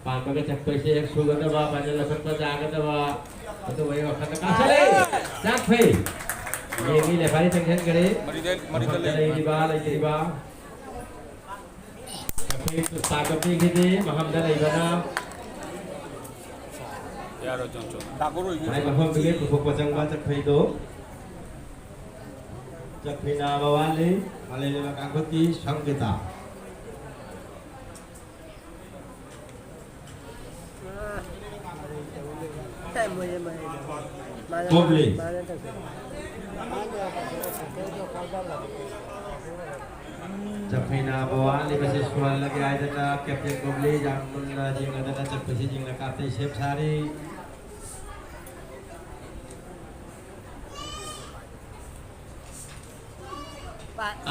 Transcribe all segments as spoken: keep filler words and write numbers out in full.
ꯄꯥꯟꯕꯒ ꯆꯠꯄꯁꯦ ꯍꯦꯛ ꯁꯨꯒꯗꯕ, ꯄꯥꯟꯖꯜ ꯂꯧꯈꯠꯄ ꯌꯥꯒꯗꯕ, ꯑꯗꯨ ꯑꯩ ꯋꯥꯈꯜꯗ ꯀꯥꯁꯜꯂꯦ꯫ ꯆꯥꯛ ꯐꯩ꯫ ꯌꯦꯡꯉꯤ ꯂꯦꯐꯥꯔꯤ ꯆꯪꯁꯤꯟꯈ꯭ꯔꯦ꯫ ꯃꯔꯤꯗ-, ꯃꯔꯤꯗ ꯃꯐꯝꯗ ꯂꯩ꯫ ꯂꯩꯔꯤꯕ, ꯂꯩꯇ꯭ꯔꯤꯕ꯫ ꯆꯥꯛ ꯐꯩ ꯄꯥꯟꯕ ꯄꯤꯈꯤꯗꯦ, ꯃꯐꯝꯗ ꯂꯩꯕꯅ꯫ ꯌꯥꯔꯣꯏ, ꯆꯣ, ꯆꯣ꯫ ꯃꯥꯏ ꯃꯐꯝꯗꯨꯒꯤ ꯄꯨꯊꯣꯛꯄ ꯆꯪꯕ ꯆꯥꯛ ꯐꯩꯗꯣ꯫ ꯆꯥꯛ ꯐꯩ ꯅꯥꯕ ꯋꯥꯠꯂꯤ꯫ ꯃꯥꯂꯦꯝ ꯂꯩꯃ ꯀꯥꯡꯈꯨꯠꯀꯤ ꯁꯪꯒꯤꯇꯥ꯫ ꯀꯣꯕ꯭ꯂꯤ꯫ ꯆꯥꯛ ꯐꯩ ꯅꯥꯕ ꯋꯥꯠꯂꯤꯕꯁꯤ ꯁꯨꯍꯜꯂꯒꯦ ꯍꯥꯏꯗꯅ ꯀꯦꯞꯇꯦꯟ ꯀꯣꯕ꯭ꯂꯤ ꯌꯥꯝ ꯃꯨꯟꯅ ꯌꯦꯡꯂꯗꯅ ꯆꯥꯛ ꯐꯩꯁꯤ ꯌꯦꯡꯅ ꯀꯥꯞꯇ ꯁꯦꯝ ꯁꯥꯔꯤ꯫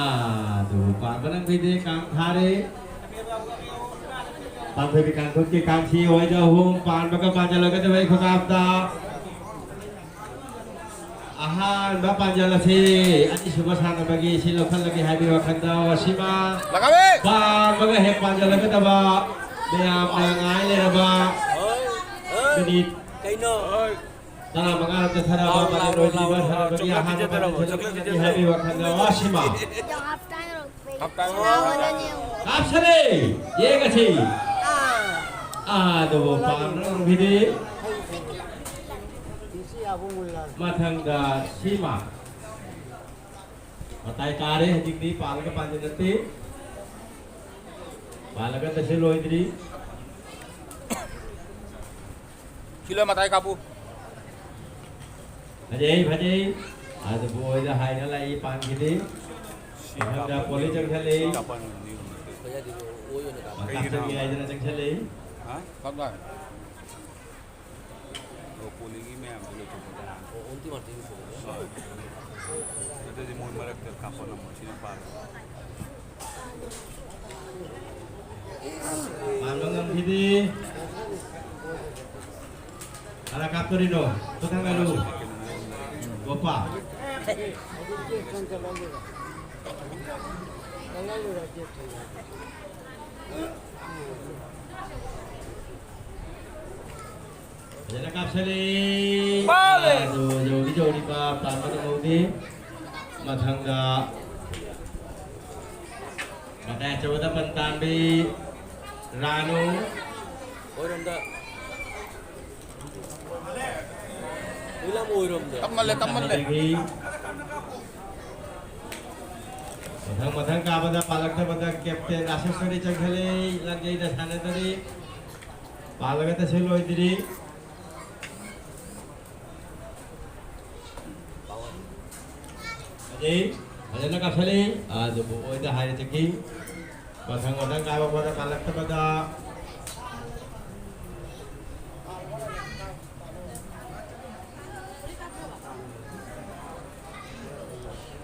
ꯑꯥ, ꯑꯗꯨ ꯄꯥꯟꯕ ꯅꯪꯕꯤꯗꯦ, ꯀꯥꯡ ꯊꯥꯔꯦ꯫ ꯄꯥꯟꯊꯣꯏꯕꯤ ꯀꯥꯡꯈꯨꯠꯀꯤ ꯀꯥꯡꯁꯤ ꯍꯣꯏꯗ ꯑꯍꯨꯝ, ꯄꯥꯟꯕꯒ ꯄꯥꯟꯖꯜꯂꯒꯗꯕ ꯑꯩ ꯈꯨꯀꯥꯞꯇ꯫ ꯑꯍꯥꯟꯕ ꯄꯥꯟꯖꯜ ꯑꯁꯤ ꯑꯅꯤꯁꯨꯕ ꯁꯥꯟꯅꯕꯒꯤ ꯁꯤ ꯂꯧꯈꯠꯂꯒꯦ ꯍꯥꯏꯕꯒꯤ ꯋꯥꯈꯜꯗ ꯋꯥꯁꯤꯃ ꯂꯒꯥꯕꯦ! ꯄꯥꯟꯕꯒ ꯍꯦꯛ ꯄꯥꯟꯖꯜꯂꯒꯗꯕ ꯃꯌꯥꯝꯅ ꯉꯥꯏ ꯂꯩꯔꯕ ꯍꯣꯏ, ꯍꯣꯏ꯫ ꯃꯤꯅꯤꯠ ꯀꯩꯅꯣ? ꯇꯔꯥꯃꯉꯥ ꯆꯠꯊꯔꯕ ꯂꯥꯎ, ꯂꯥꯎ, ꯄꯥꯟꯖꯜ ꯂꯥꯎ, ꯂꯣꯏꯗ꯭ꯔꯤꯕ ꯂꯥꯎ, ꯁꯥꯟꯅꯕꯒꯤ ꯆꯣꯀ꯭ꯂꯦꯠ ꯑꯍꯥꯟꯕ ꯄꯤꯖꯗꯔꯕꯣ? ꯄꯥꯟꯖꯜ ꯆꯣꯀ꯭ꯂꯦꯠ ꯂꯧꯈꯠꯂꯒꯦ ꯄꯤꯖꯗꯔꯕꯣ? ꯍꯥꯏꯕꯒꯤ ꯋꯥꯈꯜꯗ Wasim half time ꯑꯣꯏꯔꯛꯄꯩ half time ꯁꯥꯟꯅꯕꯅꯦ꯫ ꯑꯣꯏꯔꯛꯄꯩ꯫ ꯀꯥꯞꯁꯔꯦ! ꯌꯦꯡꯉꯁꯤ꯫ ꯑꯥ꯫ ꯑꯥ, ꯑꯗꯨꯕꯨ ꯄꯥꯟꯕ ꯉꯝꯈꯤꯗꯦ꯫ ꯃꯊꯪꯗ ꯁꯤꯃ꯫ ꯃꯇꯥꯏ ꯇꯥꯔꯦ ꯍꯧꯖꯤꯛꯇꯤ, ꯄꯥꯜꯂꯒ ꯄꯥꯟꯕ ꯅꯠꯇꯦ꯫ ꯄꯥꯜꯂꯒ ꯇꯁꯦ ꯂꯣꯏꯗ꯭ꯔꯤ꯫ ꯁꯤꯂꯣ ꯃꯇꯥꯏ ꯀꯥꯞꯄꯨ꯫ ꯐꯖꯩ, ꯐꯖꯩ꯫ ꯑꯗꯨꯕꯨ ꯑꯣꯏꯗ ꯍꯥꯏꯅ ꯂꯥꯛꯏ ꯄꯥꯟꯈꯤꯗꯦ꯫ ꯁꯤ ꯃꯊꯪꯗ ꯀꯥꯞꯄ ꯄꯣꯂꯤ ꯅꯤꯌꯣꯝ, ꯆꯪꯁꯜꯂꯛꯏ꯫ ꯁꯤ ꯀꯥꯞꯄ ꯅꯤꯌꯣꯝ ꯅꯠꯇꯦ꯫ ꯃꯊꯛ ꯀꯩꯒꯤꯅꯣ? ꯆꯪꯉꯤ ꯍꯥꯏꯗꯅ ꯆꯪꯁꯜꯂꯛꯏ꯫ ꯍꯥ? ꯀꯥꯞꯂꯣ ꯍꯥꯏꯕ꯫ ꯑꯣ, ꯄꯣꯂꯤꯒꯤ ꯃꯌꯥꯝꯗꯣ ꯂꯣꯏꯊꯣꯛꯄꯗ꯫ ꯑꯣ, ꯑꯣꯟꯇꯤ ꯃꯥꯔꯇꯤꯟꯒꯤ ꯄꯣꯂꯤꯒꯤ꯫ ꯍꯣꯏ꯫ ꯅꯠꯇ꯭ꯔꯗꯤ ꯃꯣꯏ ꯃꯔꯛꯇ ꯀꯥꯞꯄ ꯉꯝꯃꯣꯏ꯫ ꯁꯤꯅ ꯄꯥꯜꯂꯦ꯫ ꯄꯥꯟꯕ ꯉꯝꯈꯤꯗꯦ꯫ ꯀꯅꯥ ꯀꯥꯞꯇꯣꯔꯤꯅꯣ? ꯈꯨꯠ ꯊꯥꯡꯒꯠꯂꯨ꯫ ꯒꯣꯄꯥ꯫ ꯐꯖꯅ ꯀꯥꯞꯁꯜꯂꯤ꯫ ꯃꯥꯅꯦ꯫ ꯑꯗꯨ ꯌꯧꯗꯤ ꯌꯧꯔꯤꯕ ꯄꯥꯟꯕ ꯅꯪꯍꯧꯗꯦ꯫ ꯃꯊꯪꯗ ꯃꯇꯥꯏ ꯑꯆꯧꯕꯗ ꯄꯟ ꯇꯥꯟꯕꯤ ꯔꯥꯅꯨ꯫ ꯑꯣꯏꯔꯣꯝꯗ꯫ ꯍꯨꯏꯂꯝ ꯑꯣꯏꯔꯣꯝꯗ꯫ ꯇꯞꯃꯜꯂꯦ, ꯇꯞꯃꯜꯂꯦ꯫ ꯑꯗꯒꯤ ꯃꯊꯪ ꯃꯊꯪ ꯀꯥꯕꯗ ꯄꯥꯜꯂꯛꯇꯕꯗ ꯀꯦꯞꯇꯦꯟ ꯑꯥꯁꯤꯁ ꯍꯣꯏ ꯆꯪꯁꯤꯜꯂꯤ, ꯂꯥꯡꯖꯩꯗ ꯁꯥꯟꯅꯗꯔꯤ꯫ ꯄꯥꯜꯂꯒ ꯇꯁꯦꯜ ꯂꯣꯏꯗ꯭ꯔꯤ꯫ ꯑꯗꯩ ꯐꯖꯅ ꯀꯥꯞꯁꯤꯜꯂꯤ, ꯑꯗꯨꯕꯨ ꯑꯣꯏꯗ ꯍꯥꯏꯔꯦ ꯆꯠꯈꯤ꯫ ꯃꯊꯪ ꯃꯊꯪ ꯀꯥꯕ ꯄꯣꯠꯇ ꯄꯥꯜꯂꯛꯇꯕꯗ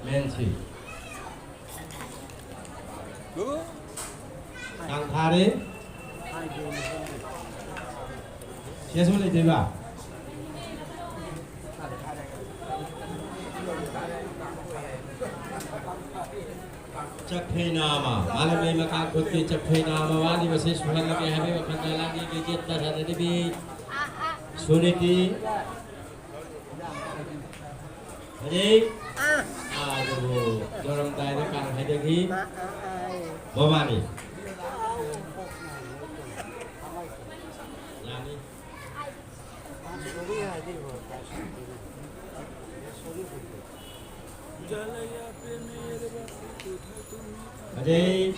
ꯃꯦꯟꯁꯤ꯫ ꯀꯥꯡ ꯊꯥꯔꯦ꯫ ꯁꯤ ꯑꯁꯨꯝ ꯂꯩꯗꯣꯏꯕ꯫ ꯆꯠꯈ꯭ꯔꯦ ꯅꯥꯃ꯫ ꯃꯥꯂꯪ ꯃꯩ ꯃꯀꯥ ꯈꯨꯠꯀꯤ ꯆꯠꯈ꯭ꯔꯦ ꯅꯥꯃ꯫ ꯋꯥꯠꯂꯤꯕꯁꯤ ꯁꯨꯍꯜꯂꯒꯦ ꯍꯥꯏꯕꯒꯤ ꯋꯥꯈꯜꯗ ꯂꯥꯡꯒꯤꯒꯤ ꯆꯦꯠꯄ ꯁꯥꯟꯅꯔꯤꯕꯤ ꯁꯨꯅꯤꯇꯤ꯫ ꯍꯧꯖꯤꯛ ꯑꯥ, ꯑꯗꯨꯕꯨ ꯂꯣꯏꯔꯝꯗꯥꯏꯗ ꯀꯥꯡ ꯍꯩꯊꯈꯤ꯫ ꯃꯕꯥꯅꯤ꯫ ꯌꯥꯅꯤ꯫ ꯑꯗꯩ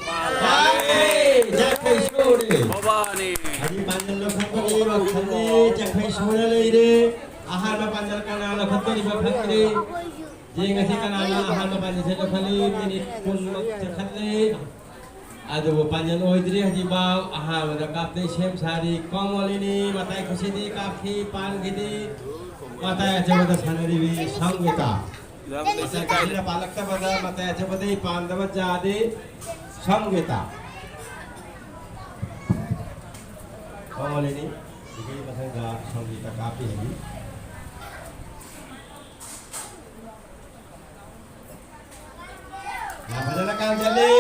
ꯖꯈꯩ ꯁꯣꯔꯤ꯫ ꯃꯕꯥꯅꯤ꯫ ꯑꯗꯤ ꯄꯥꯟꯖꯜ ꯂꯧꯈꯠꯄꯒꯤ ꯋꯥꯈꯜꯗꯤ ꯖꯈꯩ ꯁꯣꯔ ꯂꯩꯔꯦ꯫ ꯑꯍꯥꯟꯕ ꯄꯥꯟꯖꯜ ꯀꯅꯥ ꯂꯧꯈꯠꯇꯣꯔꯤꯕ ꯈꯪꯗ꯭ꯔꯤ꯫ ꯌꯦꯡꯉꯁꯤ ꯀꯅꯥꯅ ꯑꯍꯥꯟꯕ ꯄꯥꯟꯖꯜꯁꯦ ꯂꯧꯈꯠꯂꯤ꯫ ꯃꯤꯅꯤꯠ ꯀꯨꯟꯃꯨꯛ ꯆꯠꯈꯠꯂꯦ꯫ ꯑꯗꯨꯕꯨ ꯄꯥꯟꯖꯜ ꯑꯣꯏꯗ꯭ꯔꯤ ꯍꯧꯖꯤꯛꯐꯥꯎ꯫ ꯑꯍꯥꯟꯕꯗ ꯀꯥꯞꯇꯦ ꯁꯦꯝ ꯁꯥꯔꯤ ꯀꯣꯃꯣꯂꯤꯅꯤ꯫ ꯃꯇꯥꯏ ꯈꯨꯁꯤꯗꯤ ꯀꯥꯞꯈꯤ, ꯄꯥꯟꯈꯤꯗꯤ꯫ ꯃꯇꯥꯏ ꯑꯆꯧꯕꯗ ꯁꯥꯟꯅꯔꯤꯕꯤ ꯁꯪꯒꯤꯇꯥ꯫ ꯃꯇꯥꯏ ꯈꯨꯁꯤꯅ ꯄꯥꯜꯂꯛꯇꯕꯗ ꯃꯇꯥꯏ ꯑꯆꯧꯕꯗꯤ ꯄꯥꯟꯗꯕ ꯌꯥꯗꯦ꯫ ꯁꯪꯒꯤꯇꯥ꯫ ꯀꯣꯃꯣꯂꯤꯅꯤ꯫ ꯁꯤꯒꯤ ꯃꯊꯪꯗ ꯁꯪꯒꯤꯇꯥ ꯀꯥꯞꯄꯤ ꯍꯧꯖꯤꯛ꯫ ꯌꯥꯝ ꯐꯖꯅ ꯀꯥꯡ ꯆꯠꯂꯤ꯫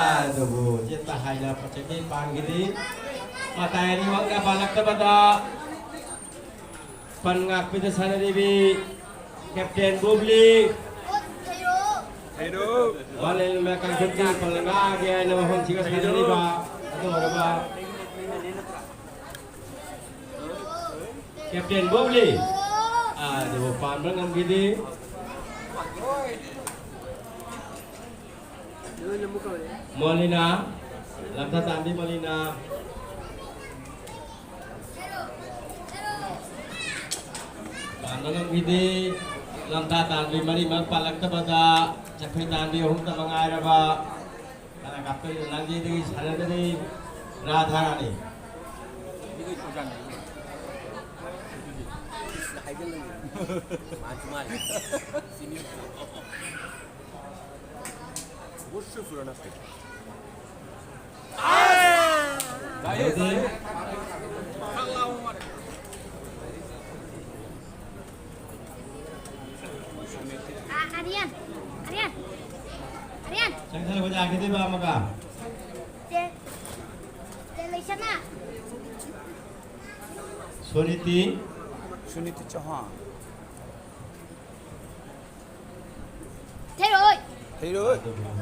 ꯑꯗꯨꯕꯨ ꯆꯦꯠꯇ ꯍꯥꯏꯅ ꯄꯣꯠꯆꯩꯗꯤ ꯄꯥꯟꯈꯤꯗꯦ꯫ ꯃꯇꯥꯏ ꯑꯅꯤꯃꯛꯅ ꯄꯥꯜꯂꯛꯇꯕꯗ ꯄꯟ ꯉꯥꯛꯄꯤꯗ ꯁꯥꯟꯅꯔꯤꯕꯤ ꯀꯦꯞꯇꯦꯟ ꯕꯣꯕꯂꯤ꯫ ꯃꯥꯂꯦꯝ ꯀꯥꯡꯖꯩꯒꯤ ꯄꯜ ꯉꯥꯛꯑꯒꯦ ꯍꯥꯏꯅ ꯃꯐꯝꯁꯤꯒ ꯁꯥꯟꯅꯔꯤꯕ ꯑꯗꯨ ꯑꯣꯏꯔꯕ ꯀꯦꯞꯇꯦꯟ ꯕꯣꯕꯂꯤ꯫ ꯑꯗꯨꯕꯨ ꯄꯥꯟꯕ ꯉꯝꯈꯤꯗꯦ꯫ ꯃꯣꯂꯤꯅꯥ, ꯂꯝꯊꯥ ꯇꯥꯟꯕꯤ ꯃꯣꯂꯤꯅꯥ꯫ ꯄꯥꯟꯕ ꯉꯝꯈꯤꯗꯦ꯫ ꯂꯝꯊꯥ ꯇꯥꯟꯕꯤ ꯃꯔꯤꯃꯛ ꯄꯥꯜꯂꯛꯇꯕꯗ ꯆꯠꯈ꯭ꯔꯤ ꯇꯥꯟꯕꯤ ꯑꯍꯨꯝꯇ ꯃꯉꯥꯏꯔꯕ ꯀꯅꯥ ꯀꯥꯞꯇꯣꯏꯅꯣ? ꯂꯥꯡꯖꯩꯗꯒꯤ ꯁꯥꯟꯅꯒꯅꯤ ꯔꯥꯙꯥꯔꯥꯅꯤ꯫ ꯑꯥ, ꯑꯔꯤꯌꯥꯟ, ꯑꯔꯤꯌꯥꯟ, ꯑꯔꯤꯌꯥꯟ꯫ ꯆꯪꯁꯜꯂꯛꯄꯗ ꯌꯥꯈꯤꯗꯣꯏꯕ ꯑꯃꯒ꯫ ꯆꯦ, ꯆꯦ ꯂꯩꯁꯅꯥ꯫ ꯁꯨꯅꯤꯇꯤ꯫ ꯁꯨꯅꯤꯇꯤ ꯆꯧꯍꯥꯟ꯫ ꯊꯩꯔꯣꯏ꯫ ꯊꯩꯔꯣꯏ꯫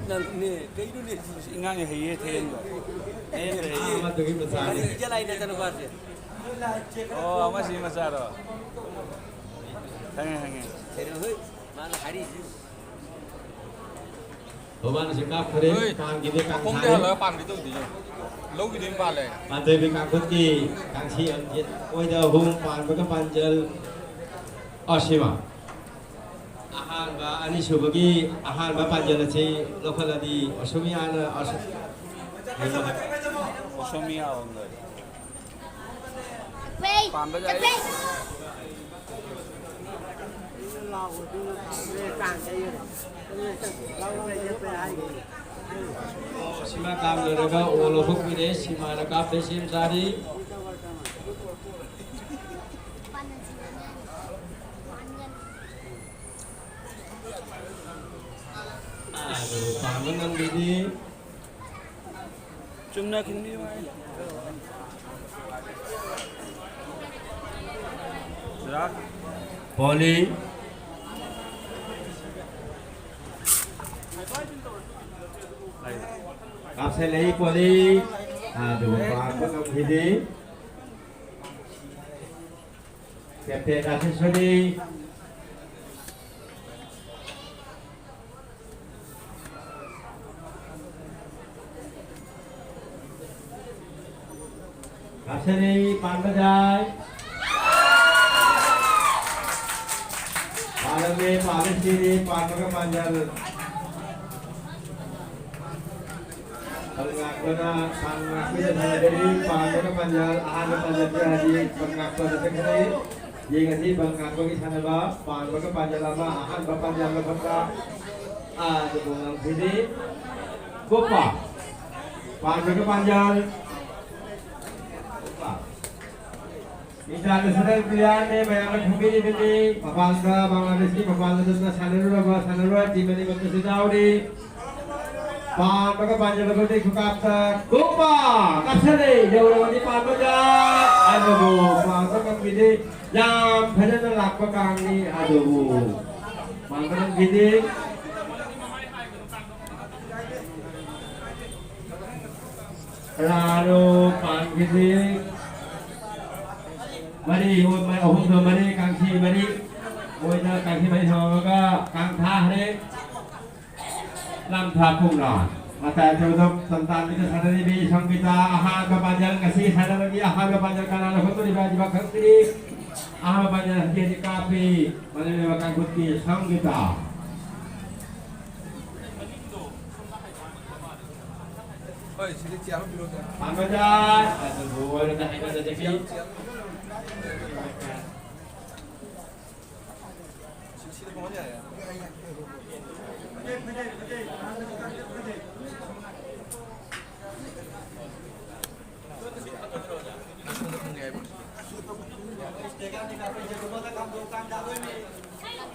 ꯅꯪꯅꯦ, ꯀꯩꯅꯣꯅꯦ? ꯑꯉꯥꯡꯁꯦ ꯍꯩꯌꯦ, ꯊꯦꯡꯕ꯫ ꯍꯩꯌꯦ, ꯍꯩꯌꯦ꯫ ꯑꯃꯗꯨꯒꯤ ꯃꯆꯥꯅꯤ꯫ ꯏꯆꯦ ꯂꯥꯏꯅ ꯆꯠꯂꯨꯀꯣ, ꯁꯦ꯫ ꯑꯣ, ꯑꯃꯁꯤ ꯃꯆꯥꯔꯣ? ꯈꯪꯉꯦ, ꯈꯪꯉꯦ꯫ ꯊꯩꯔꯣꯏ, ꯍꯣꯏ꯫ ꯃꯥꯅ ꯍꯥꯏꯔꯤꯁꯤ꯫ ꯃꯃꯥꯅꯁꯨ ꯀꯥꯞꯈꯔꯦ꯫ ꯍꯣꯏ꯫ ꯄꯥꯟꯈꯤꯗꯦ, ꯃꯈꯣꯡꯗ ꯀꯥꯡꯁꯥꯔꯦ꯫ ꯍꯜꯂꯒ ꯄꯥꯟꯒꯦ ꯇꯧꯗꯦ, ꯌꯦꯡꯉꯣ꯫ ꯂꯧꯒꯤꯗꯤ ꯑꯗꯨꯝ ꯄꯥꯜꯂꯦ꯫ ꯄꯥꯟꯊꯣꯏꯕꯤ ꯀꯥꯡꯈꯨꯠꯀꯤ ꯀꯥꯡꯁꯤ ꯑꯣꯏꯗ ꯑꯍꯨꯝ ꯄꯥꯟꯕꯒ ꯄꯥꯟꯖꯜ ꯑꯁꯤꯃ꯫ ꯑꯍꯥꯟꯕ, ꯑꯅꯤꯁꯨꯕꯒꯤ ꯑꯍꯥꯟꯕ ꯄꯥꯟꯖꯜ ꯑꯁꯤ ꯂꯧꯈꯠꯂꯗꯤ ꯑꯁꯨꯃꯤꯌꯥꯅ ꯑꯁ-, ꯑꯁꯨꯃꯤꯌꯥ ꯑꯣꯟꯗꯣꯏ꯫ ꯆꯠꯈ꯭ꯔꯦ꯫ ꯄꯥꯟꯕ ꯌꯥꯏ꯫ ꯆꯠꯈ꯭ꯔꯦ꯫ ꯁꯤꯃꯥ ꯀꯥꯞ ꯂꯣꯏꯔꯒ ꯑꯣ ꯂꯧꯊꯣꯛꯄꯤꯔꯦ꯫ ꯁꯤꯃꯥꯅ ꯀꯥꯞꯄꯦ, ꯁꯦꯝ ꯁꯥꯔꯤ꯫ ꯑꯗꯨ ꯄꯥꯟꯕ ꯉꯝꯈꯤꯗꯦ꯫ ꯆꯨꯝꯅ ꯈꯤꯟꯕꯤꯌꯨ ꯍꯥꯏ꯫ Poli. Kapsele poli. Aduh, bagus dong, Hidi. Captain Asisoni. Kapsele, Panbajai. Palame, Palestini, Panbaga Panjal. Pangakbana, pangakbana, Panbagari, Panbaga Panjal, Ahana Panjal, Haji, pangakbana, Sekre. Yengasi, pangakbagi, Sanaba, Panbaga Panjal, Lama, Ahan, Bapanjal, Lama, Ah, Jabungan sini. Gopa. Panjang ke panjang. Gopa. International player ne, mayangan kami ini, Papalka, Bangladesh ni, Papalka tu na Sanarua, Sanarua, team ini betul sudah ni. Panjang ke panjang, betul ni, kukapta. Gopa. Kasih ni, jauh lagi panjang. Aduh, panjang kami ini. Yang benar nak pegang ni, aduh. Panjang kami ini. Lalo, Pangkisi. Mari, ihut, mari, ahut, mari, kangsi, mari. Uy, na, kangsi, mari, sama ka, kang tha, hari. Lam tha, pung na. Mata, jodok, santan, kita, sadari, bi, sangkita, aha, kapanjal, kasi, sadari, aha, kapanjal, kanala, hoto, di, ba, di, ba, kangsi. Aha, kapanjal, hati, hati, kapi. Mari, mari, kangkuti, sangkita. Pangkajat, aduh, boleh dah, hebat dah, Jackie.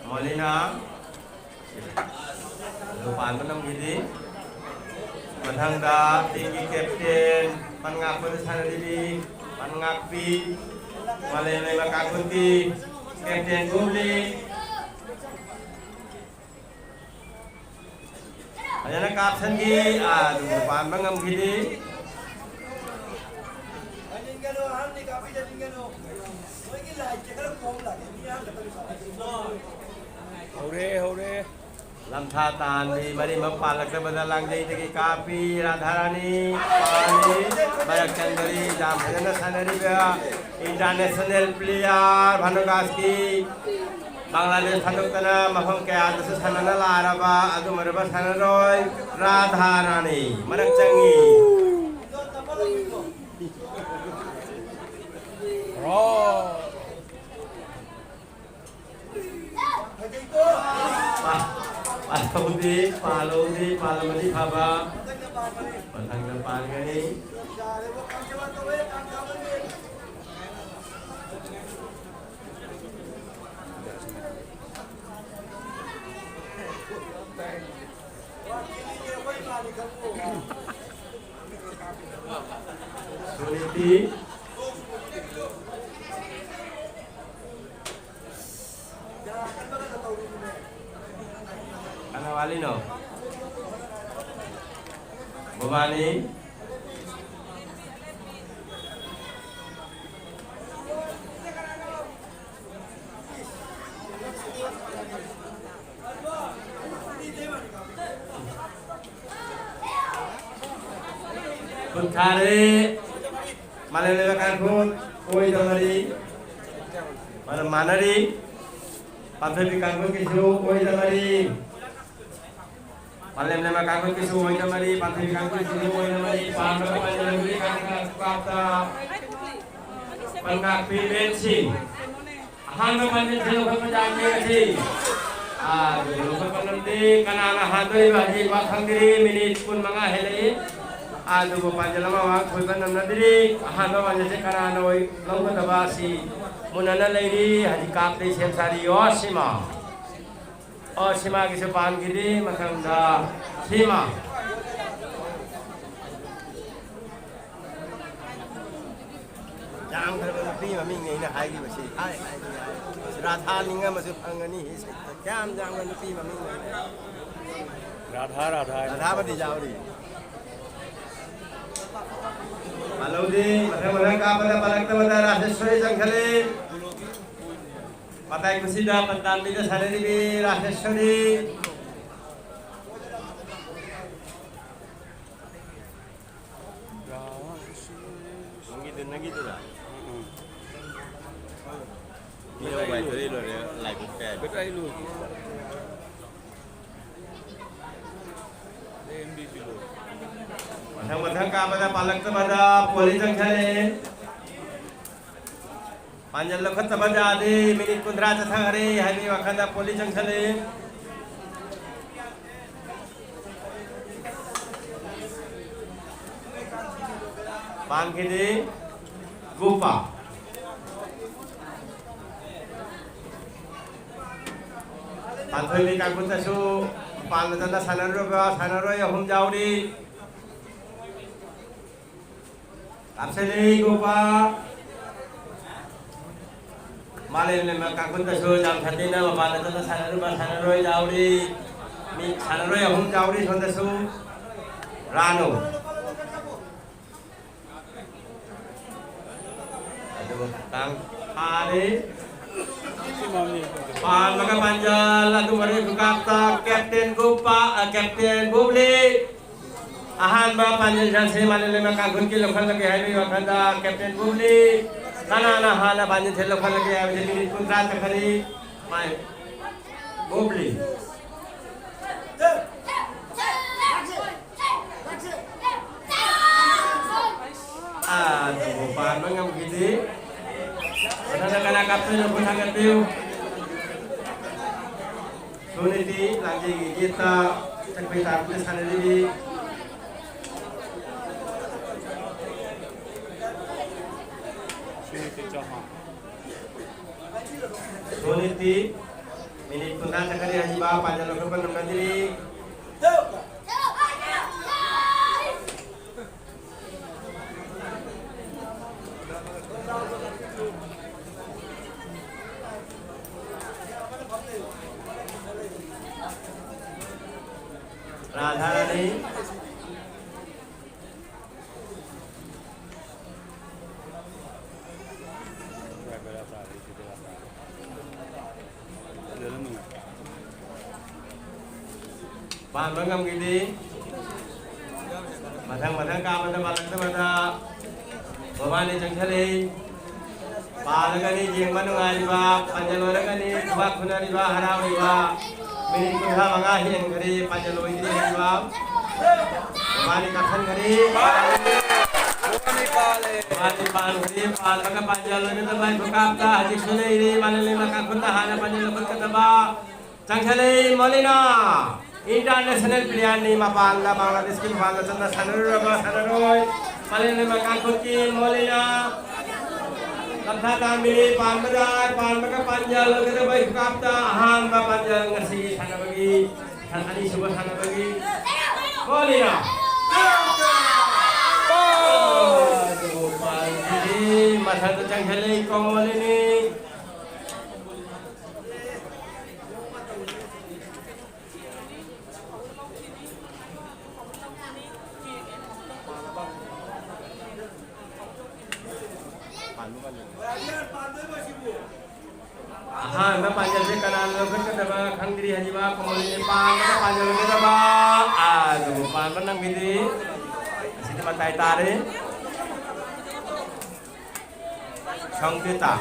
Molina. Lupa ko nang gini. Manhang da, tinggi captain, pangakbana sanadini, pangakpi, malay na makakunti. Captain ꯒꯨꯂꯤ꯫ ꯐꯖꯅ ꯀꯥꯞꯁꯟꯈꯤ, ꯑꯗꯨꯕꯨ ꯄꯥꯟꯕ ꯉꯝꯈꯤꯗꯦ꯫ ꯍꯧꯔꯦ, ꯍꯧꯔꯦ꯫ ꯂꯝꯊꯥ ꯇꯥꯟꯕꯤ ꯃꯔꯤꯃꯛ ꯄꯥꯜꯂꯛꯇꯕꯗ ꯂꯥꯡꯖꯩꯗꯒꯤ ꯀꯥꯞꯄꯤ ꯔꯥꯙꯥꯔꯥꯅꯤ꯫ ꯄꯥꯜꯂꯤ꯫ ꯃꯔꯛ ꯆꯪꯗꯔꯤ꯫ ꯌꯥꯝ ꯐꯖꯅ ꯁꯥꯟꯅꯔꯤꯕ international player ꯚꯥꯅꯨꯒꯥꯁꯀꯤ ꯕꯪꯒ꯭ꯂꯥꯗꯦꯁ ꯊꯥꯗꯣꯛꯇꯅ ꯃꯐꯝ ꯀꯌꯥꯗꯁꯨ ꯁꯥꯟꯅꯅ ꯂꯥꯛꯂꯕ ꯑꯗꯨꯝ ꯑꯣꯏꯔꯕ ꯁꯥꯟꯅꯔꯣꯏ ꯔꯥꯙꯥꯔꯥꯅꯤ ꯃꯔꯛ ꯆꯪꯉꯤ꯫ ꯄꯥ-, ꯄꯥꯜꯍꯧꯗꯦ, ꯄꯥꯜꯍꯧꯗꯦ, ꯄꯥꯜꯂꯝꯃꯗꯤ ꯐꯕ꯫ ꯃꯊꯪꯗ ꯄꯥꯟꯒꯅꯤ꯫ ꯁꯨꯅꯤꯇꯤ꯫ ꯀꯅꯥ ꯋꯥꯠꯂꯤꯅꯣ? ꯕꯣꯕꯥꯅꯤ꯫ ꯈꯨꯠ ꯊꯥꯔꯦ꯫ ꯃꯥꯂꯦꯝ ꯂꯩꯃ ꯀꯥꯡꯈꯨꯜ ꯑꯣꯏꯗ ꯃꯔꯤ꯫ ꯃꯔꯝ ꯃꯥꯟꯅꯔꯤ꯫ ꯄꯥꯟꯊꯣꯏꯕꯤ ꯀꯥꯡꯈꯨꯜꯒꯤꯁꯨ ꯑꯣꯏꯗ ꯃꯔꯤ꯫ ꯃꯥꯂꯦꯝ ꯂꯩꯃ ꯀꯥꯡꯈꯨꯜꯒꯤꯁꯨ ꯑꯣꯏꯗ ꯃꯔꯤ꯫ ꯄꯥꯟꯊꯣꯏꯕꯤ ꯀꯥꯡꯈꯨꯜꯒꯤꯁꯨ ꯑꯣꯏꯗ ꯃꯔꯤ꯫ ꯄꯥꯟꯕ ꯀꯃꯥꯏꯅ ꯂꯩꯕꯒꯦ? ꯀꯥꯡꯈꯨꯜ ꯀꯥꯞꯇ ꯄꯟꯒꯥꯛꯄꯤ ꯕꯦꯟꯁꯤ꯫ ꯑꯍꯥꯟꯕ ꯄꯥꯟꯖꯜꯁꯦ ꯂꯧꯈꯠꯄ ꯌꯥꯒꯦ ꯉꯁꯤ꯫ ꯑꯥ, ꯑꯗꯨ ꯂꯧꯈꯠꯄ ꯉꯝꯗꯦ꯫ ꯀꯅꯥꯅ ꯍꯥꯟꯗꯣꯔꯤꯕ ꯍꯧꯖꯤꯛ ꯋꯥ ꯈꯪꯗ꯭ꯔꯤ꯫ ꯃꯤꯅꯤꯠ ꯀꯨꯟ ꯃꯉꯥ ꯍꯦꯜꯂꯛꯏ꯫ ꯑꯗꯨꯕꯨ ꯄꯥꯟꯖꯜ ꯑꯃ ꯋꯥ ꯈꯣꯏꯕ ꯅꯝꯅꯗ꯭ꯔꯤ꯫ ꯑꯍꯥꯟꯕ ꯄꯥꯟꯖꯜꯁꯦ ꯀꯅꯥꯅ ꯑꯣꯏ-, ꯂꯧꯒꯗꯕ ꯑꯁꯤ ꯃꯨꯟꯅꯅ ꯂꯩꯔꯤ꯫ ꯍꯧꯖꯤꯛ ꯀꯥꯞꯇꯩ ꯁꯦꯝ ꯁꯥꯔꯤ꯫ ꯑꯣ, ꯁꯤꯃ꯫ ꯑꯣ, ꯁꯤꯃꯥꯒꯤꯁꯨ ꯄꯥꯟꯈꯤꯗ꯭ꯔꯤ꯫ ꯃꯊꯪꯗ ꯁꯤꯃ꯫ ꯌꯥꯝꯈ꯭ꯔꯕ ꯅꯨꯄꯤ ꯃꯃꯤꯡꯅꯤ ꯑꯩꯅ ꯍꯥꯏꯈꯤꯕꯁꯤ꯫ ꯍꯥꯏ, ꯍꯥꯏ, ꯍꯥꯏ꯫ ꯔꯥꯙꯥ ꯅꯤꯡ ꯑꯃꯁꯨ ꯐꯪꯒꯅꯤ꯫ ꯀꯌꯥꯝ ꯌꯥꯝꯕ ꯅꯨꯄꯤ ꯃꯃꯤꯡꯅꯣ ꯑꯩꯅ ꯍꯥꯏ꯫ ꯔꯥꯙꯥ, ꯔꯥꯙꯥ ꯍꯥꯏꯅ ꯔꯥꯙꯥꯕꯗꯤ ꯌꯥꯎꯔꯤ꯫ ꯃꯥꯜꯍꯧꯗꯦ, ꯃꯊꯪ ꯃꯊꯪ ꯀꯥꯞꯄꯗ ꯄꯥꯜꯂꯛꯇꯕꯗ ꯔꯥꯖꯦꯁ꯭ꯋꯔꯤ ꯆꯪꯈꯠꯂꯦ꯫ ꯃꯇꯥꯏ ꯈꯨꯁꯤꯗ ꯄꯟꯇꯥꯟꯕꯤꯗ ꯁꯥꯟꯅꯔꯤꯕꯤ ꯔꯥꯖꯦꯁ꯭ꯋꯔꯤ꯫ ꯅꯪꯒꯤꯗꯨ, ꯅꯪꯒꯤꯗꯨꯔꯥ? ꯎꯝ, ꯎꯝ꯫ ꯃꯤꯅ ꯋꯥꯏꯊꯣꯛꯏ ꯂꯣꯏꯔꯦ, ꯂꯥꯏꯕꯛ ꯀꯌꯥ꯫ ꯕꯦꯇꯥ ꯑꯩ ꯂꯣꯏꯗ꯭ꯔꯤ꯫ ꯑꯦ ꯑꯦꯝ ꯕꯤ ꯁꯤ ꯂꯣꯏ꯫ ꯃꯊꯪ ꯃꯊꯪ ꯀꯥꯞꯄꯗ ꯄꯥꯜꯂꯛꯇꯕꯗ ꯄꯣꯂꯤ ꯆꯪꯁꯜꯂꯛꯑꯦ꯫ ꯄꯥꯟꯖꯜ ꯂꯧꯈꯠꯇꯕ ꯌꯥꯗꯦ꯫ ꯃꯤꯅꯤꯠ ꯀꯨꯟꯊ꯭ꯔꯥ ꯆꯠꯊꯈꯔꯦ ꯍꯥꯏꯕꯒꯤ ꯋꯥꯈꯜꯗ ꯄꯣꯂꯤ ꯆꯪꯁꯜꯂꯛꯑꯦ꯫ ꯄꯥꯟꯈꯤꯗꯦ꯫ ꯒꯣꯄꯥ꯫ ꯄꯥꯟꯊꯣꯏꯕꯤ ꯀꯥꯡꯈꯨꯠꯇꯁꯨ ꯄꯥꯟꯕ ꯆꯠꯅ ꯁꯥꯟꯅꯔꯨꯔꯕ ꯁꯥꯟꯅꯔꯣꯏ ꯑꯍꯨꯝ ꯌꯥꯎꯔꯤ꯫ ꯀꯥꯞꯁꯤꯜꯂꯤ ꯒꯣꯄꯥ꯫ ꯃꯥꯂꯦꯝ ꯂꯩꯃ ꯀꯥꯡꯈꯨꯠꯇꯁꯨ ꯌꯥꯝ ꯁꯥꯊꯤꯅ ꯃꯄꯥꯟꯗ ꯆꯠꯅ ꯁꯥꯟꯅꯔꯨꯕ ꯁꯥꯟꯅꯔꯣꯏ ꯌꯥꯎꯔꯤ꯫ ꯃꯤ ꯁꯥꯟꯅꯔꯣꯏ ꯑꯍꯨꯝ ꯌꯥꯎꯔꯤ ꯁꯣꯝꯗꯁꯨ꯫ ꯔꯥꯅꯨ꯫ ꯑꯗꯨꯒ ꯇꯥꯡ ꯐꯥꯔꯦ꯫ ꯄꯥꯟꯕꯒ ꯄꯥꯟꯖꯜ ꯑꯗꯨ ꯃꯔꯣꯏ ꯈꯨꯀꯥꯞꯇ ꯀꯦꯞꯇꯦꯟ ꯒꯨꯞꯄ, ꯑ, ꯀꯦꯞꯇꯦꯟ ꯕꯨꯕ꯭ꯂꯤ꯫ ꯑꯍꯥꯟꯕ ꯄꯥꯟꯖꯜ ꯁꯥꯟꯁꯦ ꯃꯥꯂꯦꯝ ꯂꯩꯃ ꯀꯥꯡꯈꯨꯠꯀꯤ ꯂꯧꯈꯠꯂꯒꯦ ꯍꯥꯏꯕꯒꯤ ꯋꯥꯈꯜꯗ ꯀꯦꯞꯇꯦꯟ ꯕꯨꯕ꯭ꯂꯤ꯫ ꯀꯅꯥꯅ ꯍꯥꯟꯅ ꯄꯥꯟꯖꯜꯁꯦ ꯂꯧꯈꯠꯂꯒꯦ ꯍꯥꯏꯕꯁꯦ ꯃꯤꯅꯤꯠ ꯀꯨꯟꯊ꯭ꯔꯥ ꯆꯠꯈ꯭ꯔꯅꯤ꯫ ꯃꯥꯏ ꯕꯨꯕ꯭ꯂꯤ꯫ ꯑꯗꯨꯕꯨ ꯄꯥꯟꯕ ꯉꯝꯈꯤꯗꯦ꯫ ꯃꯊꯪꯗ ꯀꯅꯥ ꯀꯥꯞꯇꯣꯏꯅꯣ ꯈꯨꯠ ꯊꯥꯡꯒꯠꯄꯤꯌꯨ꯫ ꯁꯨꯅꯤꯇꯤ ꯂꯥꯡꯖꯩꯒꯤ ꯌꯦꯠꯇ ꯆꯠꯄꯩ ꯇꯥꯏꯞꯇ ꯁꯥꯟꯅꯔꯤꯕꯤ꯫ ꯁꯨꯅꯤꯇꯤ ꯆꯥꯎꯍꯥꯟ꯫ ꯁꯣꯅꯤꯇꯤ ꯃꯤꯅꯤꯠ ꯀꯨꯟꯊ꯭ꯔꯥ ꯆꯠꯀꯅꯤ ꯍꯥꯏꯁꯤꯕ ꯄꯥꯟꯖꯜ ꯂꯧꯈꯠꯄ ꯉꯝꯅꯗ꯭ꯔꯤ꯫ ꯔꯥꯙꯥꯔꯥꯅꯤ꯫ ꯄꯥꯟꯕ ꯉꯝꯈꯤꯗꯦ꯫ ꯃꯊꯪ ꯃꯊꯪ ꯀꯥꯕꯗ ꯄꯥꯜꯂꯛꯇꯕꯗ ꯃꯕꯥꯅꯤ ꯆꯪꯁꯤꯜꯂꯛꯏ꯫ ꯄꯥꯜꯂꯒꯅꯤ ꯌꯦꯡꯕ ꯅꯨꯡꯉꯥꯏꯔꯤꯕ, ꯄꯥꯟꯖꯜ ꯑꯣꯏꯔꯒꯅꯤ ꯈꯨꯕꯥꯛ ꯈꯨꯅꯔꯤꯕ, ꯍꯔꯥꯎꯔꯤꯕ꯫ ꯃꯤꯅꯤꯠ ꯀꯨꯟꯊ꯭ꯔꯥ ꯃꯉꯥ ꯍꯦꯟꯈ꯭ꯔꯦ, ꯄꯥꯟꯖꯜ ꯑꯣꯏꯗ꯭ꯔꯤ ꯍꯥꯏꯔꯤꯕ꯫ ꯃꯕꯥꯅꯤ ꯀꯥꯈꯟꯈ꯭ꯔꯦ꯫ ꯃꯕꯥꯅꯤ ꯄꯥꯟꯈ꯭ꯔꯦ, ꯄꯥꯜꯂꯒ ꯄꯥꯟꯖꯜ ꯑꯣꯏꯒꯗꯕ ꯈꯨꯀꯥꯞꯇ ꯍꯧꯖꯤꯛꯁꯨ ꯂꯩꯔꯤ꯫ ꯃꯥꯂꯦꯝꯂꯩꯃ ꯀꯥꯡꯈꯨꯜꯅ ꯍꯥꯟꯅ ꯄꯥꯟꯖꯜ ꯂꯧꯈꯠꯀꯗꯕ꯫ ꯆꯪꯁꯤꯜꯂꯛꯏ ꯃꯣꯂꯤꯅꯥ꯫ ꯏꯟꯇꯔꯅꯦꯁꯅꯦꯜ ꯄ꯭ꯂꯦꯌꯔꯅꯤ, ꯃꯄꯥꯟꯗ, ꯕꯪꯒ꯭ꯂꯥꯗꯦꯁꯀꯤ ꯃꯄꯥꯟꯗ ꯆꯠꯅ ꯁꯥꯟꯅꯔꯨꯔꯕ ꯁꯥꯟꯅꯔꯣꯏ꯫ ꯃꯥꯂꯦꯝꯂꯩꯃ ꯀꯥꯡꯈꯨꯜꯒꯤ ꯃꯣꯂꯤꯅꯥ꯫ ꯇꯞꯊꯥ ꯇꯥꯡꯕꯤꯅꯤ ꯄꯥꯟꯕꯗ, ꯄꯥꯟꯕꯒ ꯄꯥꯟꯖꯜ ꯑꯣꯏꯒꯗꯕ ꯈꯨꯀꯥꯞꯇ ꯑꯍꯥꯟꯕ ꯄꯥꯟꯖꯜ ꯉꯁꯤꯒꯤ ꯁꯥꯟꯅꯕꯒꯤ, ꯑꯅꯤꯁꯨꯕ ꯁꯥꯟꯅꯕꯒꯤ ꯃꯣꯂꯤꯅꯥ꯫ ꯑꯗꯨꯕꯨ ꯄꯥꯟꯈꯤꯗꯦ, ꯃꯊꯛꯇ ꯆꯪꯁꯤꯜꯂꯛꯏ ꯀꯣꯃꯣꯂꯤꯅꯤ꯫ ꯑꯍꯥꯟꯕ ꯄꯥꯟꯖꯜꯁꯦ ꯀꯅꯥꯅ ꯂꯧꯈꯠꯀꯗꯕ ꯈꯪꯗ꯭ꯔꯤ ꯍꯥꯏꯔꯤꯕ ꯀꯣꯃꯣꯂꯤꯅꯤ ꯄꯥꯟꯕꯗ ꯄꯥꯟꯖꯜ ꯂꯧꯈꯠꯀꯗꯕ꯫ ꯑꯗꯨꯕꯨ ꯄꯥꯟꯕ ꯅꯪꯈꯤꯗ꯭ꯔꯤ꯫ ꯑꯁꯤꯗꯤ ꯃꯇꯥꯏ ꯇꯥꯔꯦ꯫ ꯁꯪꯀꯦꯇꯥ꯫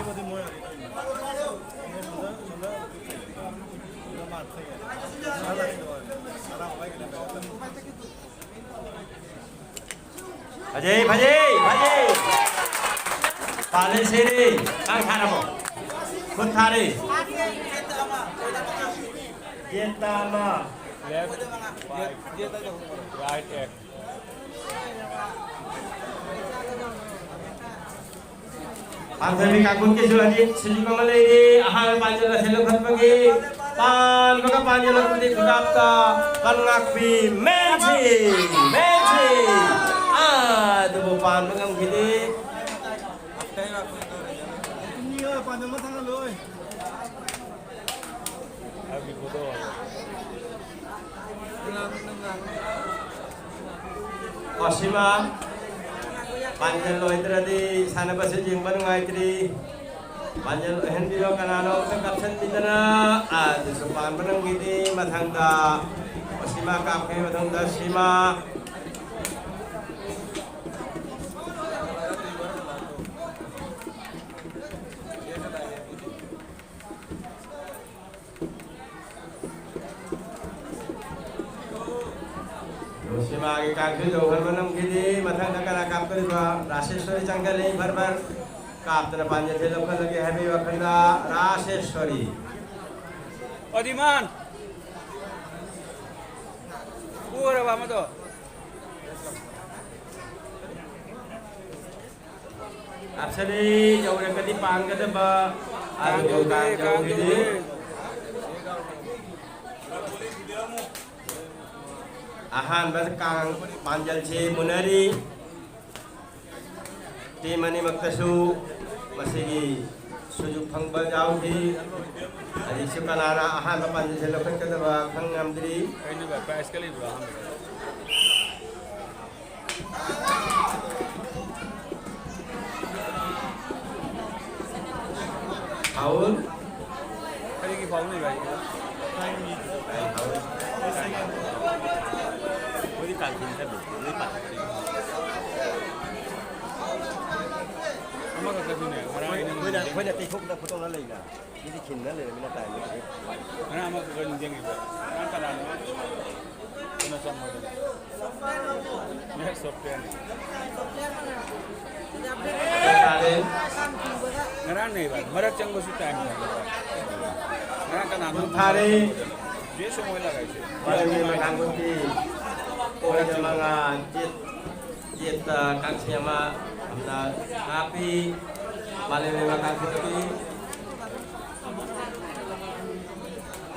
ꯐꯖꯩ, ꯐꯖꯩ, ꯐꯖꯩ꯫ ꯄꯥꯜꯂꯦ ꯁꯤꯔꯤ꯫ ꯀꯥꯡ ꯊꯥꯔꯕꯣ? ꯈꯨꯠ ꯊꯥꯔꯤ꯫ ꯌꯦꯠꯇ ꯑꯃ꯫ Left five, right eight꯫ ꯄꯥꯟꯊꯣꯏꯕꯤ ꯀꯥꯡꯈꯨꯜꯒꯤꯁꯨ ꯑꯅꯤ ꯁꯤꯜꯂꯤꯕ ꯑꯃ ꯂꯩꯔꯤ꯫ ꯑꯍꯥꯟꯕ ꯄꯥꯟꯖꯜ ꯑꯁꯤ ꯂꯧꯈꯠꯄꯒꯤ ꯄꯥꯟꯕꯒ ꯄꯥꯟꯖꯜꯂꯛꯄꯗꯤ ꯈꯨꯗꯥꯞꯇ ꯄꯟꯉꯥꯛꯄꯤ ꯃꯦꯟꯁꯤ, ꯃꯦꯟꯁꯤ꯫ ꯑꯥ, ꯑꯗꯨꯕꯨ ꯄꯥꯟꯕ ꯉꯝꯈꯤꯗꯦ꯫ ꯑꯣ, ꯁꯤꯃ ꯄꯥꯟꯖꯜ ꯑꯣꯏꯗ꯭ꯔꯗꯤ ꯁꯥꯟꯅꯕꯁꯦ ꯌꯦꯡꯕ ꯅꯨꯡꯉꯥꯏꯇ꯭ꯔꯤ꯫ ꯄꯥꯟꯖꯜ ꯑꯣꯏꯍꯟꯕꯤꯔꯣ, ꯀꯅꯥꯅꯣ ꯑꯝꯇ ꯀꯥꯞꯁꯟꯕꯤꯗꯅ꯫ ꯑꯗꯨꯁꯨ ꯄꯥꯟꯕ ꯅꯪꯈꯤꯗꯦ꯫ ꯃꯊꯪꯗ ꯑꯣ, ꯁꯤꯃ ꯀꯥꯞꯈ꯭ꯔꯦ꯫ ꯃꯊꯪꯗ ꯁꯤꯃ꯫ ꯁꯤꯃꯥꯒꯤ ꯀꯥꯡꯁꯨ ꯌꯧꯍꯟꯕ ꯉꯝꯈꯤꯗꯦ꯫ ꯃꯊꯪꯗ ꯀꯅꯥ ꯀꯥꯞꯇꯣꯔꯤꯕ? ꯔꯥꯁꯦꯁꯣꯔꯤ ꯆꯪꯁꯤꯜꯂꯤ꯫ ꯐꯔ ꯐꯔ ꯀꯥꯞꯇꯅ ꯄꯥꯟꯖꯁꯦ ꯂꯧꯈꯠꯂꯒꯦ ꯍꯥꯏꯕꯒꯤ ꯋꯥꯈꯜꯗ ꯔꯥꯁꯦꯁꯣꯔꯤ꯫ ꯑꯣꯗꯤꯃꯥꯟ! ꯎꯔꯕ ꯑꯃꯗꯣ? ꯀꯥꯞꯁꯜꯂꯤ, ꯌꯧꯔꯒꯗꯤ ꯄꯥꯟꯒꯗꯕ꯫ ꯑꯗꯨꯕꯨ ꯀꯥꯡ ꯀꯥꯡ ꯌꯧꯈꯤꯗꯦ꯫ ꯌꯧꯈꯤꯗꯦ꯫ ꯑꯍꯥꯟꯕ ꯀꯥꯡ ꯄꯥꯟꯖꯜꯁꯦ ꯃꯨꯟꯅꯔꯤ꯫ ꯇꯤꯝ ꯑꯅꯤꯃꯛꯇꯁꯨ ꯃꯁꯤꯒꯤ ꯁꯨꯖꯨ ꯐꯪꯕ ꯌꯥꯎꯈꯤ꯫ ꯍꯧꯖꯤꯛꯁꯨ ꯀꯅꯥꯅ ꯑꯍꯥꯟꯕ ꯄꯥꯟꯖꯜꯁꯦ ꯂꯧꯈꯠꯀꯗꯕ ꯈꯪ ꯉꯝꯗ꯭ꯔꯤ꯫ ꯀꯩꯅꯣ ꯚꯥꯏ, ꯄ꯭ꯔꯥꯏꯖ ꯀ ꯂꯩꯕ꯭ꯔꯣ ꯑꯍꯥꯟꯕꯗ? ꯐꯥꯎꯜ꯫ ꯀꯔꯤꯒꯤ ꯐꯥꯎꯜꯅꯣ ꯚꯥꯏ? ꯐꯥꯎꯜ꯫ ꯃꯣꯏꯗꯤ ꯀꯥꯡꯈꯤꯟ ꯈꯔ ꯂꯣꯏ ꯄꯥꯊꯣꯛꯈ꯭ꯔꯦ꯫ ꯑꯃꯈꯛꯇꯁꯨꯅꯦ, ꯉꯔꯥꯡ ꯑꯩꯅ ꯑꯩꯈꯣꯏꯅ, ꯑꯩꯈꯣꯏꯅ ꯇꯩꯊꯣꯛꯄꯗ ꯐꯣꯇꯣ ꯂꯩꯅ꯫ ꯃꯤꯗꯤ ꯈꯤꯟꯅ ꯂꯩꯔꯝꯃꯤꯅ ꯇꯥꯏꯝꯗꯨꯗꯗꯤ꯫ ꯉꯔꯥꯡ ꯑꯃꯈꯛꯀ ꯅꯤꯡꯁꯤꯡꯉꯤꯕ꯫ ꯉꯔꯥꯡ ꯀꯅꯥꯅꯣ? ꯀꯩꯅꯣ ꯆꯪꯕꯗꯣ꯫ ꯃꯦꯠ ꯁꯣꯐꯋꯦꯌꯔꯅꯤ꯫ ꯉꯔꯥꯡꯅꯦꯕ꯫ ꯃꯔꯛ ꯆꯪꯕꯁꯨ ꯇꯥꯏꯝ ꯈꯪꯗꯕ꯫ ꯉꯔꯥꯡ ꯀꯅꯥꯅꯣ? ꯐꯥꯔꯦ꯫ ꯖꯦꯁꯨ ꯃꯣꯏ ꯂꯥꯛꯏꯁꯦ꯫ ꯃꯔꯛ ꯆꯪꯕ ꯀꯥꯡꯕꯨꯗꯤ ꯃꯔꯛ ꯆꯪꯕ꯫ ꯄꯣꯏꯟ ꯃꯉꯥ, ꯖꯦꯠ, ꯖꯦꯠꯇ ꯀꯥꯡꯁꯤ ꯑꯃ ꯌꯥꯝꯅ ꯍꯥꯞꯄꯤ꯫ ꯃꯥꯂꯦꯝ ꯂꯩꯃ ꯀꯥꯡꯕꯨꯗꯤ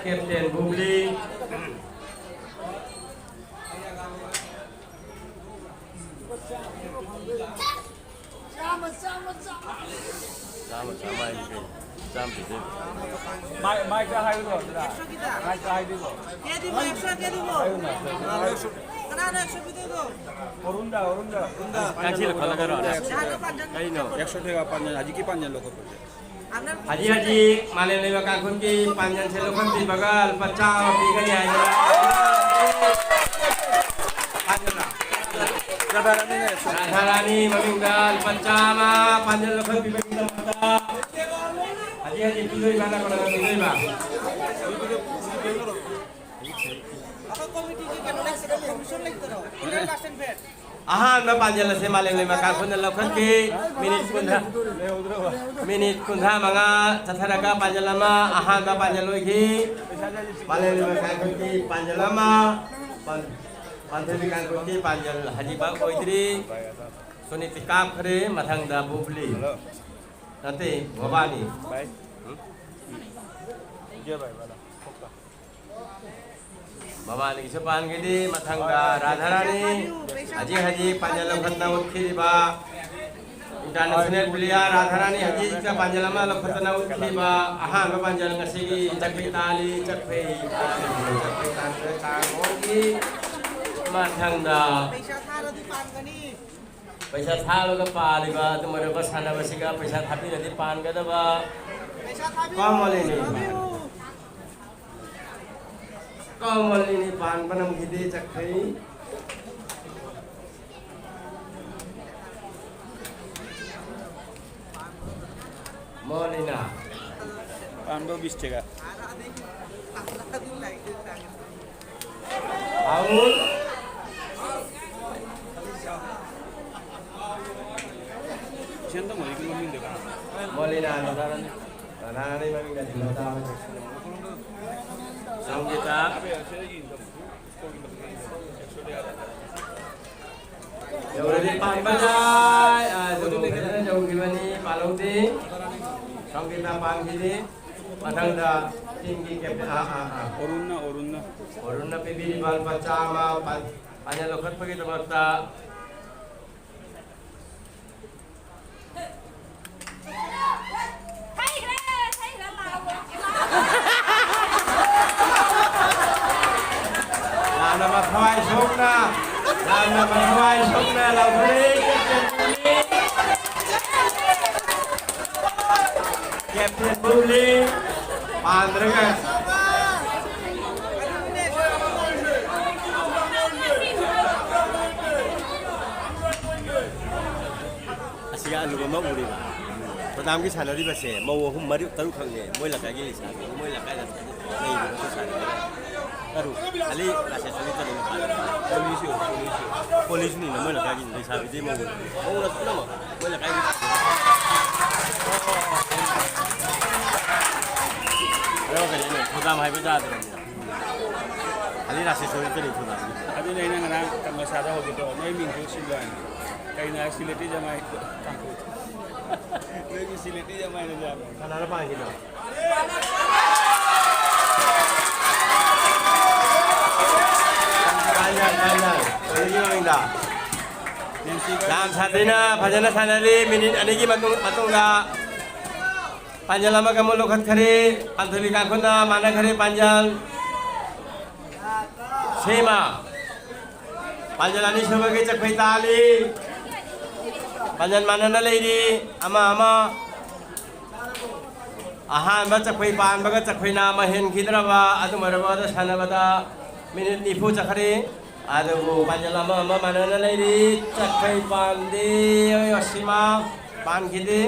ꯀꯦꯞꯇꯦꯟ ꯕꯨꯕ꯭ꯂꯤ꯫ ꯆꯥꯝꯃ, ꯆꯥꯝꯃ ꯍꯥꯏꯁꯦ ꯀꯩꯅꯣ? ꯆꯥꯝꯃ ꯄꯤꯗꯣꯏꯕ꯫ ꯃꯥꯏꯛ, ꯃꯥꯏꯛꯇ ꯍꯥꯏꯌꯨꯀꯣ, ꯑꯗꯨꯅ꯫ ꯑꯦꯛꯁꯣ ꯈꯤꯇ꯫ ꯃꯥꯏꯛꯇ ꯍꯥꯏꯕꯤꯈꯣ꯫ ꯀꯌꯥ ꯗꯤꯕꯣ? ꯑꯦꯛꯁꯣ, ꯀꯌꯥ ꯗꯤꯕꯣ? ꯍꯥꯏꯌꯨꯅ꯫ ꯀꯅꯥꯅꯣ ꯑꯦꯛꯁꯣ ꯄꯤꯗꯣꯏꯗꯣ? ꯑꯔꯨꯟꯗ, ꯑꯔꯨꯟꯗ꯫ ꯀꯥꯡꯁꯤꯗ ꯈꯣꯠꯂꯒꯔꯣ? ꯅꯍꯥꯟ ꯄꯥꯟꯖꯟ ꯀꯩꯅꯣ? ꯑꯦꯛꯁꯣ ꯊꯦꯒ ꯄꯥꯟꯖꯟ, ꯍꯧꯖꯤꯛꯀꯤ ꯄꯥꯟꯖꯟ ꯂꯧꯈꯠꯄꯁꯦ꯫ ꯍꯧꯖꯤꯛ ꯍꯧꯖꯤꯛ ꯃꯥꯂꯦꯝ ꯂꯩꯃ ꯀꯥꯡꯈꯨꯜꯒꯤ ꯄꯥꯡꯒꯜꯁꯦ ꯂꯧꯈꯠꯄꯤꯕꯒ ꯂꯨꯄꯥ ꯆꯥꯝꯃ ꯄꯤꯒꯅꯤ ꯍꯥꯏꯗꯅ꯫ ꯔꯥꯙꯥꯔꯥꯅꯤ ꯃꯃꯤꯡꯗ ꯂꯨꯄꯥ ꯆꯥꯝꯃ ꯄꯥꯡꯒꯜ ꯂꯧꯈꯠꯄꯤꯕꯒꯤꯗꯃꯛꯇ ꯍꯧꯖꯤꯛ ꯍꯧꯖꯤꯛ ꯄꯤꯗꯣꯏꯕ ꯅꯠꯇ꯭ꯔꯒ ꯄꯤꯗꯣꯏꯕ? ꯑꯩꯈꯣꯏ ꯀꯣꯃꯤꯇꯤꯒꯤ ꯀꯩꯅꯣ ꯂꯩꯇ꯭ꯔꯣ? ꯀꯃꯤꯁꯟ ꯂꯩꯇ꯭ꯔꯣ? ꯏꯟꯅꯔ ꯄꯥꯔꯁꯟ ꯐꯦꯠ꯫ ꯑꯍꯥꯟꯕ ꯄꯥꯟꯖꯜ ꯑꯁꯦ ꯃꯥꯂꯦꯝ ꯂꯩꯃ ꯀꯥꯡꯈꯨꯜꯅ ꯂꯧꯈꯠꯈꯤ꯫ ꯃꯤꯅꯤꯠ ꯀꯨꯟꯊ꯭ꯔꯥ, ꯃꯤꯅꯤꯠ ꯀꯨꯟꯊ꯭ꯔꯥ ꯃꯉꯥ ꯆꯠꯊꯔꯒ ꯄꯥꯟꯖꯜ ꯑꯃ ꯑꯍꯥꯟꯕ ꯄꯥꯟꯖꯜ ꯑꯣꯏꯈꯤ꯫ ꯃꯥꯂꯦꯝ ꯂꯩꯃ ꯀꯥꯡꯈꯨꯜꯒꯤ ꯄꯥꯟꯖꯜ ꯑꯃ, ꯄꯥꯟ-, ꯄꯥꯟꯊꯣꯏꯕꯤ ꯀꯥꯡꯈꯨꯜꯒꯤ ꯄꯥꯟꯖꯜ ꯍꯧꯖꯤꯛꯐꯥꯎ ꯑꯣꯏꯗ꯭ꯔꯤ꯫ ꯁꯨꯅꯤꯇꯤ ꯀꯥꯞꯈ꯭ꯔꯦ, ꯃꯊꯪꯗ ꯕꯨꯕ꯭ꯂꯤ꯫ ꯅꯠꯇꯦ, ꯃꯕꯥꯅꯤ꯫ ꯃꯕꯥꯅꯤꯒꯤꯁꯨ ꯄꯥꯟꯈꯤꯗꯦ꯫ ꯃꯊꯪꯗ ꯔꯥꯙꯥꯔꯥꯅꯤ꯫ ꯍꯧꯖꯤꯛ ꯍꯧꯖꯤꯛ ꯄꯥꯟꯖꯜ ꯂꯧꯈꯠꯇꯅ ꯎꯠꯈꯤꯔꯤꯕ ꯏꯟꯇꯔꯅꯦꯁꯅꯦꯜ ꯄ꯭ꯂꯦꯌꯔ ꯔꯥꯙꯥꯔꯥꯅꯤ ꯍꯧꯖꯤꯛ ꯄꯥꯟꯖꯜ ꯑꯃ ꯂꯧꯈꯠꯇꯅ ꯎꯠꯈꯤꯕ ꯑꯍꯥꯟꯕ ꯄꯥꯟꯖꯜ ꯉꯁꯤꯒꯤ ꯆꯠꯈ꯭ꯔꯤ ꯇꯥꯜꯂꯤ ꯆꯠꯈ꯭ꯔꯤ ꯆꯠꯈ꯭ꯔꯤ ꯇꯥꯟꯈ꯭ꯔꯦ ꯇꯥꯡꯈꯣꯡꯒꯤ꯫ ꯃꯊꯪꯗ ꯄꯩꯁꯥ ꯊꯥꯔꯗꯤ ꯄꯥꯟꯒꯅꯤ꯫ ꯄꯩꯁꯥ ꯊꯥꯕꯒ ꯄꯥꯜꯂꯤꯕ ꯑꯗꯨꯝ ꯑꯣꯏꯔꯕ ꯁꯥꯟꯅꯕꯁꯤꯒ ꯄꯩꯁꯥ ꯊꯥꯕꯤꯔꯗꯤ ꯄꯥꯟꯒꯗꯕ ꯄꯩꯁꯥ ꯊꯥꯕꯤꯌꯨ, ꯀꯃꯂꯤꯅꯤ꯫ ꯊꯥꯕꯤꯌꯨ꯫ ꯀꯃꯂꯤꯅꯤ ꯄꯥꯟꯕ ꯅꯝꯈꯤꯗꯦ ꯆꯠꯈ꯭ꯔꯦ꯫ ꯃꯣꯂꯤꯅꯥ꯫ ꯄꯥꯟꯕ ꯕꯤꯁ ꯇꯦꯒ꯫ ꯑꯥꯎꯜ꯫ ꯏꯆꯟꯗ ꯃꯣꯏꯒꯤ ꯃꯃꯤꯡꯗꯣ ꯀꯅꯥ? ꯃꯣꯂꯤꯅꯥ ꯔꯥꯙꯥꯔꯥꯅꯤ꯫ ꯔꯥꯙꯥꯔꯥꯅꯤ ꯃꯃꯤꯡꯗ ꯁꯤꯡꯅ ꯇꯥꯕꯅꯤ꯫ ꯁꯪꯒꯤꯇꯥ꯫ ꯌꯧꯔꯗꯤ ꯄꯥꯟꯕ ꯌꯥꯏ꯫ ꯑꯗꯨ ꯐꯖꯅ ꯌꯧꯈꯤꯕꯅꯤ, ꯄꯥꯜꯍꯧꯗꯦ꯫ ꯁꯪꯒꯤꯇꯥ ꯄꯥꯟꯈꯤꯗꯦ꯫ ꯃꯊꯪꯗ ꯇꯤꯝꯒꯤ ꯀꯦꯞꯇꯦꯟ, ꯑꯥ, ꯑꯥ, ꯑꯥ꯫ ꯑꯔꯨꯟꯅ, ꯑꯔꯨꯟꯅ꯫ ꯑꯔꯨꯟꯅ ꯄꯤꯕꯤꯔꯤꯕ ꯂꯨꯄꯥ ꯆꯥꯝꯃ ꯄꯥ-, ꯄꯥꯟꯖꯜ ꯂꯧꯈꯠꯄꯒꯤꯗꯃꯛꯇ꯫ ꯂꯦꯞꯇꯦꯅꯦꯟ ꯕꯨꯕꯂꯤ ꯄꯥꯟꯗ꯭ꯔꯒ꯫ ꯑꯁꯤꯒ ꯑꯂꯨ ꯑꯃ ꯎꯔꯤꯕ꯫ ꯄ꯭ꯔꯣꯗꯥꯝꯒꯤ ꯁꯥꯟꯅꯔꯤꯕꯁꯦ ꯃꯧ ꯑꯍꯨꯝ, ꯃꯔꯤ, ꯇꯔꯨꯛꯈꯛꯅꯦ꯫ ꯃꯣꯏ ꯂꯩꯀꯥꯏꯒꯤ ꯂꯩꯁꯥꯕꯤ, ꯃꯣꯏ ꯂꯩꯀꯥꯏꯗ ꯂꯩꯔꯤꯕꯁꯨ ꯁꯥꯟꯅꯔꯤꯕ꯫ ꯇꯔꯨꯛ꯫ ꯑꯂꯤ ꯔꯥꯁꯦꯁꯣꯔꯤ ꯇꯔꯨꯛ꯫ ꯄꯣꯂꯤꯁꯨ, ꯄꯣꯂꯤꯁꯨ꯫ ꯄꯣꯂꯤꯁꯨꯅꯤꯅ ꯃꯣꯏ ꯂꯩꯀꯥꯏꯒꯤ ꯂꯩꯁꯥꯕꯤꯗꯤ ꯃꯧ꯫ ꯃꯧꯅ ꯄꯨꯝꯅꯃꯛ ꯃꯣꯏ ꯂꯩꯀꯥꯏꯒꯤ꯫ ꯄ꯭ꯔꯣꯒ꯭ꯔꯥꯝ ꯍꯥꯏꯕ ꯌꯥꯗ꯭ꯔꯕꯅꯤꯅ꯫ ꯑꯂꯤ ꯔꯥꯁꯦꯁꯣꯔꯤ ꯇꯔꯨꯛ ꯄ꯭ꯔꯣꯒ꯭ꯔꯥꯝꯒꯤ꯫ ꯑꯗꯨꯅꯦ ꯑꯩꯅ ꯉꯔꯥꯡ ꯇꯃꯁꯥꯗ ꯍꯧꯖꯤꯛꯇꯣ ꯅꯣꯏ ꯃꯤꯡꯁꯨ ꯁꯤꯜꯂꯣ ꯍꯥꯏꯅ꯫ ꯀꯩꯅꯣ ꯍꯥꯏ, ꯁꯤꯂꯦꯇꯤ ꯖꯃꯥꯏ ꯀꯥꯡꯕꯨ꯫ ꯅꯣꯏꯒꯤ ꯁꯤꯂꯦꯇꯤ ꯖꯃꯥꯏꯅ ꯌꯥꯕ꯭ꯔꯣ? ꯀꯅꯥꯅ ꯄꯥꯟꯈꯤꯅꯣ? ꯄꯥꯟꯖꯜ, ꯄꯥꯟꯖꯜ꯫ ꯀꯔꯤꯒꯤ ꯃꯃꯤꯡꯗ? ꯅꯦꯟꯁꯤ ꯔꯥꯝ ꯁꯥꯟꯇꯤꯅ ꯐꯖꯅ ꯁꯥꯟꯅꯔꯤ꯫ ꯃꯤꯅꯤꯠ ꯑꯅꯤꯒꯤ ꯃꯇꯨꯡ, ꯃꯇꯨꯡꯗ ꯄꯥꯟꯖꯜ ꯑꯃꯒ ꯑꯃ ꯂꯧꯈꯠꯈꯔꯦ꯫ ꯄꯥꯟꯊꯣꯏꯕꯤ ꯀꯥꯡꯈꯨꯅ ꯃꯥꯟꯅꯈꯔꯦ ꯄꯥꯟꯖꯜ꯫ ꯁꯤꯃ꯫ ꯄꯥꯟꯖꯜ ꯑꯅꯤꯁꯨꯕꯒꯤ ꯆꯈꯣꯏ ꯇꯥꯜꯂꯤ꯫ ꯄꯥꯟꯖꯜ ꯃꯥꯟꯅꯅ ꯂꯩꯔꯤ꯫ ꯑꯃ ꯑꯃ꯫ ꯑꯍꯥꯟꯕ ꯆꯈꯣꯏ ꯄꯥꯟꯕꯒ ꯆꯈꯣꯏ ꯅꯥꯝꯃ ꯍꯦꯟꯈꯤꯗ꯭ꯔꯕ ꯑꯗꯨꯝ ꯑꯣꯏꯔꯕꯗ ꯁꯥꯟꯅꯕꯗ ꯃꯤꯅꯤꯠ ꯅꯤꯐꯨ ꯆꯠꯈ꯭ꯔꯦ꯫ ꯑꯗꯨꯕꯨ ꯄꯥꯟꯖꯜ ꯑꯃ ꯑꯃ ꯃꯥꯟꯅꯅ ꯂꯩꯔꯤ꯫ ꯆꯈꯣꯏ ꯄꯥꯟꯗꯦ꯫ ꯑꯁꯤꯃ ꯄꯥꯟꯈꯤꯗꯦ꯫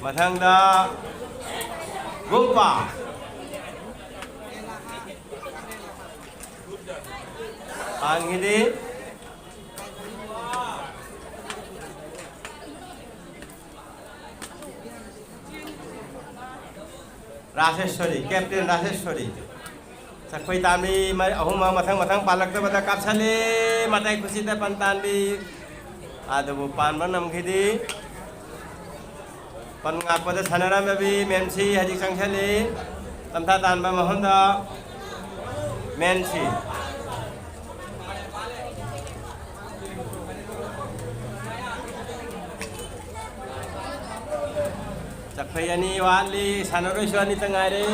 ꯃꯊꯪꯗ ꯒꯨꯝꯄꯥ꯫ ꯄꯥꯟꯈꯤꯗꯦ꯫ ꯔꯥꯖꯦꯁ꯭ꯋꯔꯤ, ꯀꯦꯞꯇꯦꯟ ꯔꯥꯖꯦꯁ꯭ꯋꯔꯤ꯫ ꯆꯈꯣꯏ ꯇꯥꯟꯕꯤ ꯃ-, ꯑꯍꯨꯝꯃꯛ ꯃꯊꯪ ꯃꯊꯪ ꯄꯥꯜꯂꯛꯇꯕꯗ ꯀꯥꯞꯁꯜꯂꯤ꯫ ꯃꯇꯥꯏ ꯈꯨꯠꯁꯤꯗ ꯄꯟ ꯇꯥꯟꯕꯤ꯫ ꯑꯗꯨꯕꯨ ꯄꯥꯟꯕ ꯅꯝꯈꯤꯗꯦ꯫ ꯄꯟ ꯉꯥꯛꯄꯗ ꯁꯥꯟꯅꯔꯝꯃꯕꯤ ꯃꯦꯟꯁꯤ ꯍꯧꯖꯤꯛ ꯆꯪꯁꯜꯂꯤ꯫ ꯇꯝꯊꯥ ꯇꯥꯟꯕ ꯃꯍꯨꯠꯇ ꯃꯦꯟꯁꯤ꯫ ꯆꯈꯩ ꯑꯅꯤ ꯋꯥꯠꯂꯤ, ꯁꯥꯟꯅꯔꯣꯏꯁꯨ ꯑꯅꯤꯇ ꯉꯥꯏꯔꯦ꯫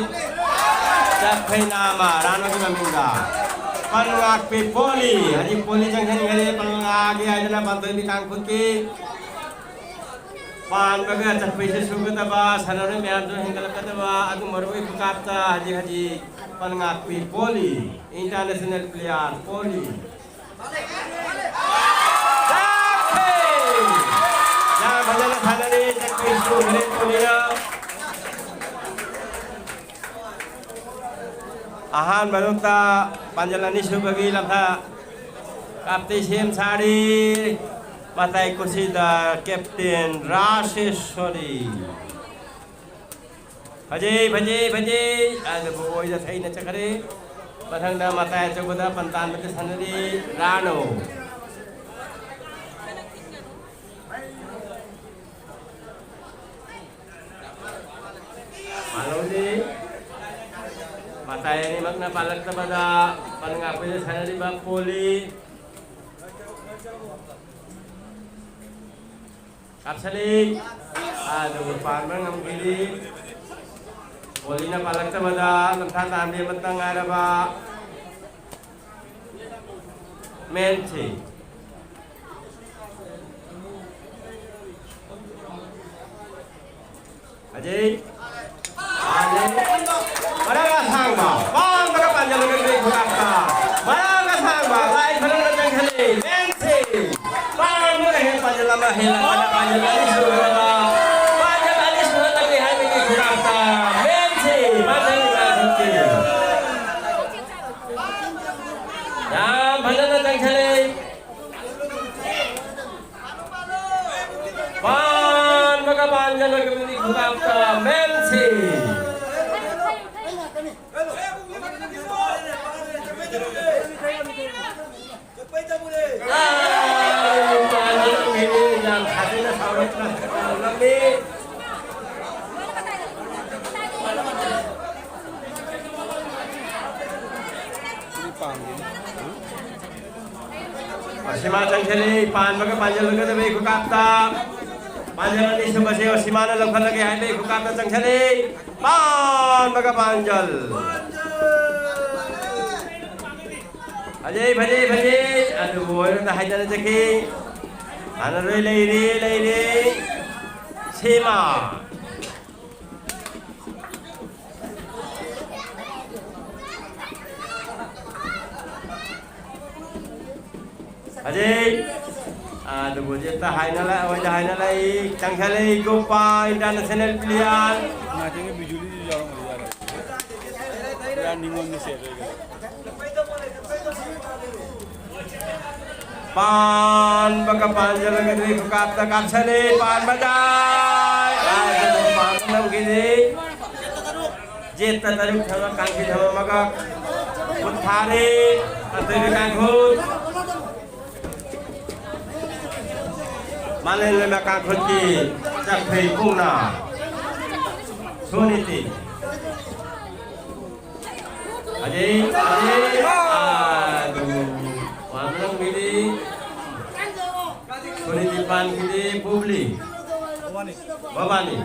ꯆꯈꯩ ꯅꯥꯃ ꯔꯥꯅꯣꯒꯤ ꯃꯃꯤꯡꯗ ꯄꯟ ꯉꯥꯛꯄꯤ ꯄꯣꯂꯤ, ꯍꯧꯖꯤꯛ ꯄꯣꯂꯤ ꯆꯪꯁꯤꯟꯈꯔꯦ꯫ ꯄꯟ ꯉꯥꯛꯑꯒꯦ ꯍꯥꯏꯗꯅ ꯄꯥꯟꯊꯣꯏꯕꯤ ꯀꯥꯡꯈꯨꯠꯀꯤ ꯄꯥꯟꯕꯒ ꯆꯠꯄꯩꯁꯨ ꯁꯨꯒꯗꯕ, ꯁꯥꯟꯅꯔꯣꯏ ꯃꯌꯥꯝꯁꯨ ꯍꯦꯟꯒꯠꯂꯛꯀꯗꯕ, ꯑꯗꯨꯝ ꯃꯔꯨꯑꯣꯏ ꯈꯨꯀꯥꯞꯇ ꯍꯧꯖꯤꯛ ꯍꯧꯖꯤꯛ ꯄꯟꯉꯥꯛꯄꯤ ꯄꯣꯜꯂꯤ, international player ꯄꯣꯜꯂꯤ꯫ ꯆꯠꯈ꯭ꯔꯦ! ꯌꯥꯝ ꯐꯖꯅ ꯁꯥꯟꯅꯔꯤ, ꯆꯠꯈ꯭ꯔꯦ, ꯁꯨꯈ꯭ꯔꯦ ꯄꯣꯜꯂꯤꯅ꯫ ꯑꯍꯥꯟꯕ ꯔꯥꯎꯟꯗ ꯄꯥꯟꯖꯜ ꯑꯅꯤꯁꯨꯕꯒꯤ ꯂꯝꯊꯥ ꯀꯥꯞꯇꯤ ꯁꯦꯝ ꯁꯥꯔꯤ꯫ ꯃꯇꯥꯏ ꯀꯨꯁꯤꯗ ꯀꯦꯞꯇꯦꯟ ꯔꯥꯁꯦꯁ꯭ꯋꯔꯤ꯫ ꯐꯖꯩ, ꯐꯖꯩ, ꯐꯖꯩ꯫ ꯑꯗꯨꯕꯨ ꯑꯣꯏꯗ ꯊꯩꯅ ꯆꯠꯈ꯭ꯔꯦ꯫ ꯃꯊꯪꯗ ꯃꯇꯥꯏ ꯑꯆꯧꯕꯗ ꯄꯟ ꯇꯥꯟꯕꯗ ꯁꯥꯟꯅꯔꯤ ꯔꯥꯅꯨ꯫ ꯃꯥꯂꯣꯝꯗꯤ ꯃꯇꯥꯏ ꯑꯅꯤꯃꯛꯅ ꯄꯥꯜꯂꯛꯇꯕꯗ ꯄꯟ ꯉꯥꯛꯄꯗ ꯁꯥꯟꯅꯔꯤꯕ ꯄꯣꯂꯤ꯫ ꯀꯥꯞꯁꯜꯂꯤ꯫ ꯑꯗꯨꯕꯨ ꯄꯥꯟꯕ ꯉꯝꯈꯤꯗꯦ꯫ ꯄꯣꯂꯤꯅ ꯄꯥꯜꯂꯛꯇꯕꯗ ꯂꯝꯊꯥ ꯇꯥꯟꯕꯤ ꯑꯃꯇ ꯉꯥꯏꯔꯕ ꯃꯦꯟꯁꯤ꯫ ꯑꯖꯩ꯫ ꯃꯔꯥꯡ ꯑꯁꯥꯡꯕ, ꯄꯥꯝꯕꯒ ꯄꯥꯟꯖꯜꯂꯒ ꯈꯨꯗꯥꯛꯇ꯫ ꯃꯔꯥꯡ ꯑꯁꯥꯡꯕ, ꯂꯥꯏ ꯈꯨꯔꯨꯝꯅ ꯆꯪꯁꯤꯜꯂꯤ꯫ ꯃꯦꯟꯁꯤ꯫ ꯄꯥꯝꯕꯒ ꯍꯦꯛ ꯄꯥꯟꯖꯜꯂꯝꯕ ꯍꯦꯜꯂꯛꯄꯗ ꯄꯥꯟꯖꯜ ꯑꯅꯤ ꯁꯨꯔꯕ꯫ ꯄꯥꯟꯖꯜ ꯑꯅꯤ ꯁꯨꯔꯛꯂꯒꯦ ꯍꯥꯏꯕꯒꯤ ꯈꯨꯗꯥꯛꯇ꯫ ꯃꯦꯟꯁꯤ꯫ ꯃꯊꯪ ꯃꯊꯪꯒꯤ꯫ ꯌꯥꯝ ꯐꯖꯅ ꯆꯪꯁꯤꯜꯂꯤ꯫ ꯄꯥꯟꯕꯒ ꯄꯥꯟꯖꯜꯂꯒ ꯈꯨꯗꯥꯛꯇ ꯃꯦꯟꯁꯤ꯫ ꯑꯥ, ꯄꯥꯟꯖꯜꯂꯝꯃꯤꯅꯤ, ꯌꯥꯝ ꯁꯥꯊꯤꯅ ꯁꯥꯎꯔꯛꯇꯅ ꯂꯝꯃꯤ꯫ ꯑꯁꯤꯃ ꯆꯪꯁꯤꯜꯂꯤ, ꯄꯥꯟꯕꯒ ꯄꯥꯟꯖꯜꯂꯒꯗꯕ ꯈꯨꯀꯥꯞꯇ꯫ ꯄꯥꯟꯖꯜ ꯑꯅꯤꯁꯨꯕꯁꯦ ꯑꯁꯤꯃꯅ ꯂꯧꯈꯠꯂꯒꯦ ꯍꯥꯏꯕ ꯈꯨꯀꯥꯞꯇ ꯆꯪꯁꯤꯜꯂꯤ꯫ ꯄꯥꯟꯕꯒ ꯄꯥꯟꯖꯜ꯫ ꯐꯖꯩ, ꯐꯖꯩ, ꯐꯖꯩ꯫ ꯑꯗꯨꯕꯨ ꯑꯣꯏꯔꯣꯝꯗ ꯍꯥꯏꯗꯅ ꯆꯠꯈꯤ꯫ ꯁꯥꯟꯅꯔꯣꯏ ꯂꯩꯔꯤ, ꯂꯩꯔꯤ꯫ ꯁꯤꯃ꯫ ꯍꯧꯖꯤꯛ, ꯑꯗꯨꯕꯨ ꯍꯧꯖꯤꯛꯇ ꯍꯥꯏꯅ ꯂꯥꯛ-, ꯑꯣꯏꯅ ꯍꯥꯏꯅ ꯂꯥꯛꯏ, ꯆꯪꯁꯤꯜꯂꯛꯏ ꯒꯣꯄꯥ international player꯫ ꯉꯥꯏꯍꯥꯛꯇꯪꯒꯤ ꯕꯤꯖꯨꯂꯤꯁꯨ ꯌꯥꯎꯔꯝꯕꯗꯤ ꯌꯥꯔꯦ꯫ ꯄꯨꯔꯥ ꯅꯤꯉꯣꯜ ꯃꯆꯦꯠ ꯑꯣꯏꯈ꯭ꯔꯦ꯫ ꯄꯥꯟꯕꯒ ꯄꯥꯟꯖꯔꯒꯗꯤ ꯈꯨꯀꯥꯞꯇ ꯀꯥꯞꯁꯜꯂꯤ, ꯄꯥꯟꯕꯗ꯫ ꯑꯗꯨꯕꯨ ꯄꯥꯟꯕ ꯅꯝꯈꯤꯗꯦ꯫ ꯖꯦꯠꯇ ꯇꯔꯨꯛ ꯊꯝꯃ ꯀꯥꯡꯈꯤ ꯊꯝꯃꯝꯃꯒ ꯈꯨꯠ ꯊꯥꯔꯦ꯫ ꯑꯇꯩꯗꯤ ꯀꯥꯡꯈꯨꯠ꯫ ꯃꯥꯂꯦꯝ ꯂꯩꯃ ꯀꯥꯡꯈꯨꯠꯀꯤ ꯆꯥꯛꯈꯩ ꯄꯨꯡꯅ ꯁꯣꯅꯤꯇꯤ꯫ ꯑꯗꯩ, ꯑꯗꯩ, ꯑꯥ, ꯑꯗꯨ, ꯋꯥꯃꯅꯝꯒꯤꯗꯤ, ꯁꯣꯅꯤꯇꯤ ꯄꯥꯟꯒꯤꯗꯤ ꯄꯨꯕ꯭ꯂꯤ꯫ ꯃꯕꯥꯅꯤ꯫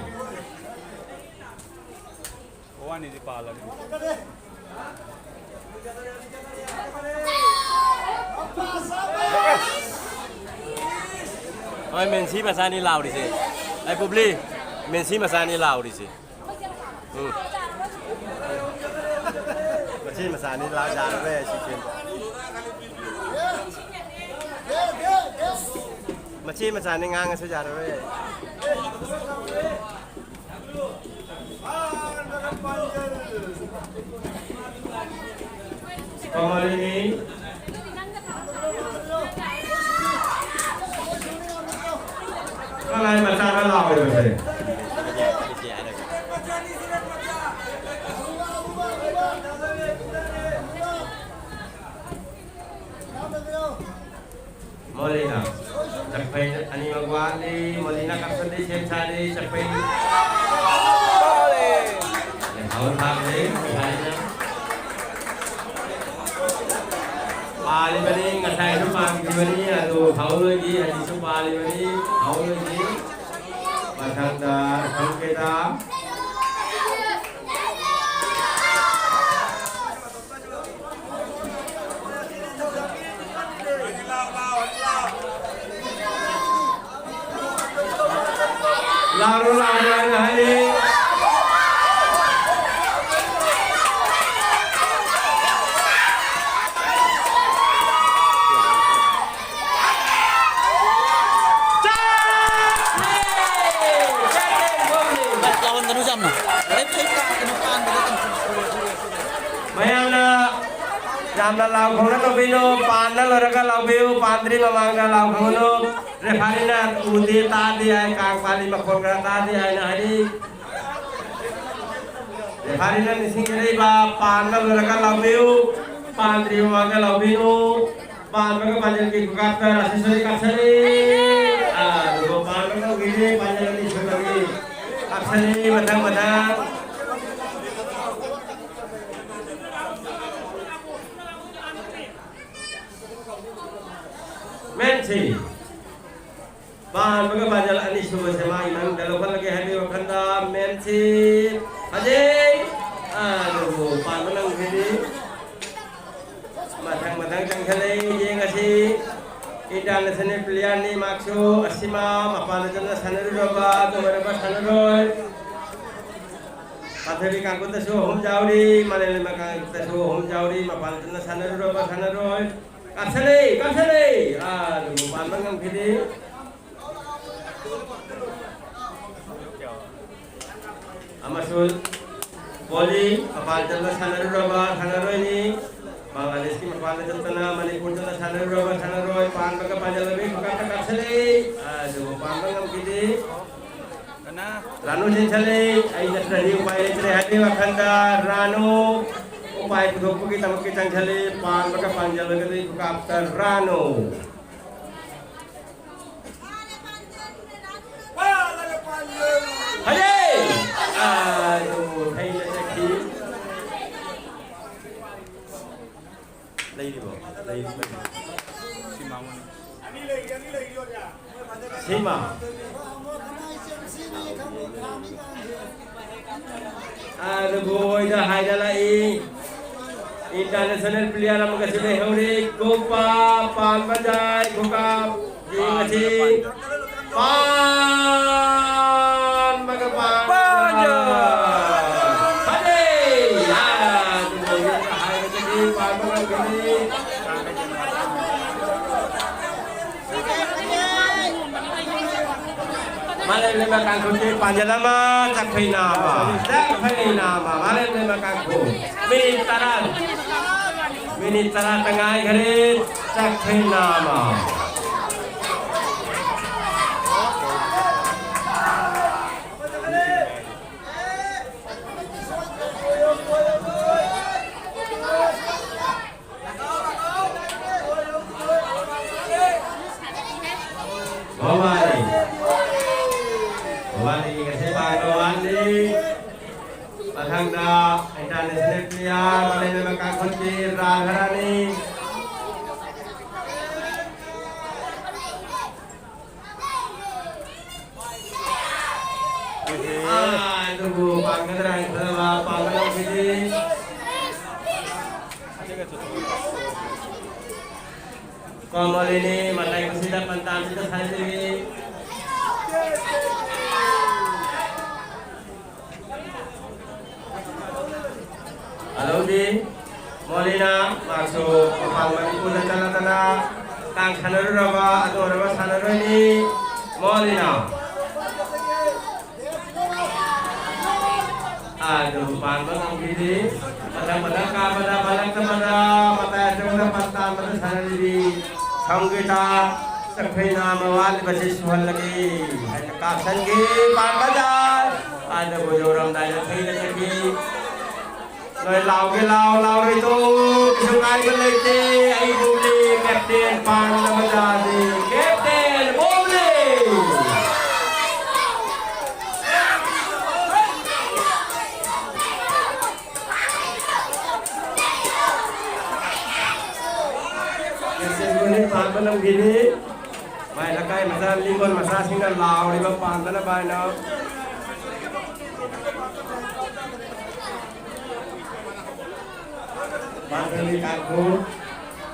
ꯃꯕꯥꯅꯤꯗꯤ ꯄꯥꯜꯂꯅꯤ꯫ ꯍꯣꯏ, ꯃꯦꯟꯁꯤ ꯃꯆꯥꯅꯤ ꯂꯥꯎꯔꯤꯁꯦ꯫ ꯑꯩ ꯄꯨꯕ꯭ꯂꯤ, ꯃꯦꯟꯁꯤ ꯃꯆꯥꯅꯤ ꯂꯥꯎꯔꯤꯁꯦ꯫ ꯎꯝ꯫ ꯃꯆꯦ ꯃꯆꯥꯅꯤ ꯂꯥꯎ ꯌꯥꯔꯔꯣꯏ ꯁꯤ ꯆꯦꯟꯕ꯫ ꯃꯆꯦ ꯃꯆꯥꯅꯤ ꯉꯥꯡꯉꯁꯨ ꯌꯥꯔꯔꯣꯏ꯫ ꯀꯃꯂꯤꯅꯤ꯫ ꯀꯅꯥꯏ ꯃꯆꯥꯅ ꯂꯥꯎꯔꯤꯕꯁꯦ? ꯃꯣꯂꯤꯅ ꯆꯠꯄꯩ ꯑꯅꯤꯃꯛ ꯋꯥꯠꯂꯤ꯫ ꯃꯣꯂꯤꯅ ꯀꯥꯞꯁꯤꯜꯂꯤ, ꯁꯦꯝ ꯁꯥꯔꯤ, ꯆꯠꯄꯩ꯫ ꯂꯩꯍꯧ ꯊꯥꯈ꯭ꯔꯦ, ꯉꯁꯥꯏꯅ꯫ ꯄꯥꯜꯂꯤꯕꯅꯤ, ꯉꯁꯥꯏꯁꯨ ꯄꯥꯟꯈꯤꯕꯅꯤ, ꯑꯗꯨ ꯐꯥꯎꯔꯣꯏꯒꯤ, ꯍꯧꯖꯤꯛꯁꯨ ꯄꯥꯜꯂꯤꯕꯅꯤ, ꯐꯥꯎꯔꯣꯏꯒꯤ꯫ ꯃꯊꯪꯗ ꯁꯪꯀꯦꯇ꯫ ꯂꯥꯎꯔꯣ, ꯂꯥꯎꯔꯣ ꯍꯥꯏꯅ ꯍꯥꯏꯔꯤ꯫ ꯂꯥꯎꯍꯟꯒꯅꯨ ꯌꯥꯝꯅ꯫ ꯃꯌꯥꯝꯅ ꯌꯥꯝꯅ ꯂꯥꯎ ꯈꯣꯡꯅ ꯇꯧꯕꯤꯅꯨ꯫ ꯄꯥꯟꯅ ꯂꯣꯏꯔꯒ ꯂꯥꯎꯕꯤꯌꯨ, ꯄꯥꯟꯗ꯭ꯔꯤ ꯃꯃꯥꯡꯗ ꯂꯥꯎ ꯈꯣꯡꯒꯅꯨ꯫ ꯔꯦꯐꯥꯔꯤꯅ ꯎꯗꯦ, ꯇꯥꯗꯦ ꯍꯥꯏ, ꯀꯥꯡ ꯄꯥꯜꯂꯤ ꯃꯈꯣꯟ ꯈꯔ ꯇꯥꯗꯦ ꯍꯥꯏꯅ ꯍꯥꯏꯔꯤ꯫ ꯔꯦꯐꯥꯔꯤꯅ ꯅꯤꯡꯁꯤꯡꯖꯔꯛꯏꯕ, ꯄꯥꯟꯕ ꯂꯣꯏꯔꯒ ꯂꯥꯎꯕꯤꯌꯨ, ꯄꯥꯟꯗ꯭ꯔꯤꯕ ꯃꯃꯥꯡꯗ ꯂꯥꯎꯕꯤꯌꯨ꯫ ꯄꯥꯟꯕꯒ ꯄꯥꯟꯖꯜꯒꯤ ꯈꯨꯀꯥꯞꯇ ꯔꯥꯁꯦꯁꯣꯔꯤ ꯀꯥꯞꯁꯜꯂꯤ꯫ ꯑꯗꯨꯒ ꯄꯥꯟꯕꯒ ꯎꯈꯤꯗꯦ, ꯄꯥꯟꯖꯜ ꯑꯅꯤ ꯁꯨꯕꯒꯤ ꯀꯥꯞꯁꯜꯂꯤ꯫ ꯃꯊꯪ, ꯃꯊꯪ꯫ ꯃꯦꯟꯁꯤ꯫ ꯄꯥꯟꯕꯒ ꯄꯥꯟꯖꯜ ꯑꯅꯤꯁꯨꯕꯁꯦ ꯃꯥꯒꯤ ꯃꯅꯨꯡꯗ ꯂꯧꯈꯠꯂꯒꯦ ꯍꯥꯏꯕꯒꯤ ꯋꯥꯈꯜꯗ ꯃꯦꯟꯁꯤ ꯐꯖꯩ꯫ ꯑꯗꯨꯕꯨ ꯄꯥꯟꯕ ꯅꯪꯈꯤꯗꯤ꯫ ꯃꯊꯪ ꯃꯊꯪ ꯆꯪꯁꯜꯂꯛꯏ꯫ ꯌꯦꯡꯉꯁꯤ꯫ ꯏꯟꯇꯔꯅꯦꯁꯅꯦꯜ ꯄ꯭ꯂꯦꯌꯔꯅꯤ ꯃꯍꯥꯛꯁꯨ꯫ ꯑꯁꯤꯃ ꯃꯄꯥꯟꯗ ꯆꯠꯅ ꯁꯥꯟꯅꯔꯨꯔꯕ ꯑꯗꯨ ꯑꯣꯏꯔꯕ ꯁꯥꯟꯅꯔꯣꯏ꯫ ꯄꯥꯟꯊꯣꯏꯕꯤ ꯀꯥꯡꯄꯣꯛꯇꯁꯨ ꯑꯍꯨꯝ ꯌꯥꯎꯔꯤ꯫ ꯃꯥꯂꯦꯝꯂꯩꯃ ꯀꯥꯡꯄꯣꯛꯇꯁꯨ ꯑꯍꯨꯝ ꯌꯥꯎꯔꯤ꯫ ꯃꯄꯥꯟꯗ ꯆꯠꯅ ꯁꯥꯟꯅꯔꯨꯔꯕ ꯁꯥꯟꯅꯔꯣꯏ꯫ ꯀꯥꯞꯁꯜꯂꯛꯏ, ꯀꯥꯞꯁꯜꯂꯛꯏ꯫ ꯑꯗꯨꯕꯨ ꯄꯥꯟꯕ ꯉꯝꯈꯤꯗꯦ꯫ ꯑꯃꯁꯨꯡ ꯕꯣꯂꯤ ꯃꯄꯥꯟ ꯆꯠꯄ ꯁꯥꯟꯅꯔꯨꯔꯕ ꯁꯥꯟꯅꯔꯣꯏꯅꯤ꯫ ꯕꯪꯒ꯭ꯂꯥꯗꯦꯁꯀꯤ ꯃꯄꯥꯟꯗ ꯆꯠꯇꯅ ꯃꯅꯤꯄꯨꯔꯗ ꯁꯥꯟꯅꯔꯨꯔꯕ ꯁꯥꯟꯅꯔꯣꯏ ꯄꯥꯟꯕꯒ ꯄꯥꯟꯖꯜꯂꯕꯤ ꯈꯨꯀꯥꯞꯇ ꯀꯥꯞꯁꯤꯜꯂꯤ꯫ ꯑꯗꯨꯕꯨ ꯄꯥꯟꯕ ꯉꯝꯈꯤꯗꯦ꯫ ꯀꯅꯥ? ꯔꯥꯅꯨ ꯆꯦꯟꯁꯤꯜꯂꯤ꯫ ꯑꯩ ꯅꯠꯇ꯭ꯔꯗꯤ ꯎꯄꯥꯏ ꯂꯩꯇ꯭ꯔꯦ ꯍꯥꯏꯕꯒꯤ ꯋꯥꯈꯜꯗ ꯔꯥꯅꯨ ꯎꯄꯥꯏ ꯄꯨꯊꯣꯛꯄꯒꯤꯗꯃꯛꯀꯤ ꯆꯪꯁꯤꯜꯂꯤ꯫ ꯄꯥꯟꯕꯒ ꯄꯥꯟꯖꯜꯂꯒꯗꯤ ꯈꯨꯀꯥꯞꯇ ꯔꯥꯅꯨ꯫ ꯍꯌꯦ! ꯑꯥ, ꯑꯗꯨ ꯍꯩꯅ ꯆꯠꯈꯤ꯫ ꯂꯩꯔꯤꯕꯣ? ꯂꯩꯔꯤꯕꯣ? ꯁꯤꯃ꯫ ꯑꯗꯨꯕꯨ ꯑꯣꯏꯗ ꯍꯥꯏꯗꯂꯛꯏ꯫ ꯏꯟꯇꯔꯅꯦꯁꯅꯦꯜ ꯄ꯭ꯂꯦꯌꯔ ꯑꯃꯒꯁꯨ ꯂꯩꯍꯧꯔꯤ꯫ ꯒꯣꯄꯥ ꯄꯥꯟꯕ ꯌꯥꯏ꯫ ꯒꯣꯄꯥ ꯌꯦꯡꯉꯁꯤ꯫ ꯄꯥ- ꯃꯥꯂꯦꯝ ꯂꯩꯃ ꯀꯥꯡꯈꯨꯠꯀꯤ ꯄꯥꯟꯖꯜ ꯑꯃ, ꯆꯥꯛꯐꯩꯅ ꯑꯃ, ꯆꯥꯛꯐꯩꯅ ꯑꯃ, ꯃꯥꯂꯦꯝ ꯂꯩꯃ ꯀꯥꯡꯈꯨꯠ꯫ ꯃꯤꯅꯤꯠ ꯇꯔꯥ, ꯃꯤꯅꯤꯠ ꯇꯔꯥꯇ ꯉꯥꯏꯈꯔꯦ, ꯆꯥꯛꯐꯩꯅ ꯑꯃ꯫ ꯃꯣꯕꯥꯏꯜ꯫ ꯃꯣꯕꯥꯏꯜꯒꯤ ꯉꯁꯤ ꯄꯥꯡꯒꯜ ꯋꯥꯠꯂꯤ꯫ ꯃꯊꯪꯗ international player ꯃꯥꯂꯦꯝ ꯂꯩꯃ ꯀꯥꯡꯈꯨꯠꯀꯤ ꯔꯥꯙꯥꯔꯥꯅꯤ꯫ ꯑꯥ, ꯑꯗꯨꯕꯨ ꯄꯥꯡꯒꯗ꯭ꯔꯥ ꯍꯥꯏꯅ ꯈꯜꯂꯕ ꯄꯥꯡꯒꯗꯕꯒꯤꯗꯤ ꯀꯣꯃꯣꯂꯤꯅꯤ, ꯃꯇꯥꯏ ꯀꯨꯁꯤꯗ ꯄꯟꯇꯥꯝꯁꯤꯗ ꯁꯥꯟꯅꯔꯤ꯫ ꯑꯗꯨꯗꯤ ꯃꯣꯂꯤꯅ ꯃꯥꯁꯨ ꯃꯄꯥꯟ ꯃꯅꯤꯄꯨꯔꯗ ꯆꯠꯂꯗꯅ ꯀꯥꯡ ꯁꯥꯟꯅꯔꯨꯔꯕ ꯑꯗꯨ ꯑꯣꯏꯔꯕ ꯁꯥꯟꯅꯔꯣꯏꯅꯤ ꯃꯣꯂꯤꯅ꯫ ꯑꯗꯨ ꯄꯥꯟꯕ ꯉꯝꯈꯤꯗꯦ꯫ ꯃꯊꯪ ꯃꯊꯪ ꯀꯥꯕꯗ ꯐꯂꯛꯇꯕꯗ ꯃꯇꯥꯏ ꯑꯆꯧꯕꯗ ꯄꯟ ꯇꯥꯟꯕꯗ ꯁꯥꯟꯅꯔꯤꯕꯤ ꯁꯪꯒꯤꯇꯥ ꯆꯥꯛꯐꯩꯅ ꯑꯃ ꯋꯥꯠꯂꯤꯕꯁꯤ ꯁꯨꯍꯜꯂꯒꯦ ꯍꯥꯏꯅ ꯀꯥꯞꯁꯟꯈꯤ꯫ ꯄꯥꯟꯕꯗ ꯑꯗꯨꯕꯨ ꯌꯧꯔꯝꯗꯥꯏꯗ ꯊꯩꯗ ꯆꯠꯈꯤ꯫ ꯅꯣꯏ ꯂꯥꯎꯒꯦ ꯂꯥꯎ, ꯂꯥꯎꯔꯣꯏꯗꯣ ꯀꯩꯁꯨ ꯀꯥꯏꯕ ꯂꯩꯇꯦ꯫ ꯑꯩ ꯕꯣꯝꯂꯦ, ꯀꯦꯞꯇꯦꯟ ꯄꯥꯟ ꯑꯃ ꯌꯥꯗꯦ꯫ ꯀꯦꯞꯇꯦꯟ ꯕꯣꯝꯂꯦ! ꯀꯦꯞꯇꯦꯟ ꯕꯣꯝꯂꯦ ꯄꯥꯟꯕ ꯉꯝꯈꯤꯅꯤ꯫ ꯃꯥꯏ ꯂꯩꯀꯥꯏ ꯃꯆꯥ, ꯂꯤꯡꯒꯣꯜ ꯃꯆꯥꯁꯤꯡꯅ ꯂꯥꯎꯔꯤꯕ ꯄꯥꯟꯗꯅꯕ ꯍꯥꯏꯅ꯫ ꯃꯥꯊꯣꯏꯕꯤ ꯀꯥꯡꯈꯨ,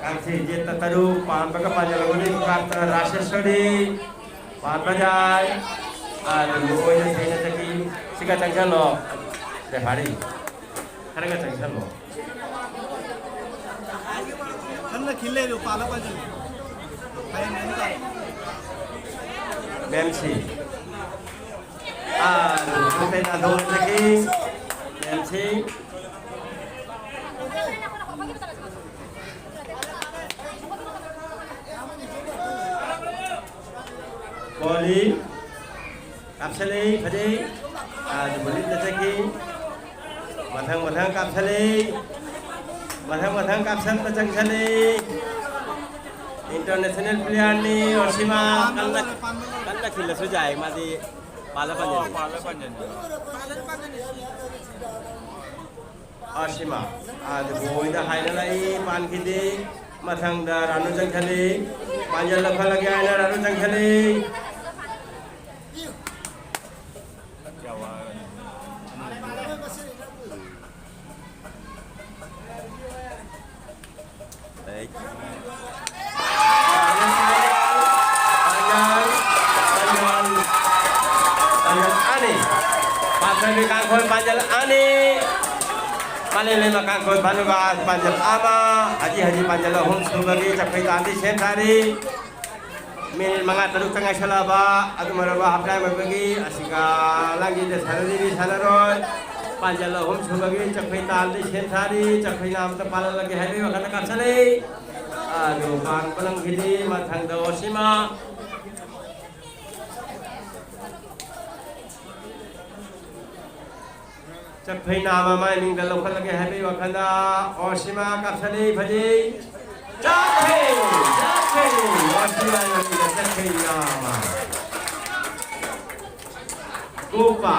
ꯀꯥꯡꯊꯤ ꯌꯦꯠꯇ ꯇꯔꯨꯛ, ꯄꯥꯟꯕꯒ ꯄꯥꯟꯖꯜꯂꯒꯅꯤ, ꯀꯥꯔꯠꯇ ꯔꯥꯁꯦꯁꯣꯔꯤ, ꯄꯥꯟꯕ ꯌꯥꯏ꯫ ꯑꯗꯨꯕꯨ ꯑꯣꯏꯅ ꯊꯦꯡꯅꯖꯈꯤ꯫ ꯁꯤꯒ ꯆꯪꯁꯜꯂꯣ꯫ ꯔꯦꯐꯥꯔꯤ꯫ ꯈꯔꯒ ꯆꯪꯁꯜꯂꯣ꯫ ꯀꯟꯅ ꯈꯤꯜ ꯂꯩꯔꯦ, ꯄꯥꯜꯂ ꯄꯥꯜꯁꯤꯜꯂꯦ꯫ ꯍꯌꯦꯡ ꯀꯩꯅꯣ ꯇꯧꯔꯦ꯫ ꯃꯦꯝꯁꯤ꯫ ꯃꯦꯝꯁꯤ꯫ ꯀꯣꯂꯤ꯫ ꯀꯥꯞꯁꯜꯂꯤ, ꯐꯖꯩ꯫ ꯑꯗꯨꯕꯨ ꯂꯤꯠꯅ ꯆꯠꯈꯤ꯫ ꯃꯊꯪ ꯃꯊꯪ ꯀꯥꯞꯁꯜꯂꯤ꯫ ꯃꯊꯪ ꯃꯊꯪ ꯀꯥꯞꯁꯟꯕ ꯆꯪꯁꯜꯂꯤ꯫ International player ꯅꯤ ꯑꯣꯁꯤꯃꯥ꯫ ꯀꯟꯅ, ꯀꯟꯅ ꯈꯤꯜꯂꯁꯨ ꯌꯥꯏ, ꯃꯥꯗꯤ ꯄꯥꯜꯂ ꯄꯥꯜꯂꯅꯤ꯫ ꯑꯣꯁꯤꯃꯥ꯫ ꯑꯗꯨꯕꯨ ꯑꯣꯏꯗ ꯍꯥꯏꯅ ꯂꯥꯛꯏ, ꯄꯥꯟꯈꯤꯗꯦ꯫ ꯃꯊꯪꯗ ꯔꯥꯅꯨ ꯆꯪꯁꯜꯂꯤ꯫ ꯄꯥꯟꯖꯜ ꯂꯧꯈꯠꯂꯒꯦ ꯍꯥꯏꯅ ꯔꯥꯅꯨ ꯆꯪꯁꯜꯂꯤ꯫ ꯄꯥꯟꯖꯜ ꯑꯅꯤ꯫ ꯄꯥꯟꯖꯜ ꯑꯅꯤ꯫ ꯄꯥꯂꯦꯟ ꯂꯩꯃ ꯀꯥꯡꯊꯣꯟ ꯚꯥꯅꯨꯒꯥꯁ ꯄꯥꯟꯖꯜ ꯑꯃ꯫ ꯍꯖꯤ ꯍꯖꯤ ꯄꯥꯟꯖꯜ ꯑꯍꯨꯝ ꯁꯨꯕꯒꯤ ꯆꯈꯣꯏ ꯇꯥꯟꯗꯤ ꯁꯦꯝ ꯁꯥꯔꯤ꯫ ꯃꯤꯅꯤꯠ ꯃꯉꯥ ꯇꯔꯨꯛꯇ ꯉꯥꯏꯁꯜꯂꯛꯑꯕ ꯑꯗꯨꯝ ꯑꯣꯏꯔꯕ ꯍꯥꯞ ꯇꯥꯏꯝ ꯑꯣꯏꯕꯒꯤ ꯑꯁꯤꯒ ꯂꯥꯡꯒꯤꯗ ꯁꯥꯟꯅꯔꯤꯕꯤ ꯁꯥꯟꯅꯔꯣꯏ꯫ ꯄꯥꯟꯖꯜ ꯑꯍꯨꯝ ꯁꯨꯕꯒꯤ ꯆꯈꯣꯏ ꯇꯥꯜꯗꯤ ꯁꯦꯝ ꯁꯥꯔꯤ꯫ ꯆꯈꯣꯏ ꯅꯥꯝꯇ ꯄꯥꯜꯍꯜꯂꯒꯦ ꯍꯥꯏꯕꯒꯤ ꯋꯥꯈꯜꯗ ꯀꯥꯞꯁꯜꯂꯛꯏ꯫ ꯑꯗꯨ ꯄꯥꯟꯕ ꯂꯪꯈꯤꯗꯤ ꯃꯊꯪꯗ ꯑꯣꯁꯤꯃꯥ꯫ ꯆꯠꯐꯩ ꯅꯥꯝ ꯑꯃ ꯏꯅꯤꯡꯗ ꯂꯧꯈꯠꯂꯒꯦ ꯍꯥꯏꯕꯒꯤ ꯋꯥꯈꯜꯗ ꯑꯣꯁꯤꯃꯥ ꯀꯥꯞꯁꯜꯂꯤ, ꯐꯖꯩ꯫ ꯆꯠꯐꯩ! ꯆꯠꯐꯩ! ꯑꯣꯁꯤꯃꯥ ꯏꯅꯤꯡꯗ ꯆꯠꯐꯩ ꯅꯥꯝ ꯑꯃ꯫ ꯀꯣꯄꯥ꯫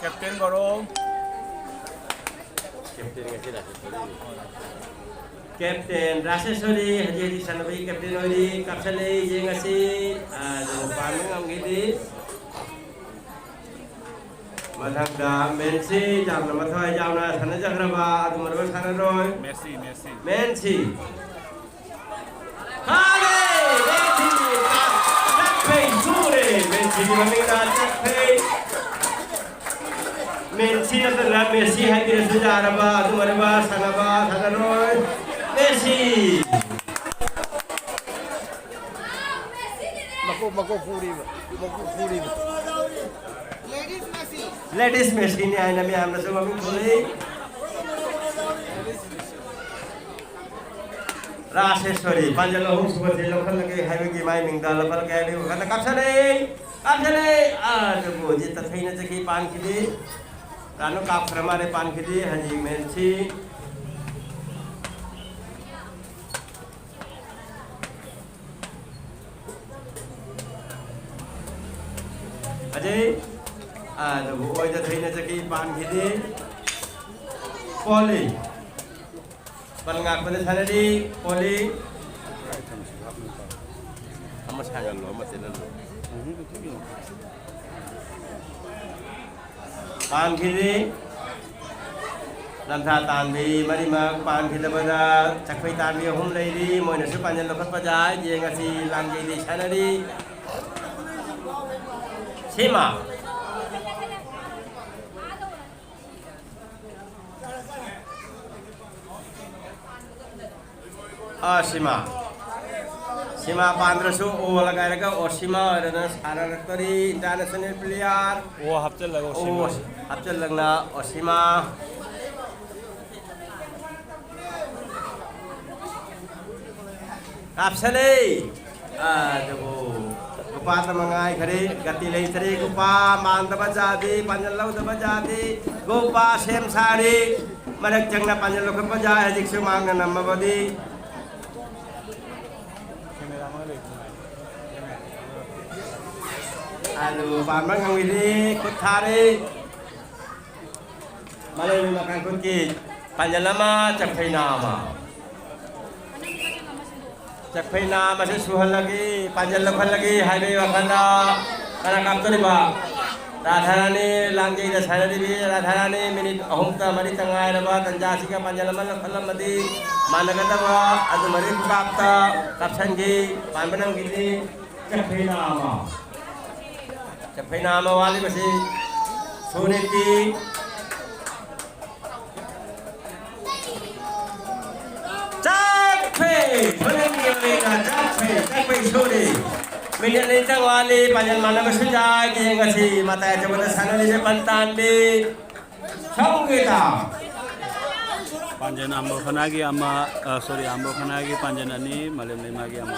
ꯀꯦꯞꯇꯦꯟ ꯒꯧꯔꯣ꯫ ꯀꯦꯞꯇꯦꯟ ꯉꯁꯤ ꯔꯥꯁꯦꯁꯣꯔꯤꯅꯤ꯫ ꯀꯦꯞꯇꯦꯟ ꯔꯥꯁꯦꯁꯣꯔꯤ ꯍꯧꯖꯤꯛ ꯍꯧꯖꯤꯛ ꯁꯥꯟꯅꯕꯒꯤ ꯀꯦꯞꯇꯦꯟ ꯑꯣꯏꯔꯤ꯫ ꯀꯥꯞꯁꯜꯂꯛꯏ, ꯌꯦꯡꯉꯁꯤ꯫ ꯑꯗꯨ ꯄꯥꯟꯕ ꯉꯝꯈꯤꯗꯦ꯫ ꯃꯊꯪꯗ ꯃꯦꯟꯁꯤ ꯌꯥꯝꯅ ꯃꯊ꯭ꯋꯥꯏ ꯌꯥꯎꯅ ꯁꯥꯟꯅꯖꯈ꯭ꯔꯕ ꯑꯗꯨꯝ ꯑꯣꯏꯔꯕ ꯁꯥꯟꯅꯔꯣꯏ꯫ Messi, Messi. ꯃꯦꯟꯁꯤ꯫ ꯐꯥꯔꯦ! ꯃꯦꯁꯤ ꯆꯠꯈ꯭ꯔꯦ! ꯁꯨꯔꯦ! ꯃꯦꯁꯤꯒꯤ ꯃꯃꯤꯡꯅ ꯆꯠꯈ꯭ꯔꯦ! ꯃꯦꯁꯤ ꯅꯠꯇꯅ ꯃꯦꯁꯤ ꯍꯥꯏꯕꯤꯔꯁꯨ ꯌꯥꯔꯕ, ꯑꯗꯨ ꯑꯣꯏꯔꯕ ꯁꯥꯟꯅꯕ ꯁꯥꯟꯅꯔꯣꯏ ꯃꯦꯁꯤ꯫ ꯃꯀꯣꯛ, ꯃꯀꯣꯛ ꯄꯨꯔꯤꯕ, ꯃꯀꯣꯛ ꯄꯨꯔꯤꯕ꯫ ꯂꯦꯗꯤꯁ ꯃꯦꯁꯤꯅꯤ ꯍꯥꯏꯅ ꯃꯌꯥꯝꯅꯁꯨ ꯃꯃꯤꯡ ꯊꯣꯜꯂꯤ꯫ ꯔꯥꯁꯦꯁ꯭ꯋꯔꯤ, ꯄꯥꯟꯖꯜ ꯑꯍꯨꯝ ꯁꯨꯕꯁꯦ ꯂꯧꯈꯠꯂꯒꯦ ꯍꯥꯏꯕꯒꯤ ꯃꯥꯏ ꯃꯤꯡꯗ ꯂꯧꯈꯠꯂꯒꯦ ꯍꯥꯏꯕꯒꯤ ꯋꯥꯈꯜꯗ ꯀꯥꯞꯁꯜꯂꯦ, ꯀꯥꯞꯁꯜꯂꯦ꯫ ꯑꯗꯨꯕꯨ ꯍꯧꯖꯤꯛ ꯇꯊꯩꯅ ꯆꯠꯈꯤ, ꯄꯥꯟꯈꯤꯗꯦ꯫ ꯔꯥꯅꯨ ꯀꯥꯞꯈ꯭ꯔ ꯃꯥꯜꯂꯦ, ꯄꯥꯟꯈꯤꯗꯦ꯫ ꯍꯧꯖꯤꯛ ꯃꯦꯟꯁꯤ꯫ ꯑꯖꯩ, ꯑꯗꯨꯕꯨ ꯑꯣꯏꯗ ꯊꯩꯅ ꯆꯠꯈꯤ, ꯄꯥꯟꯈꯤꯗꯦ꯫ ꯄꯣꯜꯂꯤ꯫ ꯕꯜ ꯉꯥꯛꯄꯗ ꯁꯥꯟꯅꯔꯤ, ꯄꯣꯜꯂꯤ꯫ ꯑꯃ ꯁꯥꯡꯍꯜꯂꯣ, ꯑꯃ ꯇꯦꯜꯍꯜꯂꯣ꯫ ꯄꯥꯟꯈꯤꯗꯦ꯫ ꯂꯝꯊꯥ ꯇꯥꯟꯕꯤ ꯃꯔꯤꯃꯛ ꯄꯥꯟꯈꯤꯗꯕꯗ ꯆꯈꯣꯏ ꯇꯥꯟꯕꯤ ꯑꯍꯨꯝ ꯂꯩꯔꯤ꯫ ꯃꯣꯏꯅꯁꯨ ꯄꯥꯟꯖꯜ ꯂꯧꯈꯠꯄ ꯌꯥꯏ꯫ ꯌꯦꯡꯉꯁꯤ, ꯂꯥꯡꯖꯩꯗꯤ ꯁꯥꯟꯅꯔꯤ꯫ ꯁꯤꯃ꯫ ꯑ, ꯁꯤꯃ꯫ ꯁꯤꯃ ꯄꯥꯟꯗ꯭ꯔꯁꯨ ꯑꯣ ꯂꯒꯥꯏꯔꯒ ꯑꯣꯁꯤꯃꯥ ꯑꯣꯏꯔꯅ ꯁꯥꯟꯅꯔꯛꯇꯣꯔꯤ, international player꯫ ꯑꯣ ꯍꯥꯞꯆꯜꯂꯒ ꯑꯣ ꯑꯣꯁꯤꯃꯥ꯫ ꯍꯥꯞꯆꯜꯂꯒꯅ ꯑꯣꯁꯤꯃꯥ꯫ ꯀꯥꯞꯁꯜꯂꯦ꯫ ꯑꯗꯨꯕꯨ ꯒꯣꯄꯥ ꯇ ꯃꯉꯥꯏꯈꯔꯦ, ꯒꯇꯤ ꯂꯩꯇ꯭ꯔꯦ꯫ ꯒꯣꯄꯥ ꯃꯥꯟꯗꯕ ꯖꯥꯗꯤ, ꯄꯥꯟꯖꯜ ꯂꯧꯗꯕ ꯖꯥꯗꯤ꯫ ꯒꯣꯄꯥ ꯁꯦꯝ ꯁꯥꯔꯤ꯫ ꯃꯔꯛ ꯆꯪꯅ ꯄꯥꯟꯖꯜ ꯂꯧꯈꯠꯄ ꯌꯥꯏ, ꯍꯧꯖꯤꯛꯁꯨ ꯃꯍꯥꯛꯅ ꯅꯝꯃꯕꯗꯤ꯫ ꯑꯗꯨ ꯄꯥꯟꯕ ꯉꯝꯈꯤꯗꯦ, ꯈꯨꯠ ꯊꯥꯔꯦ꯫ ꯃꯥꯂꯦꯝꯒꯤ ꯃꯈꯥ ꯈꯨꯠꯀꯤ ꯄꯥꯟꯖꯜ ꯑꯃ, ꯆꯐꯩꯅꯥ ꯑꯃ꯫ ꯆꯐꯩꯅꯥ ꯑꯃꯁꯨ ꯁꯨꯍꯜꯂꯒꯦ, ꯄꯥꯟꯖꯜ ꯂꯧꯍꯜꯂꯒꯦ ꯍꯥꯏꯕꯒꯤ ꯋꯥꯈꯜꯗ ꯀꯅꯥ ꯀꯥꯞꯇꯣꯔꯤꯕ? ꯔꯥꯙꯥꯔꯥꯅꯤ ꯂꯥꯡꯖꯩꯗ ꯁꯥꯟꯅꯔꯤꯕꯤ ꯔꯥꯙꯥꯔꯥꯅꯤ ꯃꯤꯅꯤꯠ ꯑꯍꯨꯝꯇ ꯃꯔꯤꯇ ꯉꯥꯏꯔꯕ ꯇꯟꯖꯥꯁꯤꯒ ꯄꯥꯟꯖꯜ ꯑꯃ ꯂꯧꯈꯠꯂꯝꯃꯗꯤ ꯃꯥꯟꯅꯒꯗꯕ, ꯑꯗꯨ ꯃꯔꯤ ꯈꯨꯀꯥꯞꯇ ꯀꯥꯞꯁꯟꯈꯤ, ꯄꯥꯟꯕ ꯅꯪꯈꯤꯗꯦ꯫ ꯆꯐꯩꯅꯥ ꯑꯃ꯫ ꯆꯐꯩꯅꯥ ꯑꯃ ꯋꯥꯠꯂꯤꯕꯁꯤ ꯁꯨꯅꯤꯇꯤ꯫ ꯆꯠꯈ꯭ꯔꯦ! ꯁꯣꯏꯅꯥꯝꯒꯤ ꯑꯣꯏꯅ ꯆꯠꯈ꯭ꯔꯦ! ꯆꯠꯈ꯭ꯔꯦ, ꯁꯣꯔꯤ! ꯃꯤꯅꯤꯠ ꯑꯅꯤꯇꯪ ꯋꯥꯠꯂꯤ, ꯄꯥꯡꯖꯟ ꯃꯥꯟꯅꯕꯁꯨ ꯌꯥꯏ꯫ ꯌꯦꯡꯉꯁꯤ, ꯃꯇꯥꯏ ꯑꯆꯧꯕꯗ ꯁꯥꯟꯅꯔꯤꯁꯦ ꯄꯟ ꯇꯥꯟꯕꯤ꯫ ꯁꯪꯒꯤꯇꯥ꯫ ꯄꯥꯟꯖꯟ ꯑꯝꯕꯣꯈꯅꯥꯒꯤ ꯑꯃ, ꯑ, ꯁꯣꯔꯤ, ꯑꯝꯕꯣꯈꯅꯥꯒꯤ ꯄꯥꯟꯖꯟ ꯑꯅꯤ, ꯃꯥꯂꯦꯝ ꯂꯩꯃꯥꯒꯤ ꯑꯃ꯫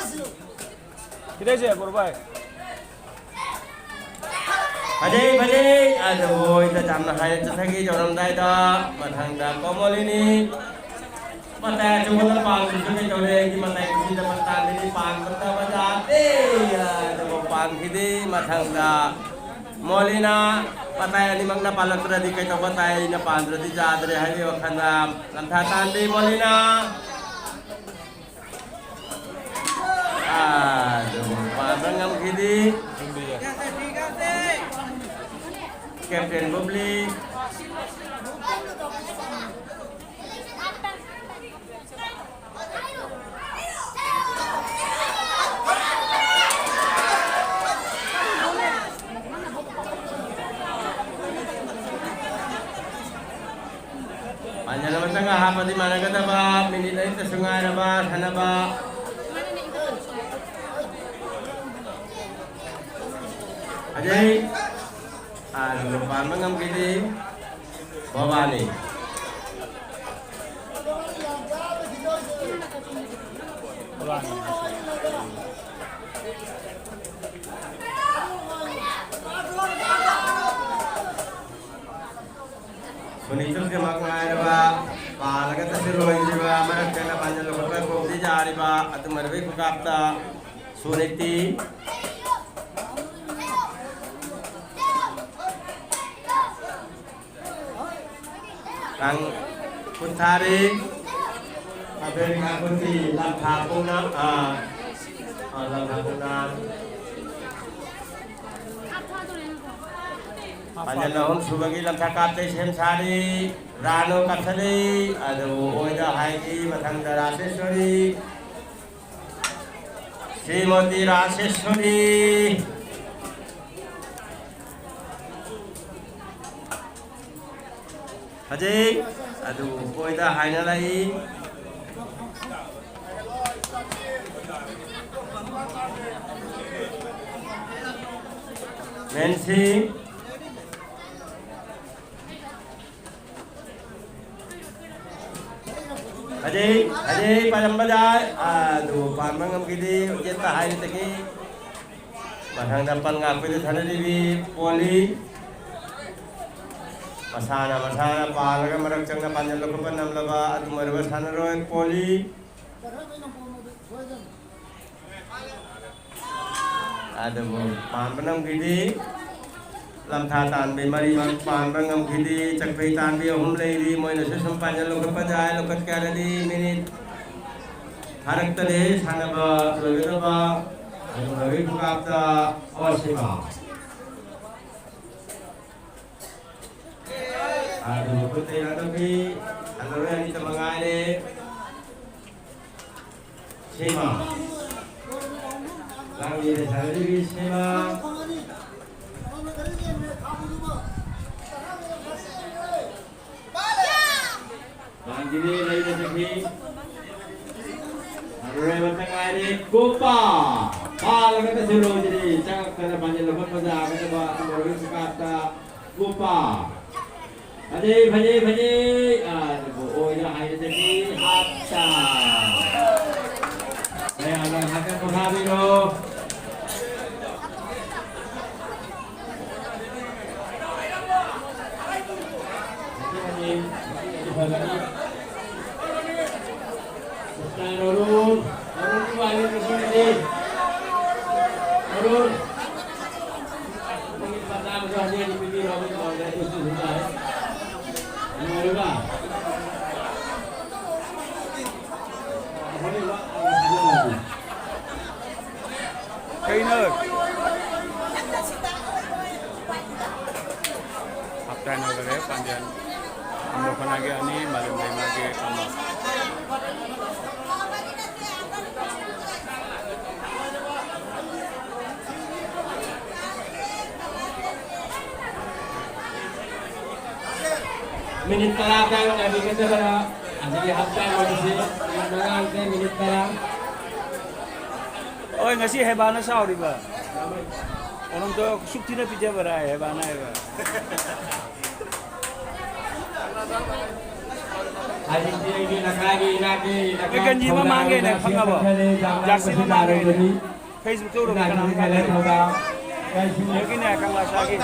ꯁꯤꯗꯩꯁꯦ, ꯒꯨꯔꯨ ꯚꯥꯏ꯫ ꯐꯖꯩ, ꯐꯖꯩ꯫ ꯑꯗꯨꯕꯨ ꯍꯣꯏꯗ ꯌꯥꯝꯅ ꯍꯥꯏꯅ ꯆꯠꯊꯈꯤ ꯌꯧꯔꯝꯗꯥꯏꯗ꯫ ꯃꯊꯪꯗ ꯀꯣꯃꯣꯂꯤꯅꯤ꯫ ꯃꯇꯥꯏ ꯑꯆꯧꯕꯗ ꯄꯥꯟꯕꯁꯨ ꯀꯩꯗꯧꯔꯦ? ꯑꯩꯒꯤ ꯃꯇꯥꯏ ꯀꯨꯁꯤꯗ ꯄꯟꯇꯥꯟꯗꯗꯤ ꯄꯥꯟꯕ ꯇꯕ ꯌꯥꯗꯦ꯫ ꯑꯗꯨꯕꯨ ꯄꯥꯟꯈꯤꯗꯦ꯫ ꯃꯊꯪꯗ ꯃꯣꯂꯤꯅꯥ꯫ ꯃꯇꯥꯏ ꯑꯅꯤꯃꯛꯅ ꯄꯥꯜꯂꯛꯇ꯭ꯔꯗꯤ ꯀꯩꯗꯧꯕ ꯇꯥꯏ? ꯑꯩꯅ ꯄꯥꯟꯗ꯭ꯔꯗꯤ ꯌꯥꯗ꯭ꯔꯦ ꯍꯥꯏꯕꯒꯤ ꯋꯥꯈꯜꯗ ꯂꯝꯊꯥ ꯇꯥꯟꯕꯤ ꯃꯣꯂꯤꯅꯥ꯫ ꯑꯗꯨꯕꯨ ꯄꯥꯟꯕ ꯉꯝꯈꯤꯗꯦ꯫ ꯀꯦꯞꯇꯦꯟ ꯕꯨꯕ꯭ꯂꯤ꯫ ꯄꯥꯟꯖꯜ ꯑꯃꯇꯪꯒ ꯍꯥꯞꯄꯗꯤ ꯃꯥꯟꯅꯒꯗꯕ, ꯃꯤꯅꯤꯠ ꯑꯅꯤꯇꯁꯨ ꯉꯥꯏꯔꯕ ꯁꯥꯟꯅꯕ꯫ ꯑꯖꯩ, ꯑꯗꯨ ꯄꯥꯟꯕ ꯉꯝꯈꯤꯗꯦ꯫ ꯚꯕꯥꯅꯤ꯫ ꯁꯨꯅꯤꯆꯜꯒꯤꯃꯛ ꯉꯥꯏꯔꯕ, ꯄꯥꯜꯂꯒ ꯆꯠꯁꯤꯜꯂꯣꯏꯗ꯭ꯔꯤꯕ, ꯃꯔꯛꯇ ꯄꯥꯟꯖꯜ ꯂꯧꯈꯠꯄ ꯀꯣꯛꯇꯤ ꯌꯥꯔꯤꯕ, ꯑꯗꯨ ꯃꯔꯨꯒꯤ ꯈꯨꯀꯥꯞꯇ ꯁꯨꯅꯤꯇꯤ꯫ ꯀꯥꯡ ꯈꯨꯠ ꯊꯥꯔꯤ꯫ ꯑꯕꯦꯔꯤꯀꯥ ꯈꯨꯠꯇꯤ ꯂꯝꯐꯥ ꯄꯨꯡꯅ, ꯑꯥ, ꯑꯥ, ꯂꯝꯐꯥ ꯄꯨꯡꯅ꯫ ꯄꯥꯟꯖꯜ ꯑꯍꯨꯝ ꯁꯨꯕꯒꯤ ꯂꯝꯊꯥ ꯀꯥꯞꯇꯩ ꯁꯦꯝ ꯁꯥꯔꯤ꯫ ꯔꯥꯅꯣ ꯀꯥꯞꯁꯤꯜꯂꯤ꯫ ꯑꯗꯨꯕꯨ ꯑꯣꯏꯗ ꯍꯥꯏꯈꯤ꯫ ꯃꯊꯪꯗ ꯔꯥꯁꯦꯁꯣꯔꯤ꯫ ꯁ꯭ꯔꯤꯃꯇꯤ ꯔꯥꯁꯦꯁꯣꯔꯤ꯫ ꯐꯖꯩ꯫ ꯑꯗꯨꯕꯨ ꯃꯈꯣꯏꯗ ꯍꯥꯏꯅ ꯂꯥꯛꯏ꯫ ꯃꯦꯟꯁꯤ꯫ ꯐꯖꯩ, ꯐꯖꯩ, ꯄꯥꯜꯂꯝꯕ ꯌꯥꯏ꯫ ꯑꯗꯨ ꯄꯥꯟꯕ ꯉꯝꯈꯤꯗꯦ, ꯎꯆꯦꯠꯇ ꯍꯥꯏꯔꯤꯗꯒꯤ꯫ ꯃꯊꯪꯗ ꯄꯟ ꯉꯥꯛꯄꯗ ꯊꯥꯅꯔꯤꯕꯤ ꯄꯣꯂꯤ꯫ ꯃꯁꯥꯅ, ꯃꯁꯥꯅ ꯄꯥꯜꯂꯒ ꯃꯔꯛ ꯆꯪꯅ ꯄꯥꯟꯖꯜ ꯂꯧꯈꯠꯄ ꯅꯝꯂꯕ ꯑꯗꯨꯝ ꯑꯣꯏꯔꯕ ꯁꯥꯟꯅꯔꯣꯏ ꯄꯣꯂꯤ꯫ ꯑꯗꯨꯕꯨ ꯄꯥꯟꯕ ꯉꯝꯈꯤꯗꯦ꯫ ꯂꯝꯊꯥ ꯇꯥꯟꯕꯤ ꯃꯔꯤꯃꯛ ꯄꯥꯟꯕ ꯉꯝꯈꯤꯗꯦ꯫ ꯆꯛꯄꯩ ꯇꯥꯟꯕꯤ ꯑꯍꯨꯝ ꯂꯩꯔꯤ꯫ ꯃꯣꯏꯅꯁꯨ ꯁꯨꯝ ꯄꯥꯟꯖꯜ ꯂꯧꯈꯠꯄ ꯌꯥꯏ꯫ ꯂꯧꯈꯠꯀꯦ ꯍꯥꯏꯔꯗꯤ ꯃꯤꯅꯤꯠ ꯊꯥꯔꯛꯇꯔꯦ꯫ ꯁꯥꯟꯅꯕ ꯂꯣꯏꯒꯗꯕ ꯑꯗꯨ ꯂꯣꯏꯕꯒꯤ ꯈꯨꯀꯥꯞꯇ ꯑꯣꯁꯤꯃꯥ꯫ ꯑꯗꯨ ꯈꯨꯠꯇ ꯌꯥꯗꯧꯔꯤ꯫ ꯁꯥꯟꯅꯔꯣꯏ ꯑꯅꯤꯇ ꯃꯉꯥꯏꯔꯦ꯫ ꯁꯤꯃꯥ꯫ ꯂꯥꯡꯕꯤꯔꯦ ꯁꯥꯟꯅꯔꯤꯕꯤ ꯁꯤꯃꯥ꯫ ꯂꯥꯡꯕꯤꯔꯦ ꯂꯩꯕ ꯆꯠꯈꯤ꯫ ꯁꯥꯟꯅꯔꯣꯏ ꯑꯃꯇ ꯉꯥꯏꯔꯦ꯫ ꯀꯣꯄꯥ꯫ ꯄꯥꯜꯂꯒ ꯇꯁꯤꯜꯂꯣ ꯁꯤꯗꯤ꯫ ꯆꯪꯉꯛꯇꯅ ꯄꯥꯟꯖꯤꯜ ꯂꯧꯈꯠꯄ ꯌꯥꯒꯗꯕ ꯑꯃꯔꯣꯏ ꯈꯨꯀꯥꯞꯇ꯫ ꯀꯣꯄꯥ꯫ ꯐꯖꯩ, ꯐꯖꯩ, ꯐꯖꯩ꯫ ꯑꯗꯨꯕꯨ ꯑꯣꯏꯅ ꯍꯥꯏꯕꯗꯒꯤ ꯍꯥꯞꯇ꯫ ꯃꯌꯥꯝꯅ ꯉꯥꯏꯍꯥꯛꯇꯪ ꯄꯣꯊꯥꯕꯤꯔꯣ꯫ ꯐꯖꯅꯤ, ꯐꯖꯅꯤ, ꯐꯖꯅꯤ꯫ ꯀꯞꯇꯥꯟ ꯑꯔꯨꯟ, ꯑꯔꯨꯟꯒꯤ ꯋꯥꯔꯤ ꯉꯁꯤꯒꯤꯗꯤ꯫ ꯑꯔꯨꯟ꯫ ꯅꯪꯒꯤ ꯂꯨꯄꯥ ꯆꯥꯝꯃꯁꯨ ꯍꯥꯏꯖꯔꯤ, ꯄꯤꯕꯤꯔꯣ, ꯑꯃꯒꯤ ꯃꯃꯥꯡꯗ ꯑꯩꯈꯣꯏꯁꯨ ꯑꯗꯨꯝ ꯂꯥꯛꯑꯦ꯫ ꯅꯨꯡꯉꯥꯏꯔꯕ? ꯍꯣꯔꯦꯟ ꯋꯥ ꯍꯥꯏꯖꯔꯛꯑꯒꯦ꯫ ꯀꯩꯅꯣ? ꯍꯥꯞꯇꯥꯏꯝ ꯂꯣꯏꯔꯦ, ꯄꯥꯟꯖꯟ꯫ ꯑꯃ ꯈꯣꯠꯅꯒꯤ ꯑꯅꯤ, ꯃꯥꯂꯦꯝ ꯂꯩꯃꯒꯤ ꯑꯃ꯫ ꯃꯤꯅꯤꯠ ꯇꯔꯥ ꯇꯔꯥ ꯉꯥꯏꯕꯤꯒꯗꯕ꯫ ꯑꯗꯒꯤ ꯍꯥꯞ ꯇꯥꯏꯝ ꯑꯣꯏꯕꯁꯤ ꯃꯤꯅꯤꯠ ꯃꯉꯥ ꯅꯠꯇ꯭ꯔꯦ, ꯃꯤꯅꯤꯠ ꯇꯔꯥ꯫ ꯍꯣꯏ, ꯉꯁꯤ ꯍꯦꯕꯥꯅ ꯁꯥꯎꯔꯤꯕ꯫ ꯑꯣꯅꯝꯗꯣ ꯁꯨꯛ ꯊꯤꯅ ꯄꯤꯖꯕꯔꯥ ꯍꯦꯕꯥꯅ ꯍꯥꯏꯕ꯫ ꯍꯧꯖꯤꯛꯇꯤ ꯑꯩꯒꯤ ꯂꯩꯀꯥꯏꯒꯤ ꯏꯅꯥꯛꯀꯤ ꯂꯩꯀꯥꯏ ꯀꯩꯀꯟꯖꯤ ꯃꯃꯥꯡꯒꯤ ꯑꯩꯅ ꯊꯧꯗꯥꯡ ꯈꯪꯉꯕꯣ? ꯃꯁꯤ ꯖꯥꯔꯁꯤ ꯇꯥꯔꯣꯏꯗꯕꯅꯤ꯫ ꯃꯃꯥꯡꯒꯤ ꯑꯩꯅ꯫ Facebook ꯇ ꯎꯔꯕ ꯀꯅꯥ ꯀꯅꯥ ꯂꯩꯔꯦ ꯊꯧꯗꯥꯡ꯫ ꯌꯣꯒꯤꯅꯦ, ꯀꯪꯂꯥ ꯁꯥꯒꯤ꯫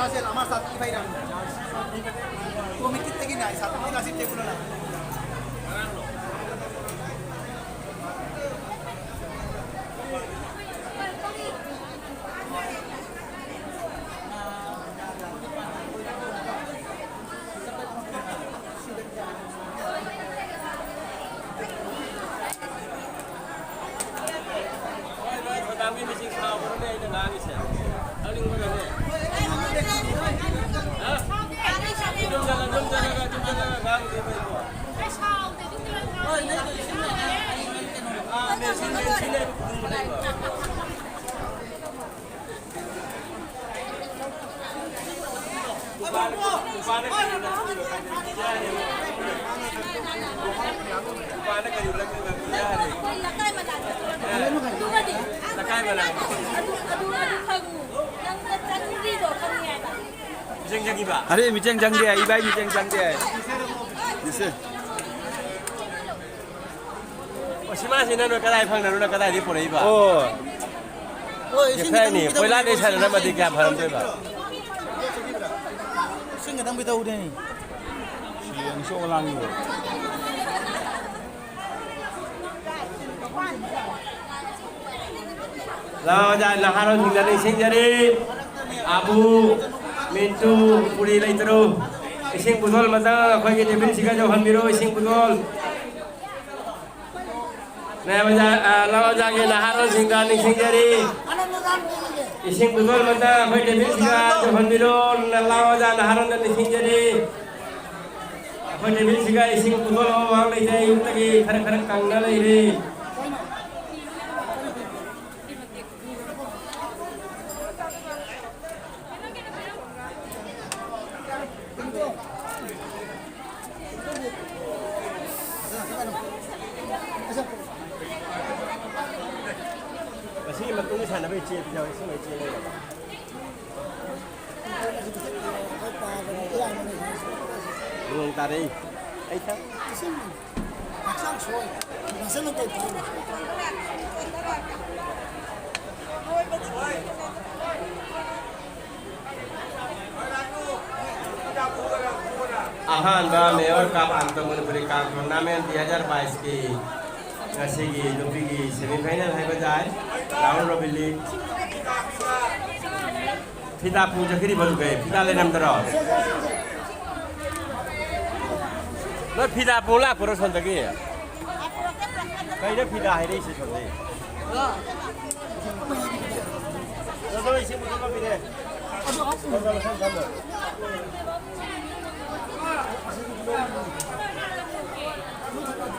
ꯑꯔꯦ, ꯃꯤꯆꯪ ꯆꯪꯗꯦ, ꯏꯕꯥꯏ ꯃꯤꯆꯪ ꯆꯪꯗꯦ꯫ ꯏꯁꯦ꯫ ꯑꯣ, ꯁꯤꯃꯥꯁꯤ ꯅꯪꯅ ꯀꯗꯥꯏ ꯐꯪꯅꯔꯨꯅ ꯀꯗꯥꯏꯗꯒꯤ ꯄꯨꯔꯛꯏꯕ? ꯑꯣ꯫ ꯍꯣꯏ, ꯏꯁꯤꯡ ꯈꯔꯅꯤ ꯈꯤꯇꯪ ꯄꯤꯊꯛꯎꯅꯦ, ꯀꯣꯏꯂꯥꯗꯩ ꯁꯥꯟꯅꯔꯝꯃꯗꯤ ꯀꯌꯥꯝ ꯐꯔꯝꯗꯣꯏꯕ? ꯏꯁꯤꯡ ꯈꯤꯇꯪ ꯄꯤꯊꯛꯎꯅꯦ꯫ ꯁꯤ ꯌꯦꯡ ꯁꯣꯛ ꯂꯥꯡꯉꯤꯕ꯫ ꯂꯥꯛꯑꯣ, ꯑꯣꯖꯥ, ꯅꯍꯥꯔꯣꯜꯁꯤꯡꯗ ꯅꯤꯡꯁꯤꯡꯖꯔꯤ꯫ ꯑꯕꯨ, ꯃꯤꯟꯇꯨ, ꯄꯨꯔꯤ ꯂꯩꯇ꯭ꯔꯨ꯫ ꯏꯁꯤꯡ ꯕꯣꯇꯜ ꯑꯃꯇꯪ ꯑꯩꯈꯣꯏꯒꯤ ꯇꯦꯕꯜꯁꯤꯒ ꯌꯧꯍꯟꯕꯤꯔꯣ, ꯏꯁꯤꯡ ꯕꯣꯇꯜ꯫ ꯂꯥꯛꯑꯣ, ꯑꯣꯖꯥ, ꯑ, ꯂꯥꯛꯑꯣ, ꯑꯣꯖꯥꯒꯤ ꯅꯍꯥꯔꯣꯜꯁꯤꯡꯗ ꯅꯤꯡꯁꯤꯡꯖꯔꯤ꯫ ꯏꯁꯤꯡ ꯕꯣꯇꯜ ꯑꯃꯇꯪ ꯑꯩꯈꯣꯏ ꯇꯦꯕꯜꯁꯤꯒ ꯌꯧꯍꯟꯕꯤꯔꯣ꯫ ꯂꯥꯛꯑꯣ, ꯑꯣꯖꯥ, ꯅꯍꯥꯔꯣꯜꯗ ꯅꯤꯡꯁꯤꯡꯖꯔꯤ꯫ ꯑꯩꯈꯣꯏ ꯇꯦꯕꯜꯁꯤꯒ ꯏꯁꯤꯡ ꯄꯨꯊꯣꯛꯅꯕ ꯃꯃꯥꯡ ꯂꯩꯇꯦ, ꯑꯌꯨꯛꯇꯒꯤ ꯈꯔ ꯈꯔ ꯀꯪꯅ ꯂꯩꯔꯤ꯫ ꯃꯁꯤꯒꯤ ꯃꯇꯨꯡꯗ ꯁꯥꯟꯅꯕ ꯏꯆꯦ ꯌꯥꯎꯋꯦ, ꯁꯤꯃ ꯏꯆꯦ ꯂꯩꯔꯕ? ꯅꯣꯡ ꯇꯥꯔꯛꯏ꯫ ꯑꯩ ꯊꯛ- ꯍꯛꯆꯥꯡ ꯁꯣꯛꯑꯦ꯫ ꯐꯖꯅ ꯇꯧ ꯇꯥꯔꯦ꯫ ꯑꯍꯥꯟꯕ ꯃꯦꯌꯔ ꯀꯞ ꯑꯟꯇ ꯃꯅꯤꯄꯨꯔꯤ ꯀꯥꯡ ꯇꯣꯔꯅꯥꯃꯦꯟ ꯗꯨ ꯍꯖꯥꯔ ꯕꯥꯏꯁꯀꯤ ꯉꯁꯤꯒꯤ ꯅꯨꯄꯤꯒꯤ ꯁꯦꯃꯤꯐꯥꯏꯅꯦꯜ ꯍꯥꯏꯕ ꯇꯥꯏ꯫ Round robin league. ꯐꯤꯗꯥ ꯄꯨ ꯆꯠꯈꯤꯔꯤꯕ ꯑꯗꯨꯒꯩ? ꯐꯤꯗꯥ ꯂꯩꯔꯝꯗ꯭ꯔꯣ? ꯅꯣꯏ ꯐꯤꯗꯥ ꯄꯨ ꯂꯥꯛꯄ꯭ꯔꯣ ꯁꯣꯝꯗꯒꯤ? ꯀꯩꯅꯣ ꯐꯤꯗꯥ ꯍꯥꯏꯔꯛꯏꯁꯦ ꯁꯣꯝꯗꯒꯤ? ꯅꯣꯏ ꯏꯁꯤꯡ ꯕꯣꯇꯜ ꯑꯃ ꯄꯤꯔꯛꯑꯦ꯫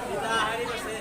ꯐꯤꯗꯥ ꯍꯥꯏꯔꯤꯕꯁꯦ꯫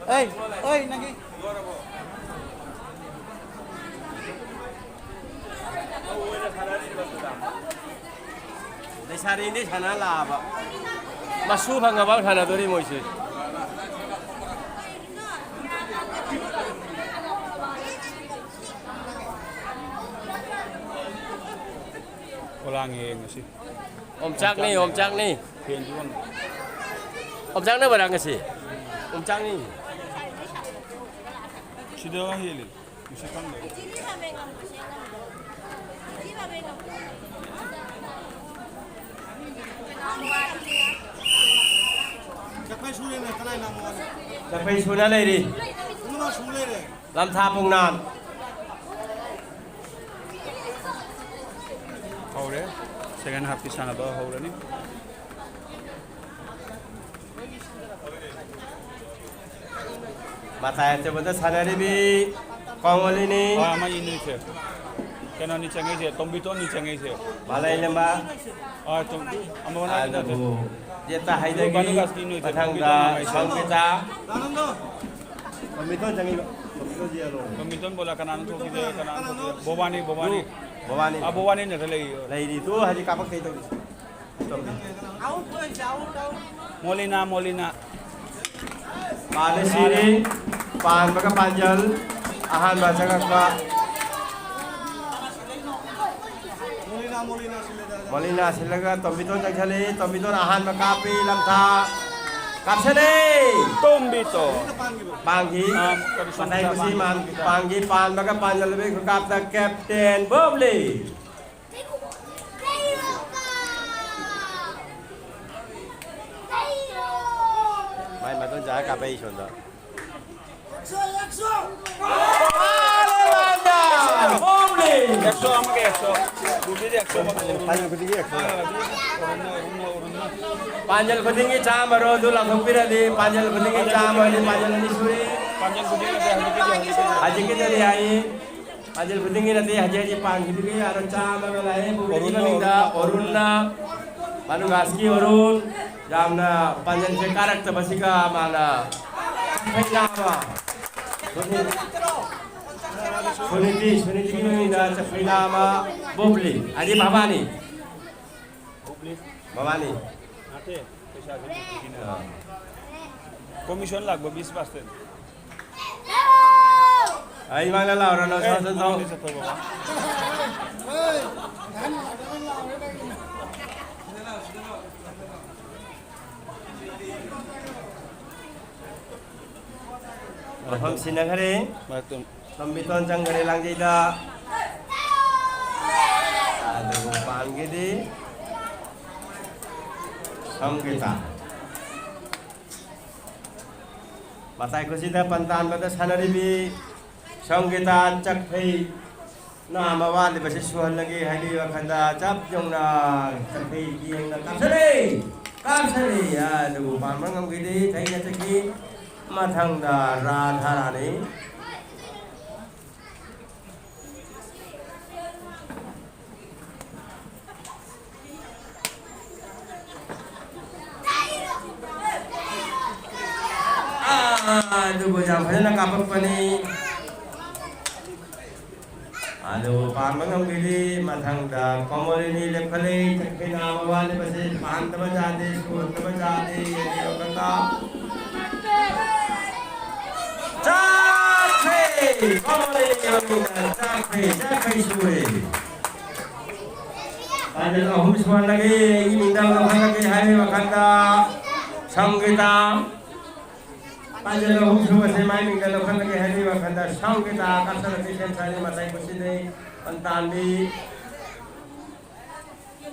ꯑꯩ, ꯑꯩ, ꯅꯪꯒꯤ꯫ ꯂꯩꯁꯥꯔꯤꯅꯤ ꯁꯥꯟꯅ ꯂꯥꯛꯑꯕ꯫ ꯃꯁꯨ ꯐꯪꯉꯕ ꯁꯥꯟꯅꯗꯣꯔꯤ ꯃꯣꯏꯁꯦ꯫ ꯄꯣꯂꯥꯡ ꯌꯦꯡꯉꯁꯤ꯫ ꯑꯣꯝꯆꯥꯛꯅꯤ, ꯑꯣꯝꯆꯥꯛꯅꯤ꯫ ꯐꯦꯟꯁꯨ ꯑꯣꯟ꯫ ꯑꯣꯝꯆꯥꯛꯅꯕ꯭ꯔꯥ ꯉꯁꯤ? ꯑꯣꯝꯆꯥꯛꯅꯤ꯫ ꯁꯤꯗ ꯍꯦꯜꯂꯤ꯫ ꯅꯨꯡꯁꯤꯠ ꯈꯪꯗꯦ꯫ ꯆꯥꯛꯐꯩ ꯁꯨꯔꯦꯅꯦ, ꯀꯅꯥꯏ ꯂꯥꯡꯕꯅꯣ? ꯆꯥꯛꯐꯩ ꯁꯨꯅ ꯂꯩꯔꯤ꯫ ꯄꯨꯝꯅꯃꯛ ꯁꯨ ꯂꯩꯔꯦ꯫ ꯂꯝꯊꯥ ꯄꯨꯡꯅꯥꯟ꯫ ꯍꯧꯔꯦ꯫ Second halfꯀꯤ ꯁꯥꯟꯅꯕ ꯍꯧꯔꯅꯤ꯫ ꯃꯇꯥꯏ ꯑꯆꯧꯕꯗ ꯁꯥꯟꯅꯔꯤꯕꯤ ꯀꯣꯡꯒꯣꯂꯤꯅꯤ꯫ ꯍꯣꯏ, ꯑꯃ ꯏꯟꯅꯤꯁꯦ꯫ ꯀꯩꯅꯣꯅꯤ ꯆꯪꯉꯛꯏꯁꯦ, ꯇꯣꯝꯕꯤꯇꯣꯟꯅꯤ ꯆꯪꯉꯛꯏꯁꯦ꯫ ꯃꯥꯂꯩ ꯂꯦꯝꯕ꯫ ꯑꯥ, ꯇꯣꯝ-, ꯑꯃ ꯃꯅꯥꯛꯀꯤꯗꯣ꯫ ꯑꯗꯨꯕꯨ ꯌꯦꯠꯇ ꯍꯥꯏꯗꯒꯤ ꯚꯥꯅꯨꯒꯥꯁꯀꯤ ꯏꯟꯅꯤꯁꯦ, ꯃꯊꯪꯗ ꯇꯣꯝꯕꯤꯇꯣꯟ ꯍꯥꯏꯁꯦ꯫ ꯁꯪꯒꯤꯇꯥ꯫ ꯇꯣꯝꯕꯤꯇꯣꯟ ꯆꯪꯉꯛꯏꯕ꯫ ꯇꯣꯝꯕꯤꯇꯣꯟꯁꯦ ꯌꯦꯜꯂꯣ꯫ ꯇꯣꯝꯕꯤꯇꯣꯟ ꯕꯣꯂꯥ ꯀꯅꯥꯅꯣ ꯊꯣꯛꯈꯤꯁꯦ? ꯀꯅꯥꯅꯣ ꯊꯣꯛꯈꯤꯁꯦ? ꯕꯣꯕꯥꯅꯤ, ꯕꯣꯕꯥꯅꯤ꯫ ꯕꯣꯕꯥꯅꯤ꯫ ꯑꯥ, ꯕꯣꯕꯥꯅꯤ ꯅꯠꯇ꯭ꯔ ꯂꯩ꯫ ꯂꯩꯔꯤ꯫ ꯇꯨ ꯍꯧꯖꯤꯛ ꯀꯥꯞꯄꯛꯇꯦ ꯇꯧꯔꯤꯁꯦ꯫ ꯃꯣꯂꯤꯅꯥ, ꯃꯣꯂꯤꯅꯥ꯫ ꯄꯥꯜꯂꯦ ꯁꯤꯔꯤ, ꯄꯥꯟꯕꯒ ꯄꯥꯟꯖꯜ, ꯑꯍꯥꯟꯕ ꯆꯪꯉꯛꯄ꯫ ꯃꯣꯂꯤꯅꯥ ꯁꯤꯜꯂꯒ ꯇꯣꯝꯕꯤꯇꯣꯟ ꯆꯪꯁꯜꯂꯤ, ꯇꯣꯝꯕꯤꯇꯣꯟ ꯑꯍꯥꯟꯕ ꯀꯥꯞꯄꯤ, ꯂꯝꯊꯥ ꯀꯥꯞꯁꯜꯂꯦ꯫ ꯇꯣꯝꯕꯤꯇꯣꯟ꯫ ꯄꯥꯡꯈꯤ꯫ ꯑꯥ, ꯀꯔꯤ ꯃꯇꯥꯏ ꯁꯣꯝꯗ ꯀꯨꯁꯤ ꯄꯥꯡꯈꯤ꯫ ꯄꯥꯡꯈꯤ, ꯄꯥꯟꯕꯒ ꯄꯥꯟꯖꯜꯂꯕ ꯈꯨꯀꯥꯞꯇ ꯀꯦꯞꯇꯦꯟ ꯕꯣꯕꯂꯤ꯫ ꯃꯥꯏ ꯃꯗꯣꯟꯆꯥ ꯀꯥꯞꯄꯛꯏ ꯁꯣꯝꯗ꯫ ꯑꯦꯛꯁꯣ ꯑꯃꯒ ꯑꯦꯛꯁꯣ꯫ ꯒꯨꯂꯤꯗꯤ ꯑꯦꯛꯁꯣ ꯑꯃꯒ꯫ ꯐꯥꯏꯅꯦꯜ ꯈꯨꯗꯤꯡꯒꯤ ꯑꯦꯛꯁꯣ꯫ ꯄꯥꯟꯖꯜ ꯈꯨꯗꯤꯡꯒꯤ ꯆꯥꯝꯃꯔꯣ ꯑꯗꯨ ꯂꯥꯎꯊꯣꯛꯄꯤꯔꯗꯤ, ꯄꯥꯟꯖꯜ ꯈꯨꯗꯤꯡꯒꯤ ꯆꯥꯝꯃ ꯑꯣꯏꯔꯗꯤ ꯄꯥꯟꯖꯜ ꯑꯅꯤ ꯁꯨꯔꯤ꯫ ꯄꯥꯟꯖꯜ ꯈꯨꯗꯤꯡꯒꯤ ꯅꯠꯇꯦ, ꯍꯧꯖꯤꯛꯀꯤꯗꯤ, ꯍꯧꯖꯤꯛꯀꯤꯗꯤ꯫ ꯍꯧꯖꯤꯛꯀꯤꯗꯗꯤ ꯍꯥꯏꯌꯦ꯫ ꯄꯥꯟꯖꯜ ꯈꯨꯗꯤꯡꯒꯤ ꯅꯠꯇꯦ, ꯍꯧꯖꯤꯛ ꯍꯧꯖꯤꯛ ꯄꯥꯟꯈꯤꯕꯒꯤ ꯑꯗꯣ ꯆꯥꯝꯃꯒ ꯂꯥꯛꯑꯦ꯫ ꯄꯨꯕꯤꯒꯤ ꯑꯔꯨꯟ, ꯃꯅꯤꯡꯗ ꯑꯔꯨꯟ꯫ ꯑꯔꯨꯟꯅ, ꯃꯅꯨꯒꯥꯁꯀꯤ ꯑꯔꯨꯟ, ꯌꯥꯝꯅ ꯄꯥꯟꯖꯜꯁꯦ ꯀꯥꯔꯛꯇꯕꯁꯤꯒ ꯃꯥꯅ ꯆꯐꯩ ꯂꯥꯕ꯫ ꯁꯨꯅꯤ-, ꯁꯨꯅꯤꯇꯤ, ꯁꯨꯅꯤꯇꯤꯒꯤ ꯃꯃꯤꯡꯗ ꯆꯐꯩ ꯂꯥꯕ ꯕꯣꯕ꯭ꯂꯤ꯫ ꯑꯗꯩ ꯚꯕꯥꯅꯤ꯫ ꯃꯕꯥꯅꯤ꯫ ꯅꯠꯇꯦ, ꯄꯩꯁꯥꯁꯦ ꯃꯤꯁꯇ꯭ꯔꯤꯒꯤꯅꯦ꯫ ꯑꯥ꯫ ꯀꯣꯃꯤꯁꯟ ꯂꯥꯛꯄ ꯕꯤꯁ ꯄꯥꯔꯁꯦꯟ꯫ ꯑꯩ ꯃꯥꯡꯗ ꯂꯥꯎꯔꯅꯨ, ꯑꯦ, ꯁꯣꯝ ꯁꯣꯝ ꯁꯣꯝ꯫ ꯃꯃꯥꯡꯗ ꯆꯠꯄ ꯕꯕꯥ꯫ ꯃꯐꯝ ꯁꯤꯟꯅꯈꯔꯦ꯫ ꯃꯔꯛꯇ ꯇꯣꯝꯕꯤꯇꯣꯟ ꯆꯪꯈꯔꯦ ꯂꯥꯡꯖꯩꯗ꯫ ꯑꯗꯨꯕꯨ ꯄꯥꯟꯒꯤꯗꯤ ꯁꯝꯒꯤꯇꯥ꯫ ꯃꯇꯥꯏ ꯈꯨꯁꯤꯗ ꯄꯟ ꯇꯥꯟꯕꯗ ꯁꯥꯟꯅꯔꯤꯕꯤ ꯁꯝꯒꯤꯇꯥ ꯆꯛꯐꯩ꯫ ꯅꯥꯝꯃ ꯋꯥꯠꯂꯤꯕꯁꯤ ꯁꯨꯍꯜꯂꯒꯦ ꯍꯥꯏꯕꯒꯤ ꯋꯥꯈꯜꯗ ꯆꯞ ꯌꯧꯅ ꯆꯠꯈꯤ, ꯌꯦꯡꯅ ꯀꯥꯞꯁꯜꯂꯦ, ꯀꯥꯞꯁꯜꯂꯦ꯫ ꯑꯗꯨꯕꯨ ꯄꯥꯟꯕ ꯉꯝꯈꯤꯗꯦ, ꯊꯩꯅ ꯆꯠꯈꯤ꯫ ꯃꯊꯪꯗ ꯔꯥꯙꯥꯔꯥꯅꯤ꯫ ꯑꯥ, ꯑꯗꯨꯕꯨ ꯌꯥꯝ ꯐꯖꯅ ꯀꯥꯞꯄꯛꯄꯅꯤ꯫ ꯑꯗꯨꯕꯨ ꯄꯥꯟꯕ ꯉꯝꯈꯤꯗꯦ꯫ ꯃꯊꯪꯗ ꯀꯣꯃꯣꯂꯤꯅꯤ ꯂꯦꯞꯈꯠꯂꯦ꯫ ꯆꯠꯈꯤꯅ ꯃꯕꯥꯅꯤꯕꯁꯤ ꯄꯥꯟꯗꯕ ꯌꯥꯗꯦ, ꯁꯨꯍꯟꯗꯕ ꯌꯥꯗꯦ꯫ ꯑꯅꯤ ꯑꯃꯈꯛꯇ ꯆꯥꯈ꯭ꯔꯦ꯫ ꯀꯣꯃꯣꯂꯤꯅꯤ ꯃꯃꯤꯡꯗ ꯆꯥꯈ꯭ꯔꯦ, ꯆꯥꯈ꯭ꯔꯦ, ꯁꯨꯔꯦ꯫ ꯄꯥꯟꯖꯜ ꯑꯍꯨꯝ ꯁꯨꯍꯜꯂꯒꯦ꯫ ꯑꯩꯒꯤ ꯃꯤꯡꯗ ꯂꯧꯈꯠꯂꯒꯦ ꯍꯥꯏꯕꯒꯤ ꯋꯥꯈꯜꯗ ꯁꯪꯒꯤꯇꯥ꯫ ꯄꯥꯟꯖꯜ ꯑꯍꯨꯝ ꯁꯨꯕꯁꯦ ꯃꯥꯏ ꯃꯤꯡꯗ ꯂꯧꯈꯠꯂꯒꯦ ꯍꯥꯏꯕꯒꯤ ꯋꯥꯈꯜꯗ ꯁꯪꯒꯤꯇꯥ ꯀꯥꯞꯁꯜꯂꯛꯄꯤ ꯁꯦꯝ ꯁꯥꯔꯤ ꯃꯇꯥꯏ ꯀꯨꯁꯤꯗꯩ ꯄꯟꯇꯥꯟꯕꯤ꯫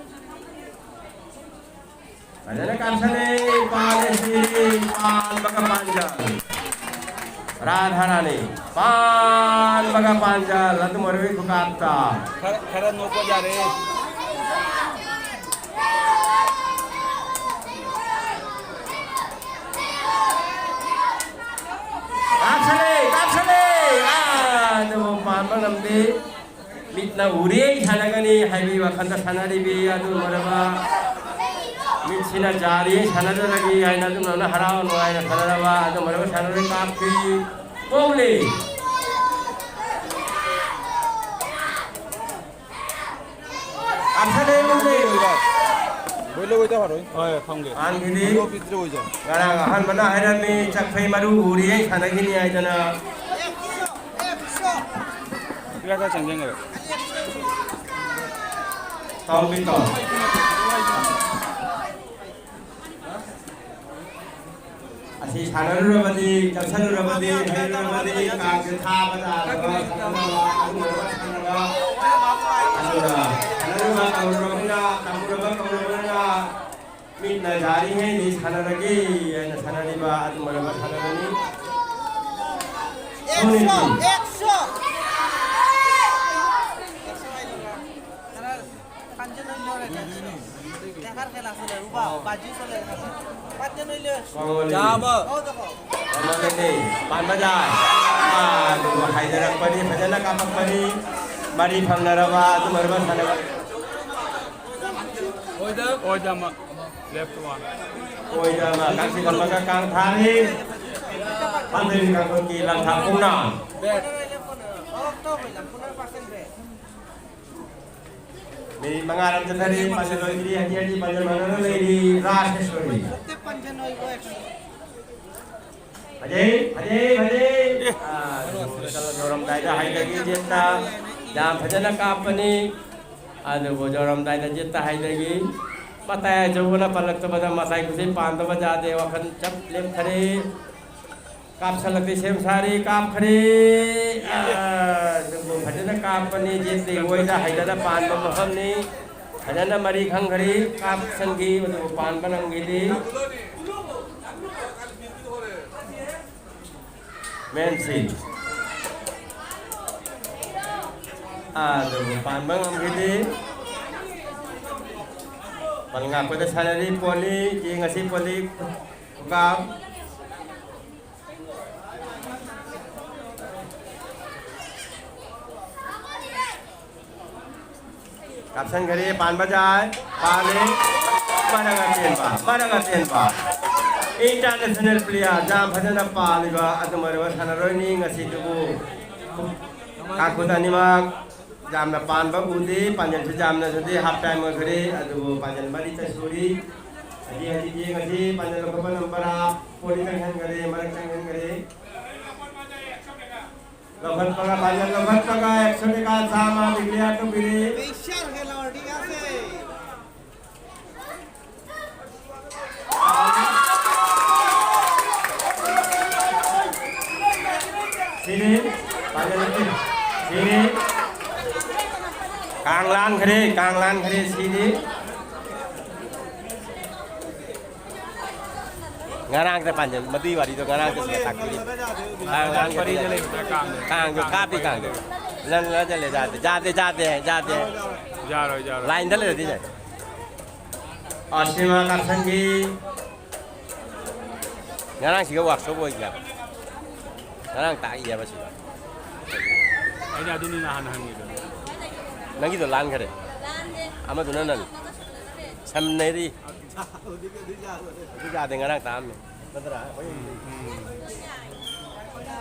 ꯐꯖꯅ ꯀꯥꯞꯁꯜꯂꯦ, ꯄꯥꯜꯂꯦ, ꯁꯤꯔꯦ, ꯄꯥꯟꯕꯒ ꯄꯥꯟꯖꯜ꯫ ꯔꯥꯙꯥꯔꯥꯅꯤ, ꯄꯥꯟꯕꯒ ꯄꯥꯟꯖꯜ, ꯑꯗꯨꯝ ꯑꯣꯏꯔꯕꯤ ꯈꯨꯀꯥꯞꯇ꯫ ꯈꯔ, ꯈꯔ ꯅꯣꯛꯄ ꯌꯥꯔꯦ꯫ ꯀꯥꯞꯁꯜꯂꯦ, ꯀꯥꯞꯁꯜꯂꯦ! ꯑꯥ, ꯑꯗꯨꯕꯨ ꯄꯥꯟꯕ ꯉꯝꯗꯦ꯫ ꯃꯤꯠꯅ ꯎꯔꯦ ꯁꯥꯟꯅꯒꯅꯤ ꯍꯥꯏꯕꯒꯤ ꯋꯥꯈꯜꯗ ꯁꯥꯟꯅꯔꯤꯕꯤ ꯑꯗꯨ ꯑꯣꯏꯔꯕ ꯃꯤꯠꯁꯤꯅ ꯖꯥꯔꯤ ꯁꯥꯟꯅꯖꯔꯒꯦ ꯍꯥꯏꯅ ꯑꯗꯨꯝꯅ ꯍꯔꯥꯎ ꯅꯨꯡꯉꯥꯏꯅ ꯁꯥꯟꯅꯔꯕ ꯑꯗꯨꯝ ꯍꯥꯏꯔꯒ ꯁꯥꯟꯅꯔꯣꯏ ꯀꯥꯞꯈꯤ꯫ ꯀꯣꯡꯂꯤ꯫ ꯀꯥꯞꯁꯜꯂꯦ ꯀꯣꯡꯂꯤ꯫ ꯂꯣꯏ ꯂꯧ ꯑꯣꯏꯗ ꯐꯔꯣꯏ꯫ ꯍꯣꯏ, ꯐꯝꯒꯦ꯫ ꯄꯥꯟꯒꯤꯗꯤ꯫ ꯂꯣ ꯄꯤꯗ꯭ꯔꯦ ꯑꯣꯏꯖ꯫ ꯉꯔꯥꯡ ꯑꯍꯥꯟꯕꯅ ꯍꯥꯏꯔꯝꯃꯤ ꯆꯠꯈꯩ ꯃꯔꯨ ꯎꯔꯤ ꯑꯩ ꯁꯥꯟꯅꯈꯤꯅꯤ ꯍꯥꯏꯗꯅ꯫ ꯄꯤꯔꯥ ꯈꯔ ꯆꯪꯁꯤꯟꯈ꯭ꯔꯦ꯫ ꯇꯧꯕꯤ ꯇꯧ꯫ ꯑꯁꯤ ꯁꯥꯟꯅꯔꯨꯔꯕꯗꯤ, ꯆꯠꯁꯜꯂꯨꯔꯕꯗꯤ, ꯍꯩꯔꯨꯔꯕꯗꯤ, ꯀꯥꯡꯁꯦ ꯊꯥꯕ ꯇꯥꯗꯕ, ꯁꯥꯟꯅꯅꯕ, ꯑꯗꯨꯒꯨꯝꯂꯕ ꯁꯥꯟꯅꯕ꯫ ꯑꯗꯨꯅ ꯁꯥꯟꯅꯔꯨꯕ ꯀꯧꯔꯨꯔꯕꯅꯤꯅ, ꯇꯝꯃꯨꯔꯕ ꯀꯧꯔꯨꯔꯕꯅꯤꯅ, ꯃꯤꯠꯅ ꯌꯥꯔꯤꯉꯩꯗꯤ ꯁꯥꯟꯅꯔꯒꯦ ꯍꯥꯏꯅ ꯁꯥꯟꯅꯔꯤꯕ ꯑꯗꯨꯒꯨꯝꯂꯕ ꯁꯥꯟꯅꯕꯅꯤ꯫ ꯁꯣꯝꯅꯗꯤ ꯃꯉꯣꯟꯗꯒꯤ ꯃꯃꯥꯡꯗꯒꯤ ꯄꯥꯟꯕ ꯌꯥꯏ꯫ ꯑꯥ, ꯑꯗꯨꯕꯨ ꯍꯥꯏꯅꯔꯛꯄꯅꯤ, ꯐꯖꯅ ꯀꯥꯞꯄꯛꯄꯅꯤ꯫ ꯃꯔꯤ ꯐꯪꯅꯔꯕ ꯑꯗꯨꯒꯨꯝꯂꯕ ꯁꯥꯟꯅꯕ꯫ ꯑꯣꯏꯗ꯫ ꯑꯣꯏꯗ ꯑꯃ꯫ Left one꯫ ꯑꯣꯏꯗ ꯑꯃ ꯀꯥꯡꯁꯤ ꯀꯝꯃꯒ ꯀꯥꯡ ꯊꯥꯔꯤ꯫ ꯄꯥꯟꯊꯣꯏꯕꯤ ꯀꯥꯡꯄꯣꯛꯀꯤ ꯂꯪꯊꯥ ꯄꯨꯡꯅ꯫ Bad꯫ ꯃꯤꯅꯤꯠ ꯃꯉꯥ ꯔꯝ ꯆꯠꯊꯔꯤ, ꯄꯥꯟꯖꯜ ꯂꯣꯏꯗ꯭ꯔꯤ, ꯍꯟꯖꯤꯟ ꯍꯟꯖꯤꯟ ꯄꯥꯟꯖꯜ ꯃꯥꯟꯅꯅ ꯂꯩꯔꯤ, ꯔꯥꯖꯦꯁꯣꯔꯤ꯫ ꯐꯖꯩ, ꯐꯖꯩ, ꯐꯖꯩ꯫ ꯑꯥ, ꯌꯧꯔꯝꯗꯥꯏꯗ ꯍꯥꯏꯗꯒꯤ ꯖꯦꯠꯇ ꯌꯥꯝ ꯐꯖꯅ ꯀꯥꯞꯄꯅꯤ꯫ ꯑꯗꯨꯕꯨ ꯌꯧꯔꯝꯗꯥꯏꯗ ꯖꯦꯠꯇ ꯍꯥꯏꯗꯒꯤ ꯃꯇꯥꯏ ꯑꯆꯧꯕꯅ ꯄꯜꯂꯛꯇꯕꯗ ꯃꯇꯥꯏ ꯈꯨꯠꯁꯤ ꯄꯥꯟꯗꯕ ꯌꯥꯗꯦ, ꯋꯥꯈꯜ ꯆꯞ ꯂꯦꯞꯈꯔꯦ꯫ ꯀꯥꯞꯁꯜꯂꯛꯇꯦ, ꯁꯦꯝ ꯁꯥꯔꯤ, ꯀꯥꯞꯈ꯭ꯔꯦ꯫ ꯑꯥ, ꯑꯗꯨꯕꯨ ꯐꯖꯅ ꯀꯥꯞꯄꯅꯤ, ꯖꯦꯠꯇꯤ ꯑꯣꯏꯗ ꯍꯩꯗꯅ ꯄꯥꯟꯕ ꯃꯐꯝꯅꯤ꯫ ꯐꯖꯅ ꯃꯔꯤ ꯈꯪꯈ꯭ꯔꯦ, ꯀꯥꯞꯁꯟꯈꯤ, ꯑꯗꯨꯕꯨ ꯄꯥꯟꯕ ꯅꯪꯈꯤꯗꯦ꯫ ꯃꯦꯟꯁꯤ꯫ ꯑꯥ, ꯑꯗꯨꯕꯨ ꯄꯥꯟꯕ ꯉꯝꯈꯤꯗꯦ꯫ ꯕꯜ ꯉꯥꯛꯄꯗ ꯁꯥꯟꯅꯔꯤ ꯄꯣꯂꯤ, ꯌꯦꯡꯉꯁꯤ ꯄꯣꯂꯤ꯫ ꯈꯨꯀꯥꯞ꯫ ꯀꯥꯞꯁꯟꯈꯔꯦ, ꯄꯥꯟꯕ ꯌꯥꯏ, ꯄꯥꯜꯂꯦ꯫ ꯃꯔꯛ ꯑꯇꯦꯟꯕ, ꯃꯔꯛ ꯑꯇꯦꯟꯕ꯫ International player, ꯌꯥꯝ ꯐꯖꯅ ꯄꯥꯜꯂꯤꯕ ꯑꯗꯨꯝ ꯑꯣꯏꯔꯕ ꯁꯥꯟꯅꯔꯣꯏꯅꯤ ꯉꯁꯤꯗꯨꯕꯨ꯫ ꯀꯥꯡꯈꯨꯠ ꯑꯅꯤꯃꯛ ꯌꯥꯝꯅ ꯄꯥꯟꯕ ꯎꯗꯦ, ꯄꯥꯟꯖꯜꯁꯨ ꯌꯥꯝꯅ ꯁꯨꯗꯦ, half time ꯑꯣꯏꯈ꯭ꯔꯦ, ꯑꯗꯨꯕꯨ ꯄꯥꯟꯖꯜ ꯃꯔꯤꯇ ꯁꯨꯔꯤ꯫ ꯍꯧꯖꯤꯛ ꯍꯧꯖꯤꯛ ꯌꯦꯡꯉꯁꯤ, ꯄꯥꯟꯖꯜ ꯂꯧꯈꯠꯄ number half forty ꯆꯪꯁꯤꯟꯈꯔꯦ, ꯃꯔꯛ ꯆꯪꯁꯤꯟꯈꯔꯦ꯫ ꯂꯧꯈꯠꯄꯒ, ꯄꯥꯟꯖꯜ ꯂꯧꯈꯠꯄꯒ ꯑꯦꯛꯁꯣ ꯇꯦꯀꯥ ꯆꯥꯝꯃ declare ꯇꯧꯕꯤꯔꯦ꯫ ꯁꯤꯅꯤ, ꯄꯥꯟꯖꯜ ꯁꯤꯅꯤ꯫ ꯀꯥꯡ ꯂꯥꯟꯈ꯭ꯔꯦ, ꯀꯥꯡ ꯂꯥꯟꯈ꯭ꯔꯦ, ꯁꯤꯅꯤ꯫ ꯉꯔꯥꯡꯗ ꯄꯥꯟꯖꯜ, ꯃꯗꯨꯒꯤ ꯋꯥꯔꯤꯗꯣ ꯉꯔꯥꯡꯗ ꯁꯤꯗ ꯇꯥꯛꯄꯤꯔꯤ꯫ ꯀꯥꯡ ꯂꯥꯟꯈ꯭ꯔꯦ꯫ ꯀꯥꯡꯗꯣ ꯀꯥꯞꯄꯤ, ꯀꯥꯡꯗꯣ꯫ ꯂꯟ ꯂꯟ ꯆꯠꯂꯦ, ꯌꯥꯗꯦ, ꯌꯥꯗꯦ, ꯌꯥꯗꯦ, ꯌꯥꯗꯦ꯫ ꯌꯥꯔꯣꯏ, ꯌꯥꯔꯣꯏ꯫ Lineꯗ ꯂꯩꯔꯗꯤ ꯌꯥꯏ꯫ ꯑꯁꯤꯃ ꯀꯥꯞꯁꯟꯈꯤ꯫ ꯉꯔꯥꯡꯁꯤꯒ workshop ꯑꯣꯏꯒ꯫ ꯉꯔꯥꯡ ꯇꯥꯛꯏꯑꯕ ꯁꯤꯗ꯫ ꯑꯩꯅ ꯑꯗꯨꯅꯤ ꯅꯍꯥꯟ ꯍꯪꯉꯤꯗꯣ꯫ ꯅꯪꯒꯤꯗꯣ ꯂꯥꯟꯈꯔꯦ꯫ ꯑꯃꯗꯨꯅ ꯅꯪ ꯁꯝꯅꯔꯤ꯫ ꯑꯗꯨ ꯌꯥꯗꯦ, ꯉꯔꯥꯡ ꯇꯥꯛꯑꯝꯃꯦ꯫ ꯅꯠꯇ꯭ꯔꯥ?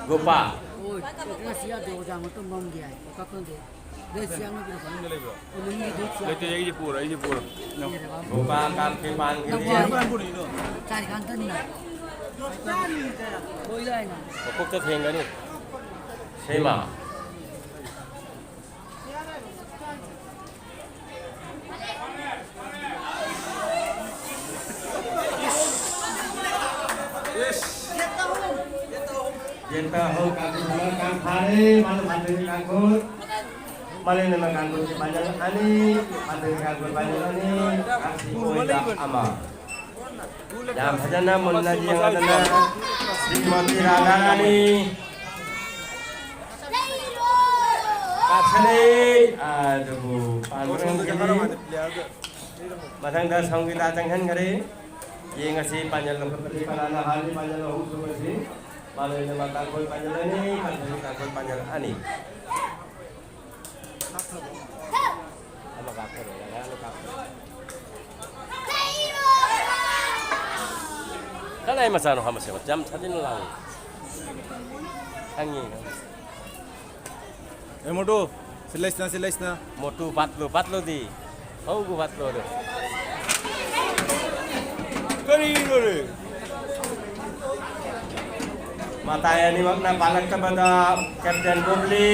ꯒꯣꯄꯥ꯫ ꯂꯩꯇꯦ, ꯑꯩꯁꯦ ꯄꯨꯔꯣ, ꯑꯩꯁꯦ ꯄꯨꯔꯣ꯫ ꯅꯪ ꯒꯣꯄꯥ ꯀꯥꯞꯀꯦ ꯄꯥꯟꯒꯅꯤ꯫ ꯃꯀꯣꯛꯇ ꯊꯦꯡꯒꯅꯤ꯫ ꯁꯦꯝꯃ꯫ ꯌꯦꯠꯇ ꯍꯧ ꯀꯥꯡꯈꯨꯜ ꯀꯥꯡ ꯐꯥꯔꯦ, ꯃꯥꯅ ꯐꯥꯟꯗꯣꯏ ꯀꯥꯡꯈꯨꯜ꯫ ꯃꯥꯂꯦꯝꯅ ꯀꯥꯡꯈꯨꯜꯒꯤ ꯄꯥꯟꯖꯜ ꯑꯅꯤ, ꯐꯥꯟꯗꯣꯏ ꯀꯥꯡꯈꯨꯜ ꯄꯥꯟꯖꯜ ꯑꯅꯤ, ꯀꯥꯡꯁꯤ ꯑꯣꯏꯗ ꯑꯃ꯫ ꯌꯥꯝ ꯐꯖꯅ ꯃꯨꯟꯅ ꯌꯦꯡꯂꯗꯅ ꯁ꯭ꯔꯤꯃꯇꯤ ꯔꯥꯙꯥꯔꯥꯅꯤ ꯀꯥꯞꯁꯤꯜꯂꯤ꯫ ꯑꯗꯨꯕꯨ ꯄꯥꯟꯕ ꯉꯝꯈꯤꯗꯦ꯫ ꯃꯊꯪꯗ ꯁꯪꯒꯤꯇꯥ ꯆꯪꯍꯟꯈꯔꯦ꯫ ꯌꯦꯡꯉꯁꯤ ꯄꯥꯟꯖꯜ ꯂꯧꯈꯠꯄꯁꯤ ꯀꯅꯥꯅ ꯍꯥꯜꯂꯤ꯫ ꯄꯥꯟꯖꯜ ꯑꯍꯨꯝ ꯁꯨꯕꯁꯤ ꯃꯥꯂꯦꯝꯅ ꯃꯥ ꯀꯥꯡꯈꯣꯏ ꯄꯥꯟꯖꯜ ꯑꯅꯤ, ꯀꯥꯡꯈꯣꯏ ꯀꯥꯡꯈꯣꯏ ꯄꯥꯟꯖꯜ ꯑꯅꯤ꯫ ꯑꯃ ꯀꯥꯞꯈꯔꯦ, ꯉꯔꯥꯡꯅ ꯀꯥꯞꯈꯔꯦ꯫ ꯀꯅꯥꯏ ꯃꯆꯥꯅꯣ ꯍꯥ ꯃꯁꯦ? ꯌꯥꯝ ꯁꯥꯊꯤꯅ ꯂꯥꯡꯉꯤ꯫ ꯈꯪꯉꯤ, ꯈꯪꯉꯤ꯫ ꯑꯦ ꯃꯣꯇꯨ, ꯁꯤ ꯂꯩꯁꯤꯅ, ꯁꯤ ꯂꯩꯁꯤꯅ꯫ ꯃꯣꯇꯨ ꯄꯥꯠꯂꯨ, ꯄꯥꯠꯂꯨꯗꯤ꯫ ꯍꯧꯒꯨ ꯄꯥꯠꯂꯨ ꯑꯗꯨ꯫ ꯀꯔꯤꯅꯣ ꯔꯦ? ꯃꯇꯥꯏ ꯑꯅꯤꯃꯛꯅ ꯄꯥꯜꯂꯛꯇꯕꯗ ꯀꯦꯞꯇꯦꯟ ꯕꯣꯕꯂꯤ꯫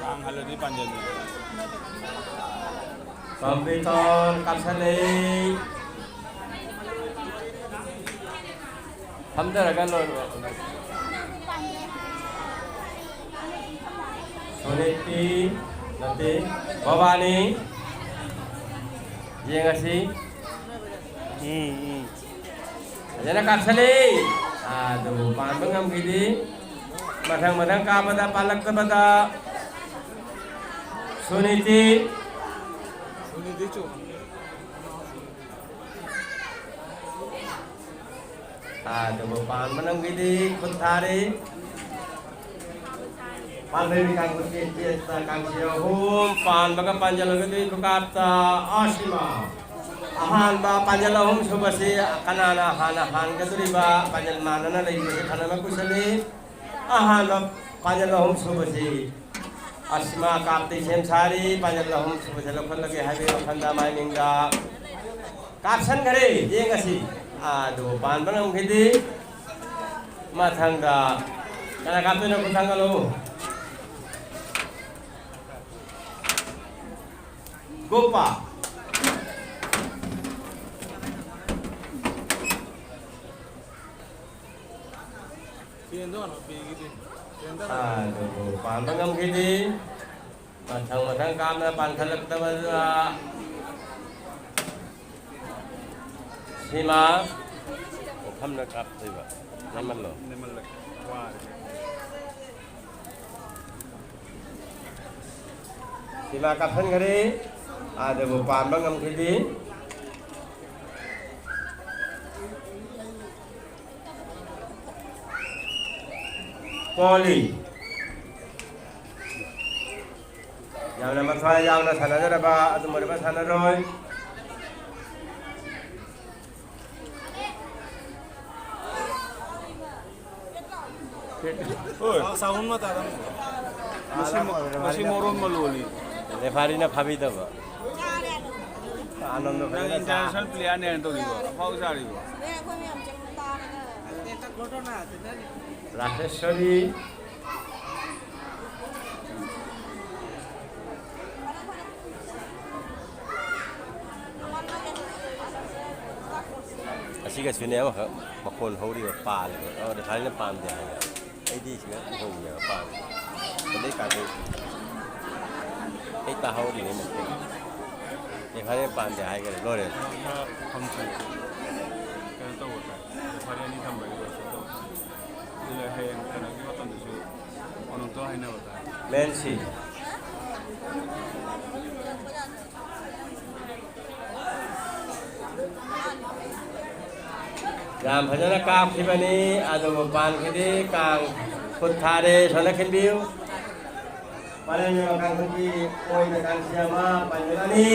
ꯀꯥꯡ ꯍꯜꯂꯗꯤ ꯄꯥꯟꯖꯟꯕꯅꯦ꯫ ꯀꯝꯄ꯭ꯂꯤꯇꯣꯟ ꯀꯥꯞꯁꯜꯂꯛꯏ꯫ ꯐꯝꯊꯔꯒ ꯂꯣꯏꯔꯣ꯫ ꯁꯣꯅꯤꯇꯤ ꯅꯠꯇꯦ, ꯚꯕꯥꯅꯤ꯫ ꯌꯦꯡꯉꯁꯤ꯫ ꯎꯝ, ꯎꯝ꯫ ꯐꯖꯅ ꯀꯥꯞꯁꯜꯂꯤ꯫ ꯑꯗꯨꯕꯨ ꯄꯥꯟꯕ ꯉꯝꯈꯤꯗꯦ꯫ ꯃꯊꯪ ꯃꯊꯪ ꯀꯥꯞꯄꯗ ꯄꯥꯜꯂꯛꯇꯕꯗ ꯁꯨꯅꯤꯇꯤ꯫ ꯁꯨꯅꯤꯇꯤ ꯆꯨꯝ꯫ ꯑꯗꯨꯕꯨ ꯄꯥꯟꯕ ꯉꯝꯈꯤꯗꯦ꯫ ꯈꯨꯠ ꯊꯥꯔꯤ꯫ ꯄꯥꯟꯕꯒꯤ ꯀꯥꯡꯂꯨꯞꯀꯤ ꯇꯦꯠꯇ ꯀꯥꯡꯁꯤ ꯑꯍꯨꯝ ꯄꯥꯟꯕꯒ ꯄꯥꯟꯖꯜꯂꯒꯗꯤ ꯈꯨꯀꯥꯞꯇ ꯑꯁꯤꯃ꯫ ꯑꯍꯥꯟꯕ ꯄꯥꯟꯖꯜ ꯑꯍꯨꯝ ꯁꯨꯕꯁꯤ ꯀꯅꯥꯅ ꯍꯥꯟꯅ ꯍꯥꯟꯒꯗꯧꯔꯤꯕ? ꯄꯥꯟꯖꯜ ꯃꯥꯟꯅꯅ ꯂꯩꯕꯁꯤ ꯐꯅꯕ ꯀꯨꯁꯜꯂꯤ꯫ ꯑꯍꯥꯟꯕ ꯄꯥꯟꯖꯜ ꯑꯍꯨꯝ ꯁꯨꯕꯁꯤ ꯑꯁꯤꯃ ꯀꯥꯞꯇ ꯁꯦꯝ ꯁꯥꯔꯤ꯫ ꯄꯥꯟꯖꯜ ꯑꯍꯨꯝ ꯁꯨꯕꯁꯤ ꯂꯧꯈꯠꯂꯒꯦ ꯍꯥꯏꯕꯒꯤ ꯋꯥꯈꯜꯗ ꯃꯥꯏ ꯃꯤꯡꯗ ꯀꯥꯞꯁꯟꯈꯔꯦ꯫ ꯌꯦꯡꯉꯁꯤ꯫ ꯑꯗꯨ ꯄꯥꯟꯕ ꯉꯝꯈꯤꯗꯦ꯫ ꯃꯊꯪꯗ ꯀꯅꯥ ꯀꯥꯞꯇꯣꯏꯅꯣ? ꯈꯨꯠ ꯊꯥꯡꯒꯠꯂꯨ꯫ ꯒꯣꯄꯥ꯫ ꯐꯦꯟꯗꯣ ꯍꯥꯟꯅ ꯄꯤꯈꯤꯗꯦ꯫ ꯐꯦꯟꯗꯣ ꯍꯥꯟꯅ ꯑꯗꯨꯕꯨ ꯄꯥꯟꯕ ꯉꯝꯈꯤꯗꯦ꯫ ꯃꯊꯪ ꯃꯊꯪ ꯀꯥꯞꯅ ꯄꯥꯟꯈꯠꯂꯛꯇꯕꯗ ꯁꯤꯃ ꯄꯨꯈꯝꯅ ꯀꯥꯞꯇꯣꯏꯕ꯫ ꯅꯦꯝꯍꯜꯂꯣ꯫ ꯅꯦꯝꯍꯜꯂꯦ꯫ ꯋꯥꯔꯦ꯫ ꯁꯤꯃ ꯀꯥꯞꯁꯟꯈ꯭ꯔꯦ꯫ ꯑꯗꯨꯕꯨ ꯄꯥꯟꯕ ꯉꯝꯈꯤꯗꯦ꯫ ꯀꯣꯂꯤ꯫ ꯌꯥꯝꯅ ꯃꯊ꯭ꯋꯥꯏ ꯌꯥꯎꯅ ꯁꯥꯟꯅꯖꯔꯕ ꯑꯗꯨꯝ ꯑꯣꯏꯔꯕ ꯁꯥꯟꯅꯔꯣꯏ꯫ ꯍꯣꯏ꯫ ꯁꯥꯎꯟ ꯃꯇꯥꯗ ꯃꯁꯤ ꯃ-, ꯃꯁꯤ ꯃꯣꯔꯣꯟ ꯃꯂꯣꯅꯤ꯫ ꯔꯦꯐꯥꯔꯤꯅ ꯐꯥꯕꯤꯗꯕ꯫ ꯑꯥꯅꯟꯗ ꯅꯪ ꯐꯖꯅ ꯏꯟꯇꯔꯅꯦꯁꯅꯦꯜ ꯄ꯭ꯂꯦꯌꯔꯅꯦꯅ ꯇꯧꯔꯤꯕꯣ? ꯑꯐꯥꯎ ꯁꯥꯔꯤꯕꯣ? ꯔꯥꯖꯦꯁꯔꯤ꯫ ꯑꯁꯤꯒꯁꯨꯅꯦ ꯑꯃꯈꯛ ꯃꯈꯣꯟ ꯍꯧꯔꯤꯕ ꯄꯥꯜꯂꯤꯕ꯫ ꯑꯃꯗꯤ ꯐꯖꯅ ꯄꯥꯝꯗꯦ ꯍꯥꯏꯕ꯫ ꯑꯩꯗꯤ ꯁꯤꯗ ꯎꯍꯧꯅꯦꯕ ꯄꯥꯝꯃꯤ꯫ ꯑꯗꯩ ꯀꯥꯗꯩ ꯑꯩ ꯇꯥꯍꯧꯔꯤꯅꯦ ꯃꯈꯣꯟ꯫ ꯑꯦ, ꯐꯔꯦ, ꯄꯥꯝꯗꯦ ꯍꯥꯏꯈ꯭ꯔꯦ, ꯂꯣꯏꯔꯦ꯫ ꯐꯝꯁꯤ ꯀꯩꯅꯣ ꯇꯧꯕ ꯇꯥꯏ꯫ ꯐꯔꯦ, ꯑꯅꯤ ꯊꯝꯕꯒꯤ ꯀꯩꯅꯣ ꯇꯧꯕ ꯇꯥꯏ꯫ ꯑꯗꯨꯅ ꯍꯌꯦꯡ ꯀꯩꯅꯣꯒꯤ ꯃꯇꯝꯗꯁꯨ ꯀꯩꯅꯣꯝꯇ ꯍꯥꯏꯅꯕ ꯇꯥꯏ꯫ ꯃꯦꯟꯁꯤ꯫ ꯌꯥꯝ ꯐꯖꯅ ꯀꯥꯞꯈꯤꯕꯅꯤ, ꯑꯗꯨꯕꯨ ꯄꯥꯟꯈꯤꯗꯦ꯫ ꯀꯥꯡ ꯈꯨꯠ ꯊꯥꯔꯦ, ꯁꯣꯝꯗ ꯈꯤꯟꯕꯤꯌꯨ꯫ ꯄꯥꯂꯦꯟ ꯀꯥꯡꯈꯨꯜꯒꯤ ꯑꯣꯏꯅ ꯀꯥꯡꯁꯤ ꯑꯃ, ꯄꯥꯟꯖꯤꯜ ꯑꯅꯤ꯫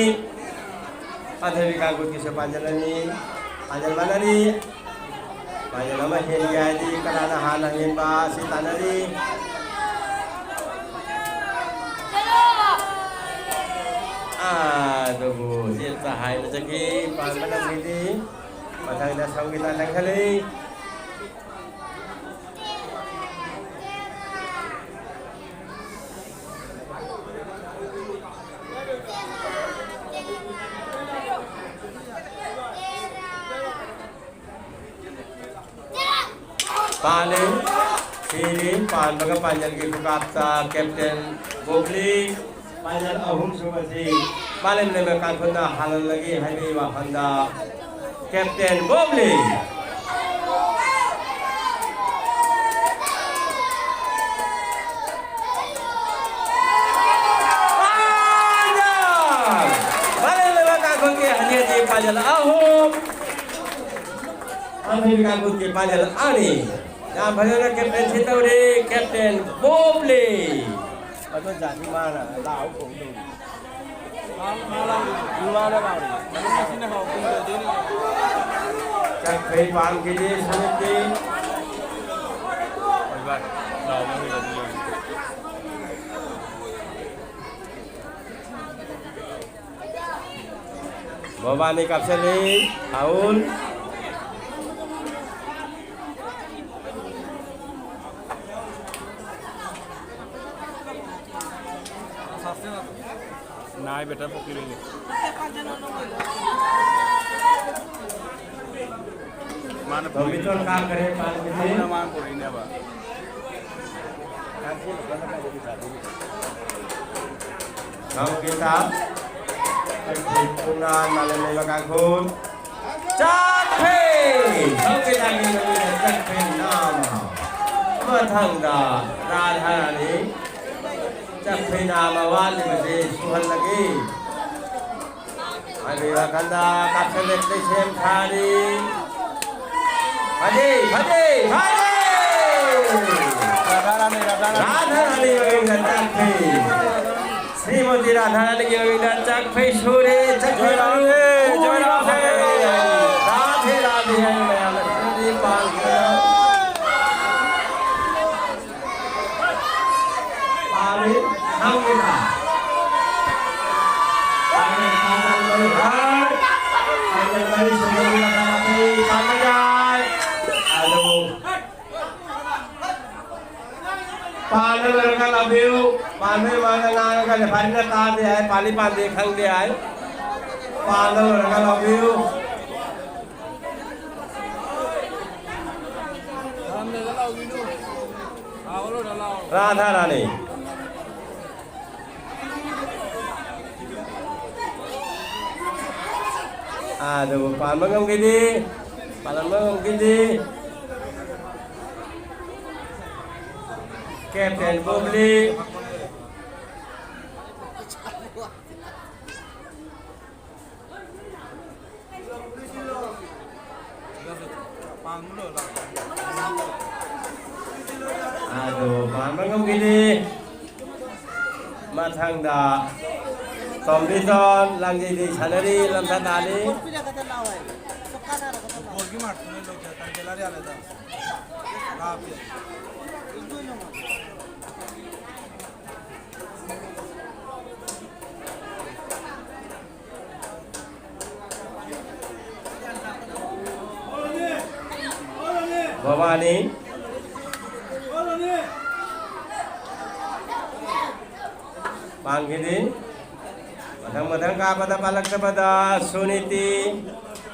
ꯄꯥꯟꯊꯣꯏꯕꯤ ꯀꯥꯡꯈꯨꯜꯒꯤꯁꯨ ꯄꯥꯟꯖꯤꯜ ꯑꯅꯤ꯫ ꯄꯥꯟꯖꯤꯜ ꯃꯥꯟꯅꯔꯤ꯫ ꯄꯥꯟꯖꯤꯜ ꯑꯃ ꯍꯦꯟꯒꯦ ꯍꯥꯏꯗꯤ ꯀꯅꯥꯅ ꯍꯥꯟꯅ ꯍꯦꯟꯕ ꯑꯁꯤ ꯇꯥꯟꯅꯔꯤ꯫ ꯑꯗꯨꯕꯨ ꯍꯧꯖꯤꯛꯇ ꯍꯥꯏꯅ ꯆꯠꯈꯤ, ꯄꯥꯟꯕ ꯅꯪꯈꯤꯗꯤ꯫ ꯃꯊꯪꯗ ꯁꯪꯒꯤꯇꯥ ꯆꯪꯁꯤꯜꯂꯤ꯫ ꯄꯥꯜꯂꯤ꯫ ꯁꯤꯅꯤ ꯄꯥꯟꯕꯒ ꯄꯥꯟꯖꯜꯒꯤ ꯈꯨꯀꯥꯞꯇ ꯀꯦꯞꯇꯦꯟ ꯕꯣꯕ꯭ꯂꯤ꯫ ꯄꯥꯟꯖꯜ ꯑꯍꯨꯝ ꯁꯨꯕꯁꯤ ꯃꯥꯂꯦꯝ ꯂꯩꯃ ꯀꯥꯡꯈꯨꯜꯅ ꯍꯥꯜꯍꯜꯂꯒꯦ ꯍꯥꯏꯕꯒꯤ ꯋꯥꯐꯝꯗ ꯀꯦꯞꯇꯦꯟ ꯕꯣꯕ꯭ꯂꯤ꯫ ꯄꯥꯟꯖꯜ! ꯃꯥꯂꯦꯝ ꯂꯩꯃ ꯀꯥꯡꯈꯨꯜꯒꯤ ꯍꯟꯖꯦꯟꯗꯤ ꯄꯥꯟꯖꯜ ꯑꯍꯨꯝ꯫ ꯑꯃꯦꯔꯤꯀꯥ ꯒꯨꯠꯀꯤ ꯄꯥꯏꯅꯦꯜ ꯑꯅꯤ꯫ ꯌꯥꯝ ꯐꯖꯅ ꯀꯦꯞꯇꯦꯟꯁꯤ ꯇꯧꯔꯤ, ꯀꯦꯞꯇꯦꯟ ꯕꯣꯕꯂꯤ꯫ ꯑꯗꯣ ꯖꯥꯁꯤ ꯃꯥꯅ ꯂꯥꯎ ꯈꯣꯡꯗꯧꯔꯤ꯫ ꯃꯥꯅ ꯂꯥꯎꯔꯤ꯫ ꯃꯥꯅ ꯂꯥꯎꯔꯤ꯫ ꯆꯠꯈ꯭ꯔꯦ ꯄꯥꯟꯒꯤꯗꯤ ꯁꯨꯅꯤꯇꯤ꯫ ꯃꯕꯥꯅꯤ ꯀꯥꯞꯁꯤꯜꯂꯤ꯫ ꯐꯥꯎꯜ꯫ ꯅꯥꯏ ꯕꯦꯇꯔ ꯄꯣꯛꯄꯤꯔꯣꯏꯅꯦ꯫ ꯃꯥꯅ ꯇꯣꯝꯕꯤꯆꯣꯟ ꯀꯥꯈ꯭ꯔꯦ, ꯄꯥꯟꯒꯤꯗꯤ꯫ ꯃꯥꯅ ꯄꯨꯔꯛꯏꯅꯦꯕ꯫ ꯊꯥꯡꯀꯤꯇꯥ꯫ ꯄꯨꯅꯥ ꯃꯥꯂꯦꯝ ꯂꯩꯕ ꯀꯥꯡꯈꯨꯜ꯫ ꯆꯠꯈ꯭ꯔꯦ! ꯊꯥꯡꯀꯤꯇꯥꯒꯤ ꯃꯃꯤꯡꯗ ꯆꯠꯈ꯭ꯔꯦ ꯅꯥꯃ꯫ ꯃꯊꯪꯗ ꯔꯥꯙꯥꯔꯥꯅꯤ꯫ ꯆꯠꯈ꯭ꯔꯦ ꯅꯥꯃ ꯋꯥꯠꯂꯤꯕꯁꯦ ꯁꯨꯍꯜꯂꯒꯦ꯫ ꯍꯥꯏꯕꯒꯤ ꯋꯥꯈꯜꯗ ꯀꯥꯞꯁꯤꯜꯂꯛꯄꯩ ꯁꯦꯝ ꯁꯥꯔꯤ꯫ ꯐꯖꯩ, ꯐꯖꯩ, ꯐꯖꯩ! ꯔꯥꯙꯥꯔꯥꯅꯤ, ꯔꯥꯙꯥꯔꯥꯅꯤ꯫ ꯔꯥꯙꯥꯔꯥꯅꯤ ꯃꯃꯤꯡꯗ ꯆꯠꯈ꯭ꯔꯦ꯫ ꯁ꯭ꯔꯤꯃꯇꯤ ꯔꯥꯙꯥꯔꯥꯅꯤꯒꯤ ꯃꯃꯤꯡꯗ ꯆꯥꯛꯐꯩ ꯁꯨꯔꯦ, ꯆꯥꯛꯐꯩ ꯖꯣꯏ ꯔꯥꯙꯦ, ꯖꯣꯏ ꯔꯥꯙꯦ꯫ ꯔꯥꯙꯦ, ꯔꯥꯙꯦ ꯍꯥꯏꯅ ꯃꯌꯥꯝꯅ ꯁꯤꯗꯤ ꯄꯥꯡꯗꯅ ꯄꯥꯜꯂꯤ, ꯈꯪꯗꯦꯗ꯫ ꯄꯥꯜꯂꯤ, ꯄꯥꯜꯂꯤ, ꯄꯥꯜꯂꯤ, ꯄꯥꯜꯂꯤ, ꯄꯥꯜꯂꯤ, ꯄꯥꯜꯂꯤ, ꯄꯥꯜꯂꯤ, ꯑꯗꯨꯕꯨ ꯄꯥꯟꯕ ꯂꯣꯏꯔꯒ ꯂꯥꯎꯕꯤꯌꯨ꯫ ꯄꯥꯟꯕ ꯂꯣꯏꯔꯒ ꯉꯥꯡꯉꯒ ꯂꯦꯐꯥꯔꯤꯅ ꯇꯥꯗꯦ ꯍꯥꯏ, ꯄꯥꯜꯂꯤ ꯄꯥꯟꯗꯦ ꯈꯪꯗꯦ ꯍꯥꯏ꯫ ꯄꯥꯟꯕ ꯂꯣꯏꯔꯒ ꯂꯥꯎꯕꯤꯌꯨ꯫ ꯔꯥꯙꯥ ꯔꯥꯅꯤ꯫ ꯑꯗꯨꯕꯨ ꯄꯥꯟꯕ ꯉꯝꯈꯤꯗꯦ, ꯄꯥꯜꯂꯝꯕ ꯉꯝꯈꯤꯗꯦ꯫ ꯀꯦꯞꯇꯦꯟ ꯕꯣꯕꯂꯤ꯫ ꯑꯗꯨ ꯄꯥꯟꯕ ꯉꯝꯈꯤꯗꯦ꯫ ꯃꯊꯪꯗ ꯇꯣꯝꯕꯤꯇꯣꯟ ꯂꯥꯡꯖꯩꯗꯤ ꯁꯥꯟꯅꯔꯤ, ꯂꯝꯁꯥ ꯇꯥꯅꯤ꯫ ꯕꯣꯜꯒꯤ ꯃꯥꯔꯛꯇꯨꯅ ꯂꯧꯊ-, ꯀꯥꯟꯇꯦꯂꯥꯔꯤ ꯌꯥꯜꯂꯦꯗ꯫ ꯂꯥꯞꯄꯦ꯫ ꯃꯕꯥꯅꯤ ꯄꯥꯟꯈꯤꯗꯤ꯫ ꯃꯊꯪ ꯃꯊꯪ ꯀꯥꯞꯄꯗ ꯄꯥꯜꯂꯛꯇꯕꯗ ꯁꯨꯅꯤꯇꯤ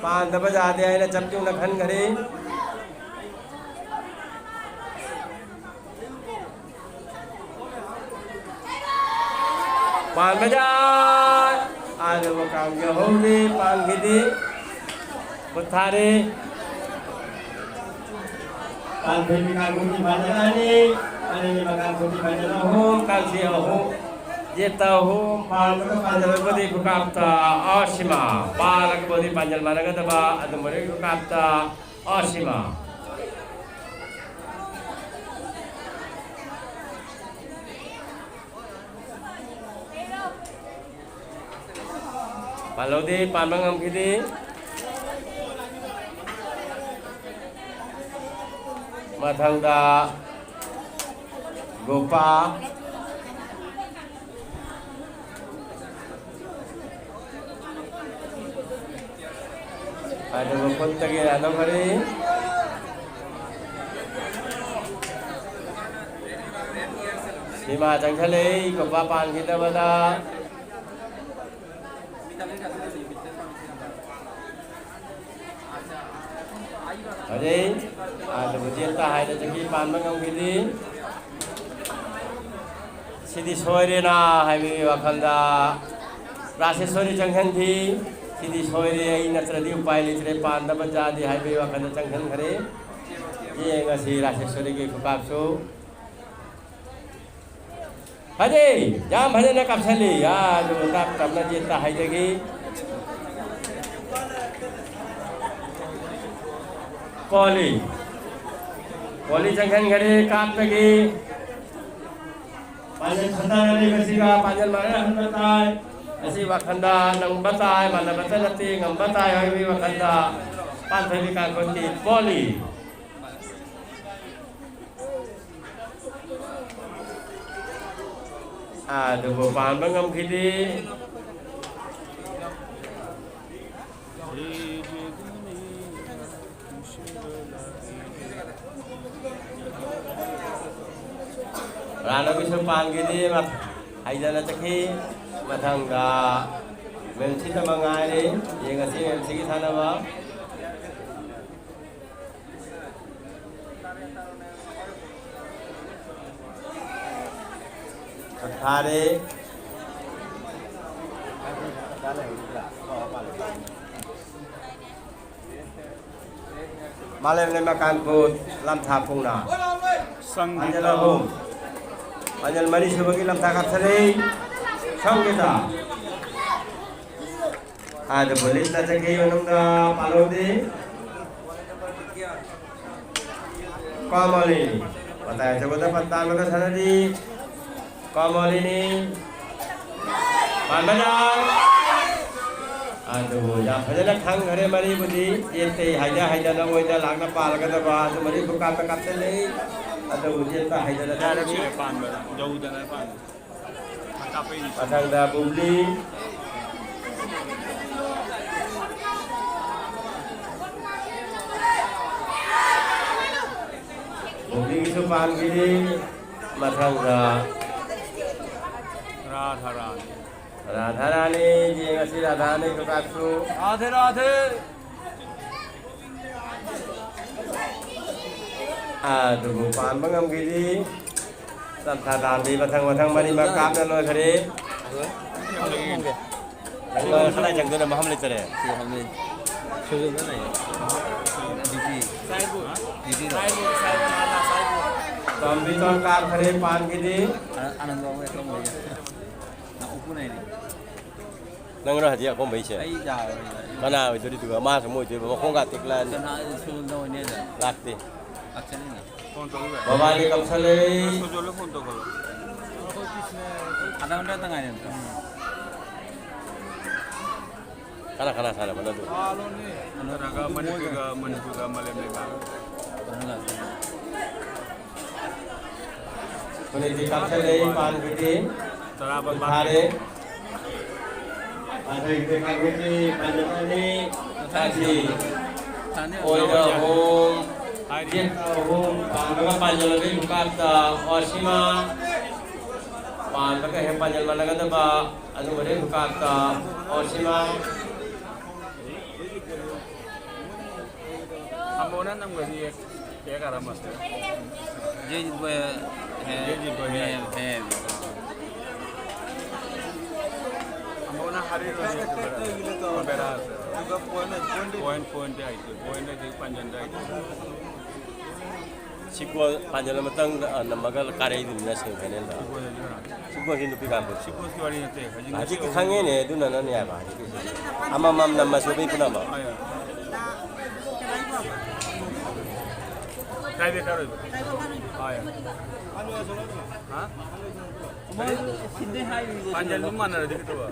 ꯄꯥꯟꯗꯕ ꯌꯥꯗꯦ ꯍꯥꯏꯅ ꯆꯞ ꯌꯨꯡꯅ ꯈꯟꯈ꯭ꯔꯦ꯫ ꯄꯥꯟꯕꯗ ꯑꯗꯨꯕꯨ ꯀꯥꯡꯒꯤ ꯑꯍꯨꯝꯗꯤ ꯄꯥꯟꯈꯤꯗꯤ ꯈꯨꯠ ꯊꯥꯔꯤ꯫ ꯄꯥꯟꯊꯣꯏꯕꯤ ꯀꯥꯡꯕꯨꯒꯤ ꯄꯥꯟꯖꯜ ꯑꯅꯤ, ꯑꯅꯤꯃꯛ ꯀꯥꯡꯊꯣꯏꯕꯤ ꯄꯥꯟꯖꯜ ꯑꯍꯨꯝ, ꯀꯥꯡꯁꯤ ꯑꯍꯨꯝ, ꯌꯦꯠꯇ ꯑꯍꯨꯝ, ꯄꯥꯟꯕꯒ ꯄꯥꯟꯖꯜꯂꯒꯗꯤ ꯈꯨꯀꯥꯞꯇ ꯑꯁꯤꯃ, ꯄꯥꯜꯂꯒꯕꯨꯗꯤ ꯄꯥꯟꯖꯜ ꯃꯥꯟꯅꯒꯗꯕ, ꯑꯗꯨꯝꯕꯗꯒꯤ ꯈꯨꯀꯥꯞꯇ ꯑꯁꯤꯃ꯫ ꯄꯥꯜꯍꯧꯗꯦ, ꯄꯥꯟꯕ ꯉꯝꯈꯤꯗꯦ꯫ ꯃꯊꯪꯗ ꯒꯣꯄꯥ꯫ ꯑꯗꯨꯒ ꯈꯨꯠꯇꯒꯤ ꯅꯥꯟꯊꯣꯛꯈ꯭ꯔꯦ꯫ ꯁꯤꯃꯥ ꯆꯪꯁꯜꯂꯛꯏ, ꯒꯣꯄꯥ ꯄꯥꯟꯈꯤꯗꯕꯗ꯫ ꯐꯖꯩ꯫ ꯑꯗꯨꯕꯨ ꯆꯦꯠꯇ ꯍꯥꯏꯗ ꯆꯍꯤ ꯄꯥꯟꯕ ꯉꯝꯈꯤꯗꯦ꯫ ꯁꯤꯗꯤ ꯁꯣꯏꯔꯦꯅ ꯍꯥꯏꯕꯒꯤ ꯋꯥꯈꯜꯗ ꯔꯥꯁꯦꯁꯣꯔꯤ ꯆꯪꯍꯟꯈꯤ꯫ ꯁꯤꯗꯤ ꯁꯣꯏꯔꯦ, ꯑꯩ ꯅꯠꯇ꯭ꯔꯗꯤ ꯎꯄꯥꯏ ꯂꯩꯇ꯭ꯔꯦ, ꯄꯥꯟꯗꯕ ꯌꯥꯗꯦ ꯍꯥꯏꯕꯒꯤ ꯋꯥꯈꯜꯗ ꯆꯪꯍꯟꯈ꯭ꯔꯦ꯫ ꯌꯦꯡꯉꯁꯤ ꯔꯥꯁꯦꯁꯣꯔꯤꯒꯤ ꯈꯨꯀꯥꯞꯁꯨ꯫ ꯐꯖꯩ, ꯌꯥꯝ ꯐꯖꯅ ꯀꯥꯞꯁꯜꯂꯤ꯫ ꯑꯥ, ꯑꯗꯨ ꯇꯞ ꯇꯞꯅ ꯆꯦꯠꯇ ꯍꯥꯏꯗꯒꯤ꯫ ꯀꯣꯂꯤ꯫ ꯄꯣꯂꯤ ꯆꯪꯁꯤꯟꯈꯔꯦ ꯀꯥꯞꯇꯒꯤ꯫ ꯄꯥꯟꯖꯜ ꯁꯟꯗꯥꯅ ꯂꯩꯕꯁꯤꯒ ꯄꯥꯟꯖꯜ ꯃꯥꯟꯅꯍꯟꯕ ꯇꯥꯏ꯫ ꯑꯁꯤ ꯋꯥꯈꯜꯗ ꯅꯪꯕ ꯇꯥꯏ, ꯃꯥꯟꯅꯕꯇ ꯅꯠꯇꯦ, ꯉꯝꯕ ꯇꯥꯏ ꯍꯥꯏꯕꯒꯤ ꯋꯥꯈꯜꯗ ꯄꯥꯟꯊꯣꯏꯕꯤ ꯀꯥꯡꯈꯨꯜꯒꯤ ꯄꯣꯂꯤ꯫ ꯑꯗꯨꯕꯨ ꯄꯥꯟꯕ ꯉꯝꯈꯤꯗꯦ꯫ ꯔꯥꯅꯕꯤꯁꯨ ꯄꯥꯟꯈꯤꯗꯦ, ꯃ-, ꯍꯩꯗꯅ ꯆꯠꯈꯤ꯫ ꯃꯊꯪꯗ ꯃꯦꯝꯁꯤꯠ ꯑꯃ ꯉꯥꯏꯔꯤ꯫ ꯌꯦꯡꯉꯁꯤ ꯃꯦꯝꯁꯤꯒꯤ ꯁꯥꯟꯅꯕ꯫ ꯊꯥꯔꯦ꯫ ꯃꯥꯂꯦꯝ ꯂꯩꯃ ꯀꯥꯡꯈꯨꯜ ꯂꯝꯊꯥ ꯄꯨꯡꯅ꯫ ꯁꯪꯒꯤꯇꯥ꯫ ꯄꯥꯟꯖꯜ ꯑꯍꯨꯝ꯫ ꯄꯥꯟꯖꯜ ꯃꯔꯤ ꯁꯨꯕꯒꯤ ꯂꯝꯊꯥ ꯀꯥꯞꯊꯔꯛꯏ꯫ ꯁꯪꯒꯤꯇꯥ꯫ ꯑꯗꯨꯕꯨ ꯂꯤꯠꯅ ꯆꯠꯈꯤ ꯃꯅꯨꯡꯗ ꯄꯥꯜꯍꯧꯗꯦ꯫ ꯀꯃꯂꯤ꯫ ꯃꯇꯥꯏ ꯑꯆꯧꯕꯗ ꯄꯟ ꯇꯥꯟꯕꯒ ꯁꯥꯟꯅꯔꯤ꯫ ꯀꯃꯂꯤꯅꯤ꯫ ꯄꯥꯟꯕꯗ꯫ ꯑꯗꯨꯕꯨ ꯌꯥꯝ ꯐꯖꯅ ꯈꯪꯈ꯭ꯔꯦ ꯃꯔꯤꯕꯨꯗꯤ꯫ ꯆꯦꯠꯇꯦ ꯍꯥꯏꯗ ꯍꯥꯏꯗꯅ ꯑꯣꯏꯅ ꯂꯥꯛꯅ ꯄꯥꯜꯂꯒꯗꯕ꯫ ꯑꯗꯨ ꯃꯔꯤꯕꯨ ꯀꯥꯞꯇ ꯀꯥꯞꯁꯤꯜꯂꯤ꯫ ꯑꯗꯨꯕꯨ ꯆꯦꯠꯄ ꯍꯩꯗꯅ ꯆꯥꯔꯝꯃꯤ꯫ ꯄꯥꯟꯕꯗ ꯌꯧꯗꯅ ꯄꯥꯟꯕ꯫ ꯃꯊꯪꯗ ꯕꯨꯕ꯭ꯂꯤ꯫ ꯕꯨꯕ꯭ꯂꯤꯒꯤꯁꯨ ꯄꯥꯟꯈꯤꯅꯤ꯫ ꯃꯊꯪꯗ ꯔꯥꯙꯥ ꯔꯥꯅꯤ꯫ ꯔꯥꯙꯥ ꯔꯥꯅꯤ, ꯌꯦꯡꯉꯁꯤ ꯔꯥꯙꯥ ꯔꯥꯅꯤ ꯀꯀꯥꯁꯨ꯫ ꯔꯥꯙꯦ ꯔꯥꯙꯦ꯫ ꯑꯗꯨꯕꯨ ꯄꯥꯟꯕ ꯉꯝꯈꯤꯗꯤ꯫ ꯂꯝꯊꯥ ꯇꯥꯟꯗꯤ ꯃꯊꯪ ꯃꯊꯪ ꯃꯔꯤꯃꯛ ꯀꯥꯞꯅ ꯂꯣꯏꯈ꯭ꯔꯦ꯫ ꯅꯪ ꯀꯗꯥꯏ ꯆꯪꯗꯣꯏꯅꯣ? ꯃꯐꯝ ꯂꯩꯇꯔꯦ꯫ ꯇꯣꯝꯕꯤꯇꯣꯟ ꯀꯥꯞꯈ꯭ꯔꯦ, ꯄꯥꯟꯈꯤꯗꯤ꯫ ꯅꯪꯔꯣ ꯍꯧꯖꯤꯛ ꯑꯀꯣꯝꯕꯩꯁꯦ? ꯑꯩ ꯌꯥꯔꯣꯏ꯫ ꯀꯅꯥ ꯑꯣꯏꯗꯣꯔꯤꯗꯨꯒ? ꯃꯥꯁꯨ ꯑꯃꯨꯛ ꯑꯣꯏꯗꯣꯏꯕ, ꯃꯈꯣꯡꯒ ꯇꯦꯛꯂꯛꯑꯅꯤ꯫ ꯀꯅꯥ ꯁꯣꯝꯗ ꯑꯣꯏꯅꯤ ꯍꯥꯏꯗ? ꯂꯥꯛꯇꯦ꯫ ꯂꯥꯛꯆꯅꯤꯅ꯫ ꯃꯕꯥꯅꯤ ꯀꯞꯁꯜꯂꯦ꯫ ꯑꯗ ꯍꯟꯗꯛꯇ ꯉꯥꯏꯔꯦ꯫ ꯀꯅꯥ ꯀꯅꯥ ꯁꯥꯟꯅꯕ ꯅꯠꯇ꯭ꯔꯣ? ꯅꯠꯇ꯭ꯔꯒ ꯃꯅꯤꯄꯨꯔꯒ, ꯃꯅꯤꯄꯨꯔꯒ ꯃꯥꯂꯦꯝ ꯂꯩꯕꯥꯛ꯫ ꯍꯧꯖꯤꯛꯇꯤ ꯀꯥꯞꯁꯜꯂꯛꯏ ꯄꯥꯟꯒꯤꯗꯤ꯫ ꯇꯔꯥꯕ ꯊꯥꯔꯦ꯫ ꯑꯗꯒꯤꯗꯤ ꯀꯥꯡꯕꯨꯒꯤ ꯄꯥꯟꯖꯜ ꯑꯅꯤ, ꯊꯥꯁꯤ꯫ ꯑꯣꯏꯗ ꯑꯍꯨꯝ, ꯌꯦꯠꯇ ꯑꯍꯨꯝ, ꯄꯥꯟꯕꯒ ꯄꯥꯟꯖꯜꯂꯒ ꯍꯨꯀꯥꯛꯇ ꯑꯣꯁꯤꯃꯥ꯫ ꯄꯥꯟꯕꯒ ꯍꯦꯛ ꯄꯥꯟꯖꯜ ꯃꯥꯟꯅꯒꯗꯕ ꯑꯗꯨꯒ ꯍꯦꯛ ꯍꯨꯀꯥꯛꯇ ꯑꯣꯁꯤꯃꯥ꯫ ꯑꯃꯨꯛꯅ ꯅꯝꯒꯅꯤ꯫ ꯀꯌꯥ ꯀꯥꯔꯝꯕꯁꯦ? ꯖꯦꯖꯤꯠ ꯚꯣꯏ ꯍꯦ, ꯖꯦꯖꯤꯠ ꯚꯣꯏ ꯍꯦ꯫ ꯍꯦ, ꯍꯦ꯫ ꯑꯃꯨꯛꯅ ꯍꯥꯏꯔꯤꯔꯣꯏ, ꯕꯦꯔꯥ꯫ Point, point. ꯄꯣꯏꯟ, ꯄꯣꯏꯟ ꯍꯥꯏꯁꯦ, ꯄꯣꯏꯟ ꯍꯥꯏꯁꯦ ꯄꯥꯟꯖꯟꯗ ꯍꯥꯏꯁꯦ꯫ ꯁꯤꯀꯣ ꯄꯥꯟꯖꯜ ꯑꯃꯇꯪ, ꯑ, ꯅꯝꯃꯒ ꯀꯥꯔꯛꯏꯗꯨꯅ ꯁꯦꯃꯤ ꯐꯥꯏꯅꯦꯜꯗ꯫ ꯁꯤꯀꯣꯁꯤ ꯅꯨꯄꯤ ꯀꯥꯡꯕꯨ꯫ ꯁꯤꯀꯣꯁꯀꯤ ꯋꯥꯔꯤ ꯅꯠꯇꯦ, ꯍꯧꯖꯤꯛ ꯍꯧꯖꯤꯛꯇꯤ ꯈꯪꯉꯦꯅꯦ, ꯑꯗꯨꯅ ꯅꯪ ꯌꯥꯕ ꯍꯧꯖꯤꯛꯀꯤꯁꯤ꯫ ꯑꯃꯃꯝ ꯅꯝꯃꯁꯨ ꯃꯤ ꯄꯨꯝꯅꯃꯛ꯫ ꯍꯣꯏ, ꯍꯣꯏ꯫ ꯇꯥꯏꯕ꯭ꯔꯦꯀꯔ ꯑꯣꯏꯕ꯫ ꯍꯣꯏ꯫ ꯍꯥ? ꯄꯥꯟꯖꯜꯗꯨ ꯃꯥꯟꯅꯔꯗꯤ ꯀꯩꯗꯧꯕ?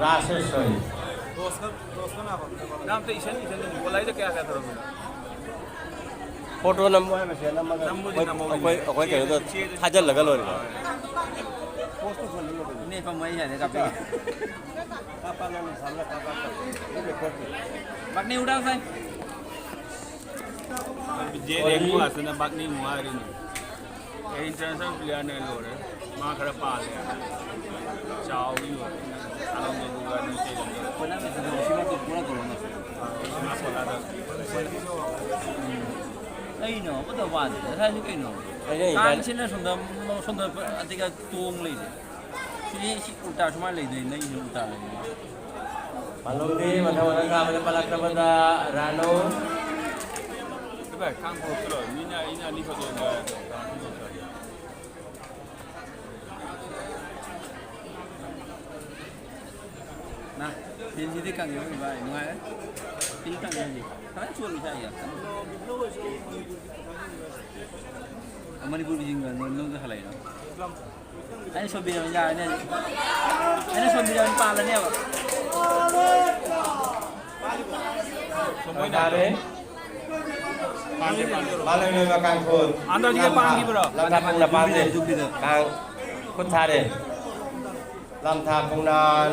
ꯔꯥꯁꯦꯁꯣꯔꯤ꯫ ꯅꯪ ꯑꯝꯇ ꯏꯁꯟ, ꯏꯁꯟ, ꯒꯣꯂꯥꯏꯗ ꯀꯌꯥ ꯀꯌꯥ ꯇꯧꯔꯝꯃꯤꯅꯣ? ꯐꯣꯇꯣ ꯅꯝꯃꯣ ꯍꯥꯏꯕꯁꯦ ꯅꯝꯃꯒ ꯅꯝꯕꯨꯗꯤ ꯑꯩꯈꯣꯏ, ꯅꯝꯍꯧꯔꯤꯅꯦ꯫ ꯑꯩꯈꯣꯏ, ꯑꯩꯈꯣꯏ ꯀꯩꯅꯣꯗ ꯏꯆꯦꯗ ꯊꯥꯖꯤꯜꯂꯒ ꯂꯣꯏꯔꯦ꯫ ꯄꯣꯁꯇꯣ ꯁꯣꯜꯍꯜꯂꯣ ꯀꯩꯅꯣ꯫ ꯅꯦꯠ ꯐꯪꯕ ꯑꯩ ꯌꯥꯔꯦ ꯀꯥꯞꯄꯤꯒꯦ꯫ ꯀꯥꯞꯄ ꯅꯪ ꯅꯁꯥꯅ ꯀꯥꯞꯄ ꯀꯥꯞꯄ꯫ ꯑꯗꯨ ꯔꯦꯀꯣꯔꯠꯇꯤ꯫ ꯕꯥꯛꯅꯤ ꯎꯗꯥꯎ ꯁꯥꯏ꯫ ꯖꯦ ꯔꯦꯡꯀꯣ ꯉꯥꯛꯇꯅ ꯕꯥꯛꯅꯤ ꯅꯨꯡꯉꯥꯏꯔꯤꯅꯤ꯫ ꯑꯩ ꯏꯟꯇꯔꯅꯦꯁꯅꯦꯜ ꯄ꯭ꯂꯦꯌꯔꯅꯦ ꯂꯣꯏꯔꯦ꯫ ꯃꯥ ꯈꯔ ꯄꯥꯜꯂꯦ꯫ ꯆꯥꯎꯕꯒꯤ ꯂꯣꯏꯔꯦ꯫ ꯑꯂꯣꯝꯗꯣꯒ ꯑꯗꯨꯝ ꯆꯦꯜꯂꯝꯗꯣꯏ꯫ ꯁꯤꯃ ꯄꯨꯔꯥ ꯇꯧꯔꯣ ꯅꯪ꯫ ꯃꯥ ꯁꯣꯜꯂꯛꯑꯗꯕꯅꯤ꯫ ꯀꯩꯅꯣ? ꯑꯃꯠꯇ ꯄꯥꯟꯗꯦ꯫ ꯉꯁꯥꯏꯁꯨ ꯀꯩꯅꯣ? ꯑꯩꯅ ꯏꯟꯇꯔ- ꯀꯥꯡꯁꯤꯅ ꯁꯣꯝꯗ, ꯁꯣꯝꯗ ꯑꯇꯤꯒ ꯇꯣꯡ ꯂꯩꯔꯦ꯫ ꯁꯤ, ꯁꯤ ꯎꯜꯇꯥ ꯁꯨꯃꯥꯏꯅ ꯂꯩꯗꯣꯏꯅꯦ, ꯅꯪꯒꯤꯁꯨ ꯎꯜꯇꯥ ꯂꯩꯗꯣꯏꯅꯦ꯫ ꯄꯥꯜꯍꯧꯗꯦ, ꯃꯊꯪ ꯃꯊꯪ ꯀꯥꯕꯗ ꯄꯥꯜꯂꯛꯇꯕꯗ ꯔꯥꯅꯣ꯫ ꯚꯥꯏ, ꯀꯥꯡ ꯄꯨꯔꯛꯇ꯭ꯔꯣ? ꯃꯤꯅ, ꯑꯩꯅ ꯑꯅꯤꯈꯛ ꯌꯣꯟꯕ ꯀꯥꯡ ꯄꯨꯔꯛꯇ꯭ꯔꯣ? ꯅ꯫ ꯐꯤꯜꯁꯤꯗꯤ ꯀꯪꯉꯦ ꯍꯣꯏ ꯚꯥꯏ, ꯅꯨꯡꯉꯥꯏꯔꯦ꯫ ꯐꯤꯜ ꯀꯪꯉꯦ ꯍꯧꯖꯤꯛ꯫ ꯐꯖꯅ ꯆꯣꯠꯂꯤ ꯁ꯭ꯋꯥꯏꯁꯦ꯫ ꯃꯅꯤꯄꯨꯔꯒꯤ ꯌꯤꯡꯒ ꯅꯣꯏ ꯅꯣꯏꯗ ꯍꯜꯂꯛꯏꯔꯣ? ꯑꯩꯅ ꯁꯣꯝꯕꯤꯔꯕꯅꯤ ꯌꯥꯔꯅꯤ ꯍꯧꯖꯤꯛ꯫ ꯑꯩꯅ ꯁꯣꯝꯕꯤꯔꯕꯅꯤ ꯄꯥꯜꯂꯅꯦꯕ꯫ ꯇꯥꯔꯦ꯫ ꯃꯥꯂꯦꯝꯂꯩꯃ ꯀꯥꯡꯈꯨꯜ꯫ ꯑꯟꯗ꯭ꯔꯣꯁꯤꯒ ꯂꯝꯊꯥ-, ꯄꯥꯟꯈꯤꯕ꯭ꯔꯣ? ꯂꯝꯊꯥ ꯄꯨꯡꯅ ꯄꯥꯟꯗꯦ꯫ ꯀꯥꯡ ꯈꯨꯠ ꯊꯥꯔꯦ꯫ ꯂꯝꯊꯥ ꯄꯨꯡꯅꯥꯟ꯫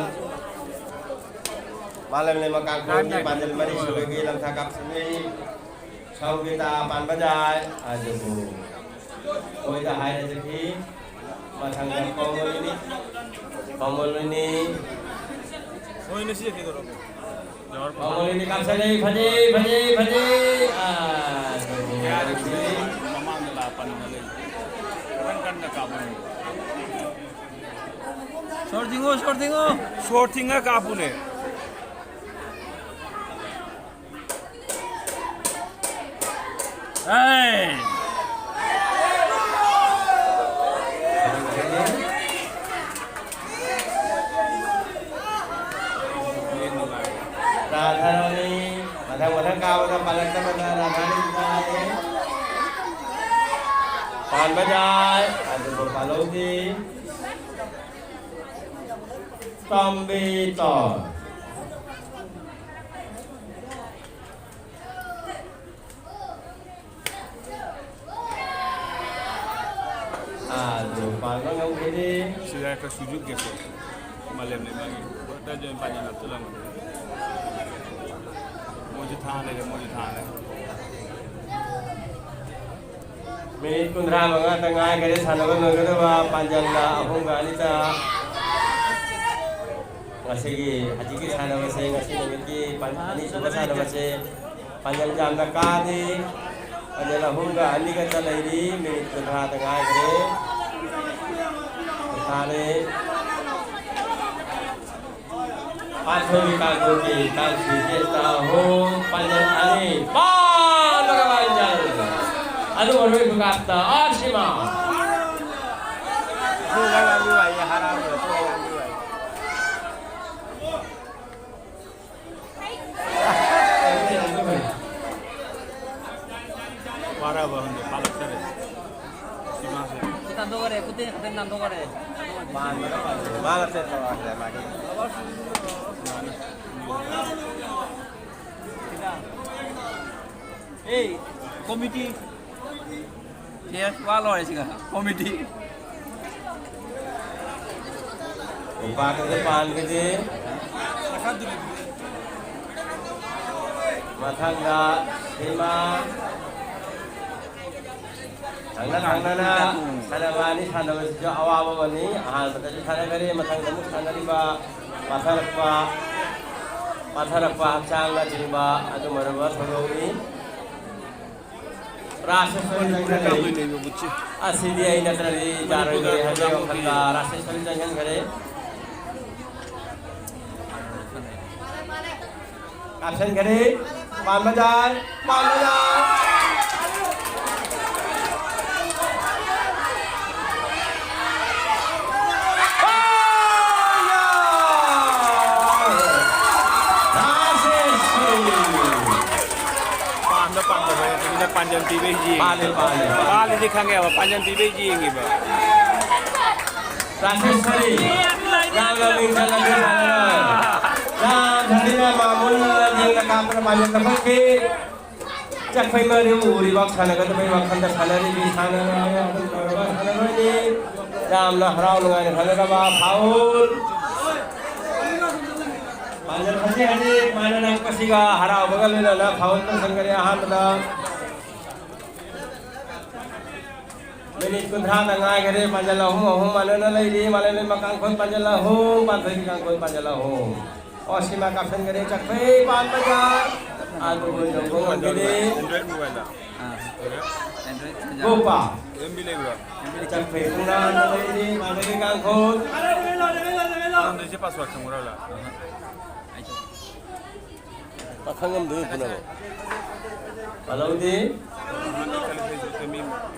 ꯃꯥꯂꯦꯝꯂꯩꯃ ꯀꯥꯡꯈꯨꯜꯒꯤ ꯄꯥꯟꯖꯜ ꯃꯔꯤ ꯁꯨꯕꯒꯤ ꯂꯝꯊꯥ ꯀꯥꯞꯁꯤꯟꯅꯩ꯫ ꯁꯧꯒꯤꯇꯥ ꯄꯥꯟꯕ ꯌꯥꯏ, ꯑꯗꯨꯕꯨ ꯃꯣꯏꯗ ꯍꯥꯏꯔꯁꯤ, ꯃꯊꯪꯗ ꯀꯣꯃꯣꯂꯤꯅꯤ, ꯀꯣꯃꯣꯂꯤꯅꯤ, ꯃꯣꯏꯅ ꯁꯤ ꯀꯩꯗꯧꯔꯕ? ꯀꯣꯃꯣꯂꯤꯅꯤ ꯀꯥꯞꯁꯜꯂꯦ, ꯐꯖꯩ, ꯐꯖꯩ, ꯐꯖꯩ꯫ ꯑꯥ, ꯑꯗꯨꯕꯨ ꯌꯥꯔꯦ, ꯃꯃꯥꯡꯗ ꯂꯥꯛꯄꯅꯤꯅ ꯂꯩ꯫ ꯈꯤꯇꯪ ꯀꯟꯅ ꯀꯥꯞꯄꯅꯤ꯫ ꯁꯣꯔ ꯊꯤꯡꯉꯣ, ꯁꯣꯔ ꯊꯤꯡꯉꯣ꯫ ꯁꯣꯔ ꯊꯤꯡꯉ ꯀꯥꯞꯄꯨꯅꯦ꯫ ꯑꯦ! ꯔꯥꯙꯥꯔꯥꯅꯤ, ꯃꯊꯪ ꯃꯊꯪ ꯀꯥꯕꯗ ꯄꯥꯜꯂꯛꯇꯕꯗ ꯔꯥꯙꯥꯔꯥꯅꯤ ꯇꯥꯔꯦ꯫ ꯄꯥꯟꯕ ꯌꯥꯏ, ꯑꯗꯨꯕꯨ ꯄꯥꯜꯍꯧꯗꯦ꯫ ꯇꯝꯕꯤꯇꯣꯟ꯫ ꯑꯥ, ꯑꯗꯨ ꯄꯥꯟꯕ ꯉꯝꯈꯤꯗꯦ꯫ ꯁꯤꯗ ꯈꯔ ꯁꯨꯖꯨ ꯀꯦꯁꯦ꯫ ꯃꯥꯂꯦꯝꯂꯩꯃꯒꯤ ꯕꯣꯇꯔ ꯖꯣꯏꯟ ꯄꯥꯟꯖꯟ ꯍꯥꯞꯆꯤꯜꯂꯝꯕꯅꯦ꯫ ꯃꯣꯏꯁꯨ ꯊꯥ ꯂꯩꯔꯦ, ꯃꯣꯏꯁꯨ ꯊꯥ ꯂꯩꯔꯦ꯫ ꯃꯤꯅꯤꯠ ꯀꯨꯟꯊ꯭ꯔꯥ ꯃꯉꯥꯇ ꯉꯥꯏꯈꯔꯦ ꯁꯥꯟꯅꯕ ꯂꯣꯏꯒꯗꯕ꯫ ꯄꯥꯟꯖꯜꯅ ꯑꯍꯨꯝꯒ ꯑꯅꯤꯗ ꯉꯁꯤꯒꯤ ꯍꯧꯖꯤꯛꯀꯤ ꯁꯥꯟꯅꯕꯁꯦ, ꯉꯁꯤ ꯅꯨꯃꯤꯠꯀꯤ ꯄꯥꯟ-, ꯑꯅꯤꯁꯨꯕ ꯁꯥꯟꯅꯕꯁꯦ ꯄꯥꯟꯖꯜ ꯌꯥꯝꯅ ꯀꯥꯗꯦ꯫ ꯄꯥꯟꯖꯜ ꯑꯍꯨꯝꯒ ꯑꯅꯤꯒ ꯆꯠ ꯂꯩꯔꯤ꯫ ꯃꯤꯅꯤꯠ ꯀꯨꯟꯊ꯭ꯔꯥꯗ ꯉꯥꯏꯈꯔꯦ꯫ ꯀꯨꯟꯊ꯭ꯔꯥꯅꯤ꯫ ꯄꯥꯟꯊꯣꯏꯕꯤ ꯀꯥꯡꯄꯣꯛꯄꯤ, ꯀꯥꯡꯁꯤ ꯒꯦꯠꯇ ꯑꯍꯨꯝ, ꯄꯥꯟꯖꯜ ꯑꯅꯤ, ꯄꯥꯟꯗ꯭ꯔꯕ ꯄꯥꯟꯖꯜ꯫ ꯑꯗꯨ ꯑꯔꯣꯏꯕ ꯀꯥꯞꯇ ꯑꯥꯔ ꯁꯤꯃꯥ꯫ ꯊꯣꯛꯑꯒ ꯌꯥꯝ ꯅꯨꯡꯉꯥꯏꯌꯦ, ꯍꯔꯥꯎꯕꯗ ꯊꯣꯛꯑꯒ ꯌꯥꯝ ꯅꯨꯡꯉꯥꯏꯌꯦ꯫ ꯑꯦ, ꯀꯣꯃꯤꯇꯤ꯫ ꯁꯦ, ꯋꯥ ꯂꯣꯏꯔꯦ ꯁꯤꯒ꯫ ꯀꯣꯃꯤꯇꯤ꯫ ꯎꯄꯥꯛꯇꯨꯗ ꯄꯥꯟꯈꯤꯗꯦ꯫ ꯃꯊꯪꯗ ꯁꯤꯃꯥ꯫ ꯊꯪꯅ ꯊꯪꯅꯅ ꯁꯥꯟꯅꯕ ꯑꯅꯤ ꯁꯥꯟꯅꯕꯁꯤꯁꯨ ꯑꯋꯥꯕ ꯑꯃꯅꯤ꯫ ꯑꯍꯥꯟꯕꯗꯁꯨ ꯁꯥꯟꯅꯈꯔꯦ, ꯃꯊꯪꯗ ꯑꯃꯨꯛ ꯁꯥꯟꯅꯔꯤꯕ ꯄꯥꯊꯔꯛꯄ, ꯄꯥꯊꯔꯛꯄ ꯍꯛꯆꯥꯡꯅꯆꯤꯡꯕ ꯑꯗꯨꯝꯕ ꯊꯧꯗꯣꯛꯅꯤ꯫ ꯔꯥꯁꯦꯁꯣꯔꯤ ꯆꯪꯁꯤꯜꯂꯛꯏ꯫ ꯑꯁꯤꯗꯤ ꯑꯩ ꯅꯠꯇ꯭ꯔꯗꯤ ꯌꯥꯔꯣꯏꯗꯣꯔꯦ ꯍꯥꯏꯕꯒꯤ ꯋꯥꯈꯜꯗ ꯔꯥꯁꯦꯁꯣꯔꯤ ꯆꯪꯁꯤꯟꯈꯔꯦ꯫ ꯀꯥꯞꯁꯤꯟꯈꯔꯦ꯫ ꯄꯥꯟꯕ ꯌꯥꯏ꯫ ꯄꯥꯟꯕ ꯌꯥꯏ꯫ ꯄꯥꯟꯕ ꯌꯥꯏ꯫ ꯔꯥꯁꯦꯁꯣꯔꯤ꯫ ꯄꯥꯟꯕ ꯄꯥꯟꯗꯕ ꯍꯥꯏꯕꯅꯤꯅ ꯄꯥꯟꯖꯟ ꯄꯤꯕꯩ ꯌꯦꯡꯉꯤ꯫ ꯄꯥꯜꯂꯦ, ꯄꯥꯜꯂꯦ꯫ ꯄꯥꯜꯂꯤꯗꯤ ꯈꯪꯉꯦꯕ, ꯄꯥꯟꯖꯟ ꯄꯤꯕꯩ ꯌꯦꯡꯉꯤꯕ꯫ ꯔꯥꯁꯦꯁꯣꯔꯤ꯫ ꯌꯥꯝꯅ ꯃꯤꯡ ꯆꯜꯂꯕꯤ ꯁꯥꯟꯅꯔꯣꯏ꯫ ꯌꯥꯝ ꯐꯖꯅ ꯃꯥꯃꯨꯜ ꯌꯦꯡꯅ ꯀꯥꯞꯇꯅ ꯄꯥꯟꯖꯟ ꯀꯥꯞꯊꯣꯛꯈꯤ꯫ ꯆꯠꯄꯩ ꯃꯔꯨ ꯎꯔꯤꯕ ꯁꯥꯟꯅꯒꯗꯕꯩ ꯋꯥꯈꯜꯗ ꯁꯥꯟꯅꯔꯤꯕꯤ ꯁꯥꯟꯅꯔꯣꯏ ꯑꯗꯨ ꯇꯧꯔꯕ ꯁꯥꯟꯅꯔꯣꯏꯅꯤ꯫ ꯌꯥꯝꯅ ꯍꯔꯥꯎ ꯅꯨꯡꯉꯥꯏꯅ ꯁꯥꯟꯅꯔꯕ ꯐꯥꯎꯜ꯫ ꯄꯥꯟꯖꯟ ꯍꯧꯖꯤꯛ ꯍꯧꯖꯤꯛ ꯃꯥꯅ ꯂꯥꯛꯄꯁꯤꯒ ꯍꯔꯥꯎꯕꯒ ꯂꯣꯏꯅꯅ ꯐꯥꯎꯜ ꯇꯧꯁꯟꯈꯔꯦ ꯑꯍꯥꯟꯕꯗ꯫ ꯃꯤꯅꯤꯠ ꯀꯨꯟꯊ꯭ꯔꯥꯗ ꯉꯥꯏꯈꯔꯦ꯫ ꯄꯥꯟꯖꯜ ꯑꯍꯨꯝ, ꯑꯍꯨꯝ ꯃꯥꯟꯅꯅ ꯂꯩꯔꯤ꯫ ꯃꯥꯂꯦꯝꯂꯩꯃ ꯀꯥꯡꯈꯣꯟ ꯄꯥꯟꯖꯜ ꯑꯍꯨꯝ, ꯄꯥꯟꯊꯣꯏꯕꯤ ꯀꯥꯡꯈꯣꯟ ꯄꯥꯟꯖꯜ ꯑꯍꯨꯝ꯫ ꯑꯣ, ꯁꯤꯃ ꯀꯥꯞꯁꯟꯈꯔꯦ꯫ ꯆꯠꯈ꯭ꯔꯦ, ꯄꯥꯟꯕꯗ꯫ ꯑꯗꯨꯕꯨ ꯌꯧꯕ ꯉꯝꯈꯤꯗꯦ꯫ ꯑꯥ꯫ Android ꯁꯤꯗ ꯒꯣꯄꯥ꯫ ꯑꯦꯝ ꯕꯤ ꯂꯩꯕ꯭ꯔꯣ? ꯆꯠꯈ꯭ꯔꯦ, ꯄꯨꯡꯅꯥꯟꯗ ꯂꯩꯔꯤ꯫ ꯃꯥꯂꯦꯝꯂꯩꯃ ꯀꯥꯡꯈꯣꯟ꯫ ꯑꯉꯥꯡꯗꯣ ꯏꯆꯦ password ꯈꯪꯕ꯭ꯔꯣ? ꯑꯍꯥ꯫ ꯑꯩ ꯄꯥꯈꯪ ꯑꯃꯗꯨ ꯄꯨꯅꯕ꯫ ꯄꯥꯜꯍꯧꯗꯦ꯫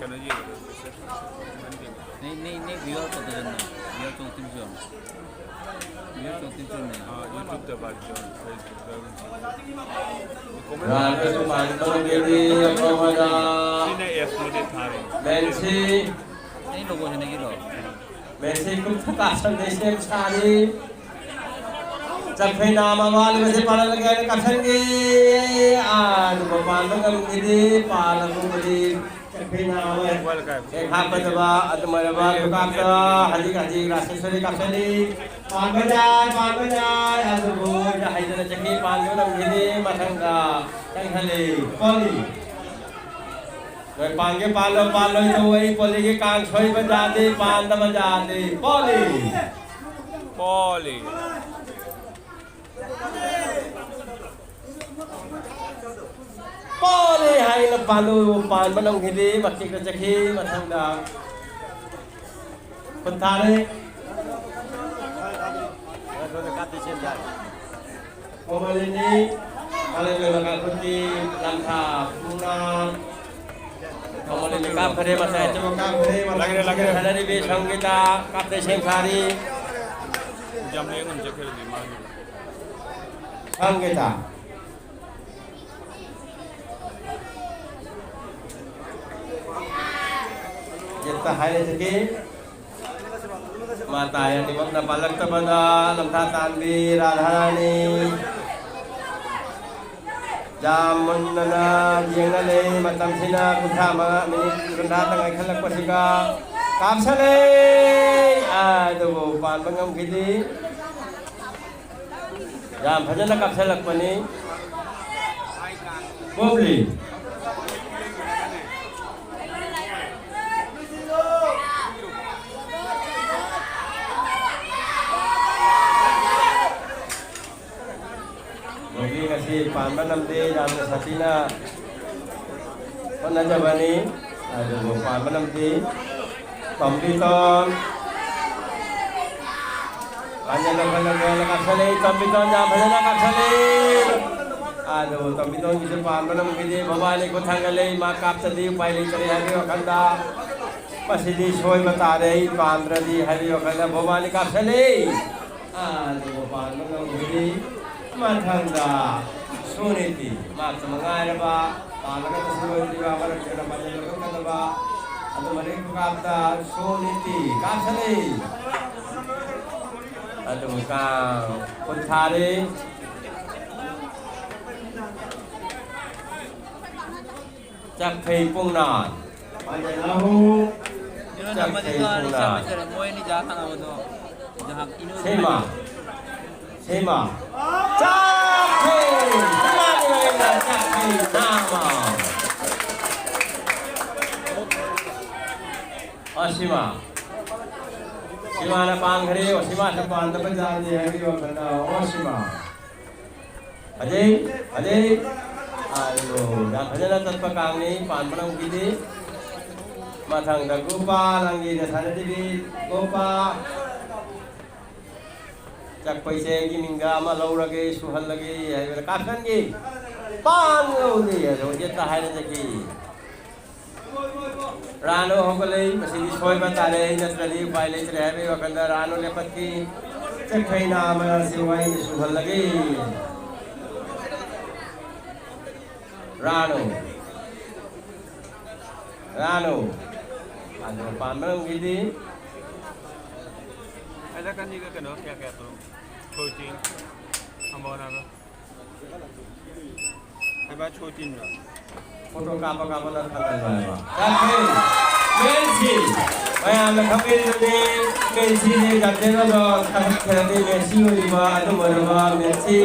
ꯅꯦ, ꯅꯦ, ꯅꯦ, viewer ꯀꯧꯗꯣꯏꯔꯣ ꯅꯪ? Viewer ꯆꯣꯡꯊꯤꯟꯁꯨ ꯌꯥꯎꯅꯤ꯫ Viewer ꯆꯣꯡꯊꯤꯟꯁꯨ ꯌꯥꯎꯅꯤ꯫ ꯑꯥ, YouTube ꯇ ꯄꯥꯜꯂꯤꯁꯨ ꯌꯥꯎꯅꯤ, Facebook ꯇ ꯌꯥꯎꯅꯤ꯫ ꯔꯥꯒꯁꯨ ꯄꯥꯟꯕ ꯂꯣꯏꯔꯦ, ꯑꯐꯕꯗ꯫ ꯁꯤꯅ ꯑꯦꯞꯁ ꯃꯇꯦꯛ ꯊꯥꯔꯦ꯫ ꯃꯦꯟꯁꯤ꯫ ꯃꯦꯁꯤ ꯀꯨꯞꯊ ꯇꯥꯁꯟꯗꯦ, ꯁꯦꯝ ꯁꯥꯔꯤ꯫ ꯆꯠꯈ꯭ꯔꯦ ꯅꯥꯝ ꯑꯃ, ꯂꯣꯏꯁꯦ ꯄꯥꯜꯍꯜꯂꯒꯦ ꯍꯥꯏꯅ ꯀꯥꯞꯁꯟꯒꯦ꯫ ꯑꯗꯨꯕꯨ ꯄꯥꯟꯕ ꯉꯝꯈꯤꯗꯦ, ꯄꯥꯜꯂꯒꯨꯝꯕꯗꯤ ꯆꯠꯈ꯭ꯔꯦ ꯅꯥꯝ ꯑꯃ꯫ ꯍꯦꯛ ꯍꯥꯞꯀꯗꯕ ꯑꯗꯨꯃꯥꯏꯅ ꯈꯨꯀꯥꯞꯇ ꯍꯧꯖꯤꯛ ꯍꯧꯖꯤꯛ ꯔꯥꯁꯦꯁꯣꯔꯤ ꯀꯥꯞꯁꯜꯂꯤ꯫ ꯄꯥꯟꯕ ꯌꯥꯏ, ꯄꯥꯟꯕ ꯌꯥꯏ, ꯑꯗꯨꯕꯨ ꯍꯩꯗꯅ ꯆꯠꯈꯤ, ꯄꯥꯟꯕ ꯉꯝꯈꯤꯗꯦ꯫ ꯃꯊꯪꯗ ꯆꯪꯍꯜꯂꯤ꯫ ꯄꯣꯂꯤ꯫ ꯅꯣꯏ ꯄꯥꯟꯒꯦ ꯄꯥꯜꯂꯣ, ꯄꯥꯜꯂꯣꯏ ꯇꯧ꯫ ꯑꯩ ꯄꯣꯂꯤꯒꯤ ꯀꯥꯡ ꯁꯣꯏꯕ ꯌꯥꯗꯦ, ꯄꯥꯟꯗꯕ ꯌꯥꯗꯦ꯫ ꯄꯣꯂꯤ꯫ ꯄꯣꯂꯤ꯫ ꯄꯣꯂꯤ ꯍꯥꯏꯅ ꯄꯥꯜꯂꯨ, ꯄꯥꯟꯕ ꯉꯝꯈꯤꯗꯦ, ꯃꯇꯦꯛꯇ ꯆꯠꯈꯤ꯫ ꯃꯊꯪꯗ ꯈꯨꯟ ꯊꯥꯔꯦ꯫ ꯀꯃꯂꯤꯅꯤ, ꯀꯃꯂꯤꯅꯤ ꯃꯈꯥ ꯈꯨꯟꯒꯤ ꯂꯝꯊꯥ ꯄꯨꯅ꯫ ꯀꯃꯂꯤꯅꯤ ꯀꯥꯞꯈꯔꯦ, ꯃꯁꯥꯏ ꯑꯆꯧꯕ ꯀꯥꯞꯈꯔꯦ, ꯂꯥꯛꯈ꯭ꯔꯦ, ꯂꯥꯛꯈ꯭ꯔꯦ꯫ ꯁꯥꯟꯅꯔꯤꯕꯤ ꯁꯪꯒꯤꯇꯥ ꯀꯥꯞꯇꯦ ꯁꯦꯝ ꯁꯥꯔꯤ꯫ ꯌꯥꯝ ꯂꯦꯡꯉꯝ ꯆꯠꯈ꯭ꯔꯦ ꯃꯥꯒꯤ꯫ ꯁꯪꯒꯤꯇꯥ꯫ ꯌꯦꯠꯇ ꯍꯥꯏꯔꯁꯤꯒꯤ꯫ ꯃꯥ ꯇꯥꯏ ꯑꯅꯤꯃꯛꯅ ꯄꯥꯜꯂꯛꯇꯕꯗ ꯂꯝꯊꯥ ꯇꯥꯟꯕꯤ ꯔꯥꯙꯥꯔꯥꯅꯤ꯫ ꯌꯥꯝ ꯃꯨꯟꯅꯅ ꯌꯦꯡꯅ ꯂꯩ꯫ ꯃꯇꯝꯁꯤꯅ ꯀꯨꯟꯊ꯭ꯔꯥ ꯃꯉꯥ, ꯃꯤꯅꯤꯠ ꯀꯨꯟꯊ꯭ꯔꯥꯗ ꯉꯥꯏꯈꯠꯂꯛꯄꯁꯤꯒ ꯀꯥꯞꯁꯜꯂꯦ꯫ ꯑꯗꯨꯕꯨ ꯄꯥꯟꯕ ꯉꯝꯈꯤꯗꯦ꯫ ꯌꯥꯝ ꯐꯖꯅ ꯀꯥꯞꯁꯤꯜꯂꯛꯄꯅꯤ꯫ ꯄꯣꯞꯂꯤ꯫ ꯃꯣꯏꯒꯤ ꯉꯁꯤ ꯄꯥꯟꯕ ꯅꯝꯗꯦ, ꯌꯥꯝꯅ ꯁꯥꯊꯤꯅ ꯍꯣꯠꯅꯖꯕꯅꯤ꯫ ꯑꯗꯨꯕꯨ ꯄꯥꯟꯕ ꯅꯝꯗꯦ꯫ ꯇꯣꯝꯕꯤꯇꯣꯟ꯫ ꯄꯥꯟꯖꯜ ꯂꯧꯈꯠꯂꯒ ꯀꯥꯞꯁꯜꯂꯛꯏ꯫ ꯇꯣꯝꯕꯤꯇꯣꯟ ꯌꯥꯝ ꯐꯖꯅ ꯀꯥꯞꯁꯜꯂꯛꯏ꯫ ꯑꯗꯨꯕꯨ ꯇꯣꯝꯕꯤꯇꯣꯟꯒꯤꯁꯨ ꯄꯥꯟꯕ ꯅꯝꯈꯤꯗꯦ꯫ ꯃꯕꯥꯅꯤ ꯈꯨꯠ ꯊꯥꯡꯒꯠꯂꯛꯏ꯫ ꯃꯥ ꯀꯥꯞꯇꯗꯤ ꯎꯄꯥꯏ ꯂꯩꯇꯔꯦ ꯍꯥꯏꯕꯒꯤ ꯋꯥꯈꯜꯗ꯫ ꯃꯁꯤꯗꯤ ꯁꯣꯏꯕ ꯇꯥꯔꯦ꯫ ꯑꯩ ꯄꯥꯟꯗ꯭ꯔꯗꯤ ꯍꯥꯏꯕꯒꯤ ꯋꯥꯈꯜꯗ ꯃꯕꯥꯅꯤ ꯀꯥꯞꯁꯜꯂꯛꯏ꯫ ꯑꯗꯨꯕꯨ ꯄꯥꯟꯕ ꯉꯝꯈꯤꯗꯦ꯫ ꯃꯊꯪꯗ ꯁꯨꯅꯤꯇꯤ꯫ ꯃꯥ ꯃꯉꯥꯏꯔꯕ ꯄꯥꯜꯂꯒ ꯁꯣꯏꯗ꯭ꯔꯤꯕ ꯃꯔꯛꯇ ꯄꯥꯟꯖꯜ ꯂꯧꯈꯠꯀꯗꯕ꯫ ꯑꯗꯨ ꯃꯔꯤ ꯈꯨꯀꯥꯞꯇ ꯁꯣꯅꯤꯇꯤ ꯀꯥꯞꯁꯜꯂꯤ꯫ ꯑꯗꯨ ꯀꯥꯡ ꯈꯨꯠ ꯊꯥꯔꯤ꯫ ꯆꯥꯛꯈꯩ ꯄꯨꯡꯅꯥ꯫ ꯆꯥꯛꯈꯩ ꯄꯨꯡꯅꯥ꯫ ꯁꯤꯃ꯫ ꯁꯤꯃ꯫ ꯆꯥꯛꯈꯩ ꯄꯨꯡꯅꯥꯒꯤ ꯃꯔꯤꯅ ꯆꯥꯛꯈꯩ ꯅꯥꯃ꯫ ꯑꯣꯁꯤꯃꯥ꯫ ꯁꯤꯃꯥꯅ ꯄꯥꯟꯈ꯭ꯔꯦ, ꯑꯣꯁꯤꯃꯥꯁꯨ ꯄꯥꯟꯗꯕ ꯖꯥꯠꯅꯤ ꯍꯥꯏꯕꯒꯤ ꯋꯥꯈꯜꯗ ꯑꯣꯁꯤꯃꯥ꯫ ꯐꯖꯩ, ꯐꯖꯩ꯫ ꯑꯗꯨ ꯌꯥꯝ ꯐꯖꯅ ꯆꯠꯄ ꯀꯥꯡꯅꯤ, ꯄꯥꯟꯕ ꯂꯝꯒꯤꯗꯤ꯫ ꯃꯊꯪꯗ ꯒꯣꯄꯥ, ꯂꯪꯒꯤꯅ ꯁꯥꯟꯅꯗꯕꯤ, ꯒꯣꯄꯥ꯫ ꯆꯥꯛꯄꯩꯁꯦ ꯑꯩꯒꯤ ꯃꯤꯡꯗ ꯑꯃ ꯂꯧꯔꯒꯦ, ꯁꯨꯍꯜꯂꯒꯦ ꯍꯥꯏꯕꯗ ꯀꯥꯞꯁꯟꯒꯤ꯫ ꯄꯥꯟ ꯂꯧꯅꯤ ꯑꯗꯣ ꯌꯦꯠꯇ ꯍꯥꯏꯔꯖꯈꯤ꯫ ꯔꯥꯅꯨ ꯍꯧꯒꯠꯂꯛꯏ, ꯃꯁꯤꯗꯤ ꯁꯣꯏꯕ ꯇꯥꯔꯦ, ꯑꯩ ꯅꯠꯇ꯭ꯔꯗꯤ ꯎꯄꯥꯏ ꯂꯩꯇ꯭ꯔꯦ ꯍꯥꯏꯕꯒꯤ ꯋꯥꯈꯜꯗ ꯔꯥꯅꯨ ꯂꯦꯞꯈꯠꯈꯤ꯫ ꯆꯠꯈꯩꯅ ꯑꯃꯅ ꯁꯤꯕꯨ ꯑꯩꯅ ꯁꯨꯍꯜꯂꯒꯦ꯫ ꯔꯥꯅꯨ꯫ ꯔꯥꯅꯨ꯫ ꯑꯗꯨ ꯄꯥꯟꯕ ꯂꯝꯒꯤꯗꯤ꯫ ꯑꯩ ꯂꯥꯛꯀꯅꯤ ꯀꯩꯅꯣ ꯀꯌꯥ ꯀꯌꯥ ꯇꯧ? ꯊꯣꯏ ꯆꯦꯡ꯫ ꯑꯃ ꯕꯣꯔꯥꯒ꯫ ꯍꯥꯏꯕ ꯁꯣꯏ ꯇꯤꯟꯕ꯫ ꯐꯣꯇꯣ ꯀꯥꯞꯄ ꯀꯥꯞꯄꯗ ꯊꯥꯡꯒꯠꯂꯣ ꯍꯥꯏꯕ꯫ ꯌꯥꯈꯩ꯫ ꯃꯦꯟꯁꯤ꯫ ꯃꯌꯥꯝꯅ ꯈꯪꯕꯤꯔꯤꯗꯨꯅꯤ, ꯃꯦꯟꯁꯤꯁꯤ ꯀꯩꯊꯦꯜꯗꯣ ꯊꯥꯒꯠꯈ꯭ꯔꯗꯤ ꯃꯦꯟꯁꯤ ꯑꯣꯏꯔꯤꯕ ꯑꯗꯨꯝ ꯑꯣꯏꯔꯕ ꯃꯦꯟꯁꯤ,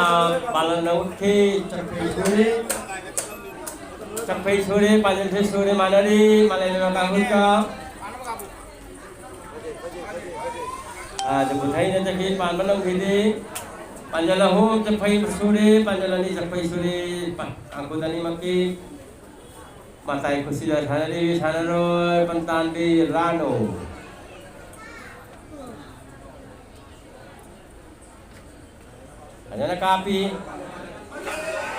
ꯑꯥ, ꯄꯥꯂꯟꯅ ꯎꯠꯈꯤ꯫ ꯆꯠꯈ꯭ꯔꯦ ꯁꯨꯔꯦ꯫ ꯆꯠꯈ꯭ꯔꯦ ꯁꯨꯔꯦ, ꯄꯥꯂꯟꯁꯦ ꯁꯨꯔꯦ, ꯃꯥꯟꯅꯔꯤ, ꯃꯥꯂꯦꯝ ꯂꯩꯕꯥꯛ ꯀꯥꯡꯂꯨꯞꯀ꯫ ꯑꯗꯨꯕꯨ ꯊꯩꯅ ꯆꯠꯈꯤ ꯄꯥꯟꯕ ꯂꯝꯒꯤꯗꯤ ꯄꯥꯟꯖꯜ ꯑꯍꯨꯝ ꯆꯠꯐꯩ ꯁꯨꯔꯦ, ꯄꯥꯟꯖꯜ ꯑꯅꯤ ꯆꯠꯐꯩ ꯁꯨꯔꯦ, ꯄꯥ-, ꯇꯥꯡꯈꯨꯜ ꯑꯅꯤꯃꯛꯀꯤ ꯃꯇꯥꯏ ꯈꯨꯠꯁꯤꯗ ꯁꯥꯟꯅꯔꯤ, ꯁꯥꯟꯅꯔꯣꯏ, ꯄꯟꯇꯥꯟꯗꯤ ꯔꯥꯅꯨ꯫ ꯐꯖꯅ ꯀꯥꯞꯄꯤ꯫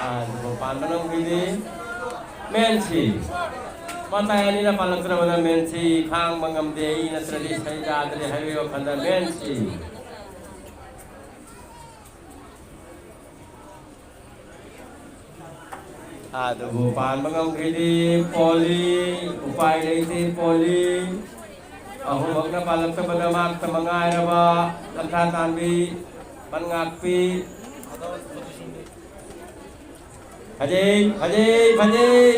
ꯑꯗꯨꯕꯨ ꯄꯥꯟꯕ ꯉꯝꯈꯤꯗꯦ꯫ ꯃꯦꯟꯁꯤ꯫ ꯃꯇꯥꯏ ꯑꯅꯤꯅ ꯄꯥꯜꯂꯛꯇ꯭ꯔꯕꯗ ꯃꯦꯟꯁꯤ ꯈꯥꯡꯕ ꯉꯝꯗꯦ, ꯑꯩ ꯅꯠꯇ꯭ꯔꯗꯤ ꯁꯩ ꯌꯥꯗ꯭ꯔꯦ ꯍꯥꯏꯕꯒꯤ ꯋꯥꯈꯜꯗ ꯃꯦꯟꯁꯤ꯫ ꯑꯗꯨꯕꯨ ꯄꯥꯟꯕ ꯉꯝꯈ꯭ꯔꯤꯗꯤ ꯄꯣꯂꯤ, ꯎꯄꯥꯏ ꯂꯩꯇꯦ ꯄꯣꯂꯤ꯫ ꯑꯍꯨꯝꯃꯛꯅ ꯄꯥꯜꯂꯛꯇꯕꯗ ꯃꯥꯛꯇ ꯃꯉꯥꯏꯔꯕ ꯂꯝꯊꯥ ꯇꯥꯟꯕꯤ ꯃꯟꯉꯥꯛꯄꯤ꯫ ꯐꯖꯩ, ꯐꯖꯩ, ꯐꯖꯩ꯫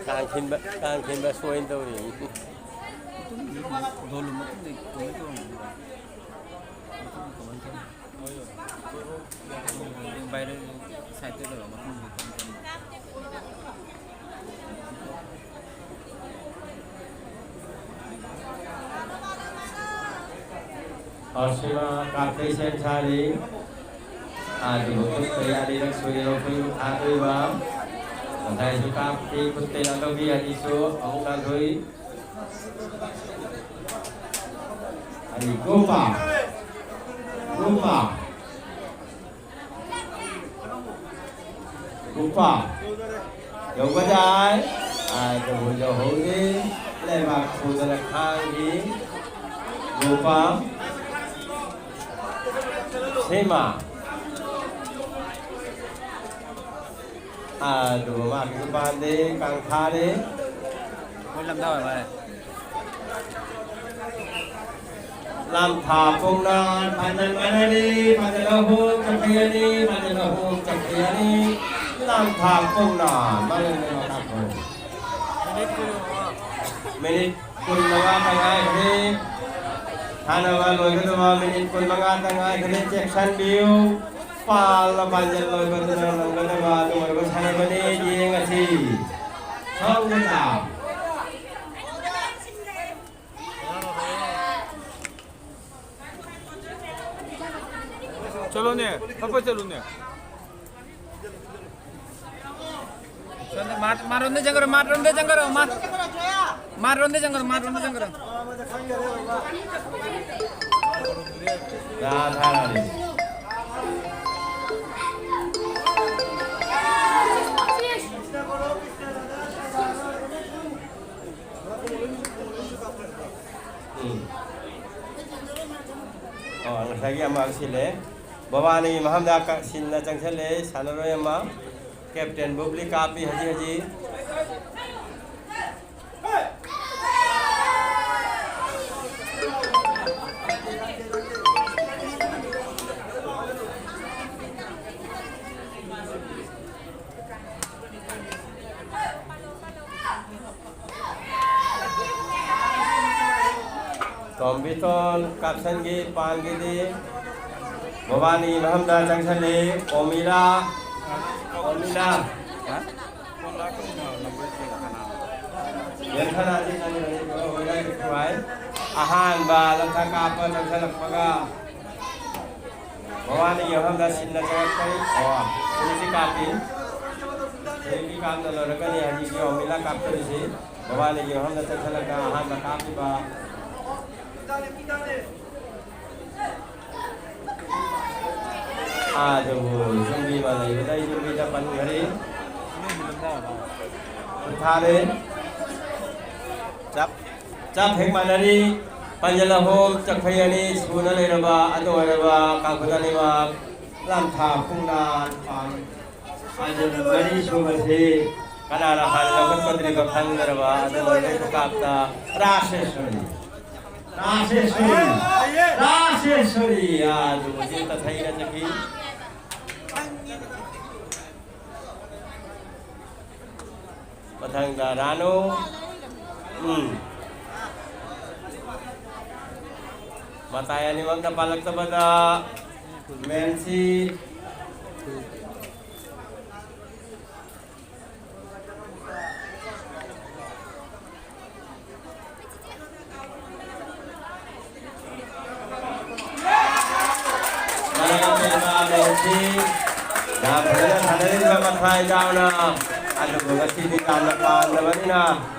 ꯀꯥꯡ ꯈꯤꯟꯕ, ꯀꯥꯡ ꯈꯤꯟꯕ ꯁꯣꯏꯅ ꯇꯧꯔꯤ꯫ ꯕꯥꯏꯔꯦꯜ ꯁꯥꯏꯠꯇ ꯇꯧꯔ ꯃꯐꯝꯗꯨ ꯑꯣꯁꯤꯃꯥ ꯀꯥꯞꯇꯩ ꯁꯦꯝ ꯁꯥꯔꯤ꯫ ꯑꯗꯨꯕꯨ ꯈꯨꯠꯇ ꯑꯅꯤꯔꯛ ꯁꯨꯔꯦ ꯂꯧꯊꯣꯛꯏꯕ ꯊꯥꯗꯣꯏꯕ꯫ ꯉꯁꯥꯏꯁꯨ ꯀꯥꯞꯈꯤ, ꯈꯨꯠꯇ ꯂꯧꯕꯤ ꯑꯅꯤꯁꯨ ꯑꯃꯨꯛ ꯂꯥꯟꯊꯣꯛꯏ꯫ ꯑꯅꯤ ꯒꯣꯄꯥ꯫ ꯒꯣꯄꯥ꯫ ꯒꯣꯄꯥ꯫ ꯌꯧꯒꯗꯥꯏ꯫ ꯑꯗꯨꯕꯨ ꯌꯧꯍꯧꯗꯦ꯫ ꯂꯩꯕꯥꯛ ꯐꯨꯗꯅ ꯈꯥꯡꯈꯤ꯫ ꯒꯣꯄꯥ꯫ ꯁꯤꯃꯥ꯫ ꯑꯗꯨꯕꯨ ꯃꯥꯒꯤꯁꯨ ꯄꯥꯟꯗꯦ, ꯀꯥꯡꯊꯥꯔꯦ꯫ ꯃꯣꯏ ꯂꯝꯗꯥ ꯑꯣꯏ ꯃꯥꯜꯂꯦ꯫ ꯂꯝꯊꯥ ꯄꯨꯡꯅ ꯄꯥꯟꯖꯜ ꯃꯥꯟꯅꯔꯤ, ꯄꯥꯟꯖꯜ ꯑꯍꯨꯝ, ꯆꯧꯀ꯭ꯔꯤ ꯑꯅꯤ, ꯄꯥꯟꯖꯜ ꯑꯍꯨꯝ, ꯆꯧꯀ꯭ꯔꯤ ꯑꯅꯤ, ꯂꯝꯊꯥ ꯄꯨꯡꯅ ꯃꯥꯂꯦꯝꯗ ꯃꯈꯥ ꯄꯣꯜꯂꯤ꯫ ꯃꯤꯅꯤꯠ ꯀꯨꯟ ꯃꯉꯥ ꯇ ꯉꯥꯏꯈ꯭ꯔꯦ꯫ ꯁꯥꯟꯅꯕ ꯂꯣꯏꯒꯗꯕ ꯃꯤꯅꯤꯠ ꯀꯨꯟ ꯃꯉꯥ ꯇ ꯉꯥꯏꯈ꯭ꯔꯦ꯫ ꯆꯦꯛꯁꯟꯕꯤꯌꯨ꯫ ꯄꯥꯜꯂ ꯄꯥꯟꯖꯜ ꯂꯣꯏꯕꯗꯨꯅ ꯉꯝꯒꯗꯕ ꯑꯗꯨ ꯑꯣꯏꯕ ꯁꯥꯟꯅꯕꯅꯤ꯫ ꯌꯦꯡꯉꯁꯤ꯫ ꯁꯣꯝꯒꯤꯗ꯫ ꯆꯠꯂꯣꯅꯦ, ꯐꯠ ꯐꯠ ꯆꯠꯂꯨꯅꯦ꯫ ꯁꯣꯝꯗ ꯃꯥ-, ꯃꯥꯔꯣꯝꯗ ꯆꯪꯈ꯭ꯔꯣ, ꯃꯥꯔꯣꯝꯗ ꯆꯪꯈ꯭ꯔꯣ, ꯃꯥ-, ꯃꯥꯔꯣꯝꯗ ꯆꯪꯈ꯭ꯔꯣ, ꯃꯥꯔꯣꯝꯗ ꯆꯪꯈ꯭ꯔꯣ꯫ ꯌꯥ ꯊꯥꯔꯛꯑꯅꯤ꯫ ꯎꯝ꯫ ꯑꯣ, ꯉꯁꯥꯏꯒꯤ ꯑꯃ ꯁꯤꯜꯂꯦ꯫ ꯃꯕꯥꯅꯤꯒꯤ ꯃꯐꯝꯗ ꯀ-, ꯁꯤꯟꯅ ꯆꯪꯁꯜꯂꯦ, ꯁꯥꯟꯅꯔꯣꯏ ꯑꯃ꯫ ꯀꯦꯞꯇꯦꯟ ꯕꯨꯕ꯭ꯂꯤ ꯀꯥꯞꯄꯤ ꯍꯧꯖꯤꯛ ꯍꯧꯖꯤꯛ꯫ ꯇꯣꯝꯕꯤꯇꯣꯟ ꯀꯥꯞꯁꯟꯒꯤ, ꯄꯥꯟꯒꯤꯗꯤ꯫ ꯃꯕꯥꯅꯤꯒꯤ ꯃꯐꯝꯗ ꯆꯪꯁꯜꯂꯤ꯫ ꯑꯣꯃꯤꯂꯥ꯫ ꯑꯣꯃꯤꯂꯥ꯫ ꯌꯦꯡꯈꯠꯂꯛꯑꯗꯤ ꯈꯪꯒꯅꯤ, ꯍꯣꯏ, ꯍꯣꯏ, ꯍꯣꯏ꯫ ꯑꯍꯥꯟꯕ ꯂꯪꯊꯥ ꯀꯥꯞꯄ ꯆꯪꯁꯜꯂꯛꯄꯒ ꯃꯕꯥꯅꯤꯒꯤ ꯃꯐꯝꯗ ꯁꯤꯟꯅ ꯆꯪꯉꯛꯄꯅꯤ꯫ ꯑꯣ, ꯍꯧꯖꯤꯛꯇꯤ ꯀꯥꯞꯄꯤ꯫ ꯍꯧꯖꯤꯛꯇꯤ ꯀꯥꯞꯅ ꯂꯣꯏꯔꯛꯀꯅꯤ꯫ ꯍꯧꯖꯤꯛꯀꯤ ꯑꯣꯃꯤꯂꯥ ꯀꯥꯞꯇꯣꯔꯤꯁꯤ ꯃꯕꯥꯅꯤꯒꯤ ꯃꯐꯝꯗ ꯆꯪꯁꯜꯂꯛꯄ ꯑꯍꯥꯟꯕ ꯀꯥꯞꯄꯤꯕ꯫ ꯑꯥꯗꯕꯨ ꯌꯨꯝꯕꯤ ꯑꯃ ꯂꯩꯕꯗ ꯌꯨꯝꯕꯤꯗ ꯄꯟꯈ꯭ꯔꯦ꯫ ꯊꯥꯔꯦ꯫ ꯆꯞ꯫ ꯆꯞ ꯍꯦꯛ ꯃꯥꯟꯅꯔꯤ꯫ ꯄꯥꯟꯖꯜ ꯑꯍꯨꯝ, ꯆꯛꯐꯩ ꯑꯅꯤ ꯁꯨꯅ ꯂꯩꯔꯕ ꯑꯗꯨ ꯑꯣꯏꯔꯕ ꯀꯥꯡꯈꯨꯠ ꯑꯅꯤꯃꯛ ꯂꯥꯟꯊꯥ ꯄꯨꯡꯂꯥꯟ ꯄꯥꯟ꯫ ꯄꯥꯟꯖꯜ ꯃꯔꯤ ꯁꯨꯕꯁꯤ ꯀꯅꯥꯅ ꯍꯥꯟꯅ ꯂꯧꯈꯠꯀꯗꯧꯔꯤꯕ ꯈꯪꯗ꯭ꯔꯕ ꯑꯗꯨ ꯑꯣꯏꯔꯕ ꯈꯨꯀꯥꯞꯇ ꯔꯥꯁꯦꯁꯣꯔꯤ꯫ ꯔꯥꯁꯦꯁꯣꯔꯤ꯫ ꯔꯥꯁꯦꯁꯣꯔꯤ꯫ ꯑꯗꯨ ꯍꯧꯖꯤꯛ ꯇꯊꯩꯅ ꯆꯠꯈꯤ꯫ ꯃꯊꯪꯗ ꯔꯥꯅꯨ꯫ ꯎꯝ꯫ ꯃꯇꯥꯏ ꯑꯅꯤꯃꯛꯅ ꯄꯥꯜꯂꯛꯇꯕꯗ ꯃꯦꯟꯁꯤ꯫ ꯃꯔꯝ ꯂꯩꯕ ꯃꯦꯁꯤ ꯌꯥꯝ ꯐꯖꯅ ꯁꯥꯟꯅꯔꯤꯕ ꯃꯊ꯭ꯋꯥꯏ ꯌꯥꯎꯅ, ꯑꯗꯨꯕꯨ ꯉꯁꯤꯗꯤ ꯌꯥꯝꯅ ꯄꯥꯝꯗꯕꯅꯤꯅ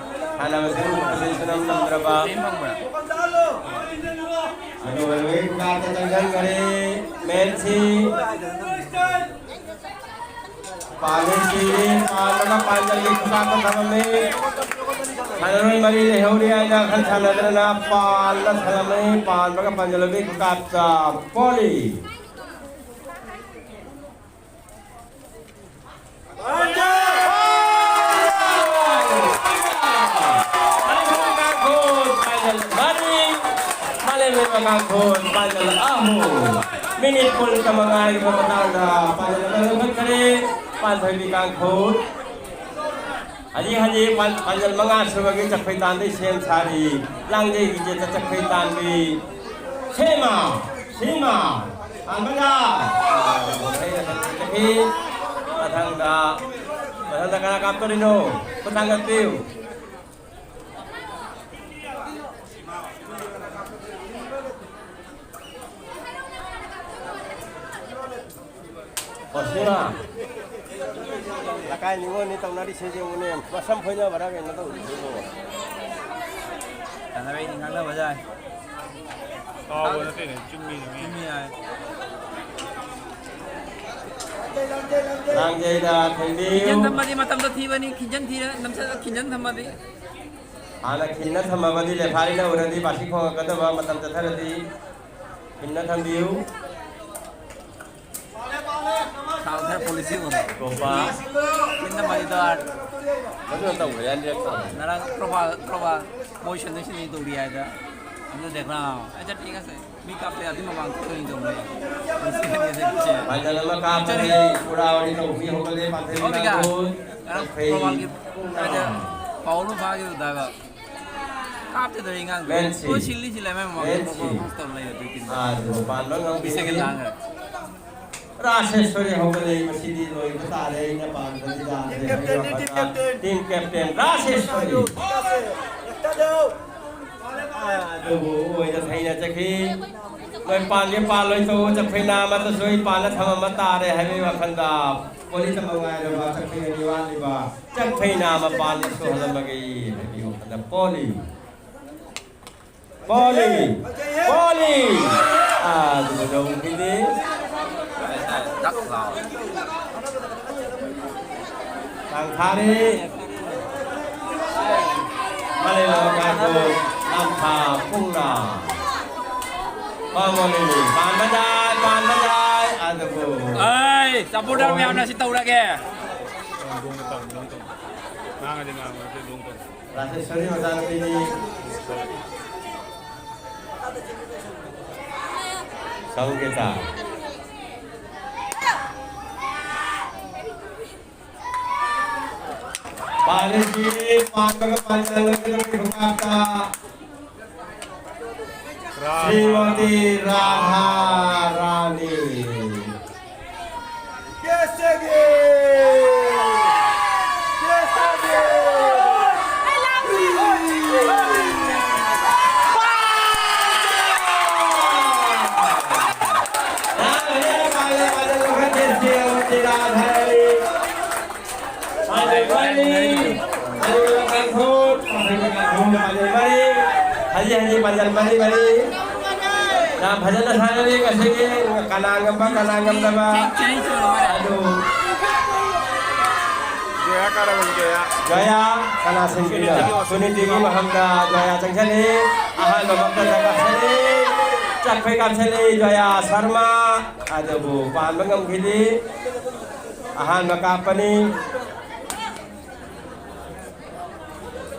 ꯁꯥꯟꯅꯕꯁꯤꯡ ꯑꯁꯤ ꯁꯨꯅꯝ ꯅꯝꯗ꯭ꯔꯕ꯫ ꯑꯗꯨꯒ ꯂꯣꯏ ꯀꯥꯞꯇ ꯆꯪꯁꯤꯟꯈꯔꯦ ꯃꯦꯁꯤ꯫ ꯄꯥꯜꯂꯤ ꯁꯤꯔꯤ, ꯄꯥꯜꯂꯒ ꯄꯥꯟꯖꯜꯒꯤ ꯈꯨꯀꯥꯞꯇ ꯊꯝꯃꯝꯃꯤ꯫ ꯁꯥꯟꯅꯔꯣꯏ ꯃꯔꯤ ꯂꯩꯍꯧꯔꯤ ꯍꯥꯏꯅ ꯈꯟ ꯁꯥꯟꯅꯗꯅ ꯄꯥꯜꯂ ꯊꯝꯃꯝꯃꯤ꯫ ꯄꯥꯟꯕꯒ ꯄꯥꯟꯖꯜꯒꯤ ꯈꯨꯀꯥꯞꯇ ꯄꯣꯜꯂꯤ꯫ ꯀꯥꯡꯈꯨꯜ ꯄꯥꯟꯖꯜ ꯑꯍꯨꯝ꯫ ꯃꯤꯅꯤꯠ ꯀꯨꯟ ꯇ ꯃꯉꯥꯏꯔꯕ ꯃꯇꯥꯡꯗ ꯄꯥꯟꯖꯜ ꯑꯃ ꯂꯧꯈꯠꯈ꯭ꯔꯦ꯫ ꯄꯥꯟꯊꯣꯏꯕꯤ ꯀꯥꯡꯈꯨꯜ꯫ ꯍꯧꯖꯤꯛ ꯍꯧꯖꯤꯛ ꯄꯥꯟ-, ꯄꯥꯟꯖꯜ ꯃꯉꯥ ꯁꯨꯕꯒꯤ ꯆꯠꯈꯣꯏ ꯇꯥꯟꯗ ꯁꯦꯝ ꯁꯥꯔꯤ꯫ ꯂꯥꯡꯖꯩꯒꯤ ꯆꯦꯠꯇ ꯆꯠꯈꯣꯏ ꯇꯥꯟꯕꯤ꯫ ꯁꯦꯝꯃ! ꯁꯦꯝꯃ! ꯄꯥꯟꯕꯗ! ꯃꯊꯪꯗ, ꯃꯊꯪꯗ ꯀꯅꯥ ꯀꯥꯞꯇꯣꯔꯤꯅꯣ? ꯈꯨꯠ ꯊꯥꯡꯒꯠꯄꯤꯌꯨ꯫ ꯂꯀꯥꯏ ꯅꯤꯉꯣꯜꯅꯤ ꯇꯧꯅꯔꯤꯁꯦ ꯌꯦꯡꯉꯨꯅꯦ, ꯃꯁꯝ ꯐꯣꯏꯅꯕꯔꯥ ꯀꯩꯅꯣ ꯇꯧꯔꯤꯁꯤꯕꯣ? ꯇꯥꯟꯅꯔꯛꯏꯅꯤ, ꯉꯥꯡꯅꯕ ꯌꯥꯏ꯫ ꯀꯥꯎꯕ ꯅꯠꯇꯦꯅꯦ, ꯆꯨꯝꯃꯤꯅꯦ꯫ ꯆꯨꯝꯃꯤ ꯍꯥꯏ꯫ ꯂꯥꯡꯖꯩꯗ ꯊꯦꯡꯕꯤꯌꯨ꯫ ꯈꯤꯟꯖꯟ ꯊꯝꯃꯗꯤ ꯃꯇꯝꯗꯣ ꯊꯤꯕꯅꯤ, ꯈꯤꯟꯖꯟ ꯊꯤꯔ ꯅꯝꯁꯜꯂ ꯈꯤꯟꯖꯟ ꯊꯝꯃꯗꯤ꯫ ꯍꯥꯟꯅ ꯈꯤꯟꯅ ꯊꯝꯃꯕꯗꯤ ꯂꯦꯐꯥꯔꯤꯅ ꯎꯔꯗꯤ ꯕꯥꯁꯤ ꯈꯣꯡꯉꯛꯀꯗꯕ ꯃꯇꯝ ꯆꯠꯊꯔꯗꯤ꯫ ꯈꯤꯟꯅ ꯊꯝꯕꯤꯌꯨ꯫ ꯁꯥꯎꯊꯔ ꯄꯣꯂꯤꯁꯤ ꯑꯣꯏꯔꯦ꯫ ꯒꯣꯄꯥ꯫ ꯈꯤꯟꯅ ꯃꯔꯤꯗꯣ ꯑꯥꯔ꯫ ꯃꯗꯨꯅ ꯇꯧꯈ꯭ꯔꯦ, ꯑꯅꯤꯔꯛ ꯇꯧꯔꯦ꯫ ꯉꯔꯥꯡ ꯄ꯭ꯔꯣꯐꯥ-, ꯄ꯭ꯔꯣꯐꯥ ꯃꯣꯏ ꯁꯟꯗꯣꯏ ꯁꯟꯗꯣꯏ ꯇꯧꯔꯤ ꯍꯥꯏꯗ꯫ ꯑꯗꯨ ꯗꯦꯈ꯭ꯔꯥ꯫ ꯑꯩ ꯆꯠꯇꯦ ꯉꯁꯤ꯫ ꯃꯤ ꯀꯥꯞꯄꯦ ꯑꯗꯨ ꯃꯃꯥꯡ ꯊꯣꯛꯇꯣꯏꯅꯤ ꯇꯧꯕꯅꯦ꯫ ꯐꯥꯏꯅꯦꯜ ꯑꯃ ꯀꯥꯞꯄꯁꯤ ꯄꯨꯔꯥ ꯑꯣꯏꯅ ꯇꯧꯕꯤ ꯍꯧꯒꯠꯂꯦ ꯄꯥꯟꯊꯣꯏꯕꯤ ꯑꯣ, ꯕꯤꯀꯥ꯫ ꯀꯥꯡꯕꯨ꯫ ꯉꯔꯥꯡ ꯀꯛꯐꯩ꯫ ꯄ꯭ꯔꯣꯐꯥꯜꯒꯤ ꯄꯨꯡꯅ꯫ ꯀꯥꯏꯗ ꯄꯥꯎ ꯑꯃ ꯐꯥꯈꯤꯕꯗ ꯍꯥꯏꯕ꯫ ꯀꯥꯞꯇꯦꯗ ꯑꯉꯥꯡꯗꯣ꯫ ꯃꯦꯟꯁꯤ꯫ ꯂꯣꯏ ꯁꯤꯜꯂꯤ ꯁꯤꯜꯂꯦ ꯃꯥꯏ ꯃꯃꯥꯡ ꯃꯦꯟꯁꯤ꯫ ꯄ꯭ꯔꯣꯐꯥꯜ ꯇꯧꯔ ꯂꯩꯔꯦ ꯑꯗꯨꯒꯤ ꯇꯤꯝꯗꯣ꯫ ꯑꯥ, ꯑꯗꯨ ꯄꯥꯟꯕ ꯉꯝꯈꯤꯗꯦ꯫ ꯁꯦꯀꯦꯟ ꯂꯥꯡꯈ꯭ꯔꯦ꯫ ꯔꯥꯁꯦꯁꯣꯔꯤ ꯍꯧꯒꯠꯂꯛꯏ, ꯃꯁꯤꯗꯤ ꯂꯣꯏꯕ ꯇꯥꯔꯦ, ꯑꯩꯅ ꯄꯥꯝꯕꯗꯤ ꯌꯥꯗ꯭ꯔꯦ꯫ ꯇꯤꯝ ꯀꯦꯞꯇꯦꯟꯅꯤ, ꯇꯤꯝ ꯀꯦꯞꯇꯦꯟ꯫ ꯇꯤꯝ ꯀꯦꯞꯇꯦꯟ ꯔꯥꯁꯦꯁꯣꯔꯤ꯫ ꯑꯗꯨꯕꯨ ꯑꯣꯏꯅ ꯊꯩꯅ ꯆꯠꯈꯤ꯫ ꯅꯣꯏ ꯄꯥꯟꯒꯦ ꯄꯥꯜꯂꯣꯏ ꯇꯧꯕ ꯆꯠꯈ꯭ꯔꯦ, ꯅꯥ ꯑꯃꯠꯇꯁꯨ ꯑꯩ ꯄꯥꯟꯅ ꯊꯝꯃꯝꯕ ꯇꯥꯔꯦ ꯍꯥꯏꯕꯒꯤ ꯋꯥꯈꯜꯗ ꯄꯣꯂꯤ ꯇꯝꯕ ꯉꯥꯏꯔꯕ ꯆꯠꯈ꯭ꯔꯦ ꯑꯅꯤ ꯋꯥꯠꯂꯤꯕ ꯆꯠꯈ꯭ꯔꯦ, ꯅꯥ ꯑꯃ ꯄꯥꯟꯅ ꯁꯨꯍꯜꯂꯝꯃꯒꯦ ꯍꯥꯏꯕꯒꯤ ꯋꯥꯈꯜꯗ ꯄꯣꯂꯤ꯫ ꯄꯣꯂꯤ! ꯄꯣꯂꯤ! ꯑꯥ, ꯑꯗꯨꯒ ꯂꯧꯈꯤꯗꯦ꯫ ꯗꯛ ꯂꯥꯎ꯫ ꯇꯥꯡꯊꯥꯔꯤ꯫ ꯃꯂꯩ ꯂꯝꯀꯥꯡꯕꯨ ꯅꯝꯊꯥ ꯄꯨꯡꯅ꯫ ꯄꯥꯃꯣꯂꯤ, ꯄꯥꯟꯕ ꯌꯥꯏ, ꯄꯥꯟꯕ ꯌꯥꯏ, ꯑꯗꯨꯕꯨ꯫ ꯑꯩ, supporter ꯃꯌꯥꯝꯅ ꯁꯤ ꯇꯧꯔꯒꯦ꯫ ꯉꯥꯡꯉꯗꯤ ꯉꯥꯡꯉꯨ, ꯅꯠꯇ꯭ꯔꯗꯤ ꯂꯣꯡ ꯇꯧ꯫ ꯔꯥꯖꯦꯁꯣꯔꯤ ꯃꯆꯥꯅꯨꯄꯤꯅꯤ꯫ ꯁꯪꯒꯤꯇꯥ꯫ ꯄꯥꯜꯂꯤꯁꯤ ꯄꯥꯟꯕꯒ ꯄꯥꯟꯖꯜꯂꯒ ꯈꯨꯕꯥꯛꯇ ꯔꯥꯙꯥ ꯁ꯭ꯔꯤꯃꯇꯤ ꯔꯥꯙꯥ ꯔꯥꯅꯤ꯫ ꯀꯦꯁꯦꯒꯤ! ꯀꯦꯁꯦꯒꯤ! ꯍꯧꯖꯤꯛ ꯍꯧꯖꯤꯛ ꯄꯥꯟꯖꯜ ꯃꯔꯤ ꯃꯔꯤ꯫ ꯌꯥꯝ ꯐꯖꯅ ꯁꯥꯟꯅꯔꯤ ꯉꯁꯤꯒꯤ ꯀꯅꯥ ꯉꯝꯕ ꯀꯅꯥ ꯉꯝꯗꯕ꯫ ꯑꯗꯨ ꯖꯣꯌꯥ ꯀꯥꯔꯕꯅꯤ, ꯖꯣꯌꯥ꯫ ꯖꯣꯌꯥ ꯀꯅꯥ ꯁꯤꯟꯈꯤꯕ? ꯁꯨꯅꯤꯇꯤꯒꯤ ꯃꯐꯝꯗ ꯖꯣꯌꯥ ꯆꯪꯁꯤꯜꯂꯤ꯫ ꯑꯍꯥꯟꯕ ꯃꯛꯇꯗ ꯀꯥꯞꯁꯤꯜꯂꯤ꯫ ꯆꯠꯈ꯭ꯔꯦ, ꯀꯥꯞꯁꯤꯜꯂꯤ ꯖꯣꯌꯥ ꯁꯔꯃ꯫ ꯑꯗꯨꯕꯨ ꯄꯥꯟꯕ ꯉꯝꯈꯤꯗꯦ꯫ ꯑꯍꯥꯟꯕ ꯀꯥꯞꯄꯅꯤ꯫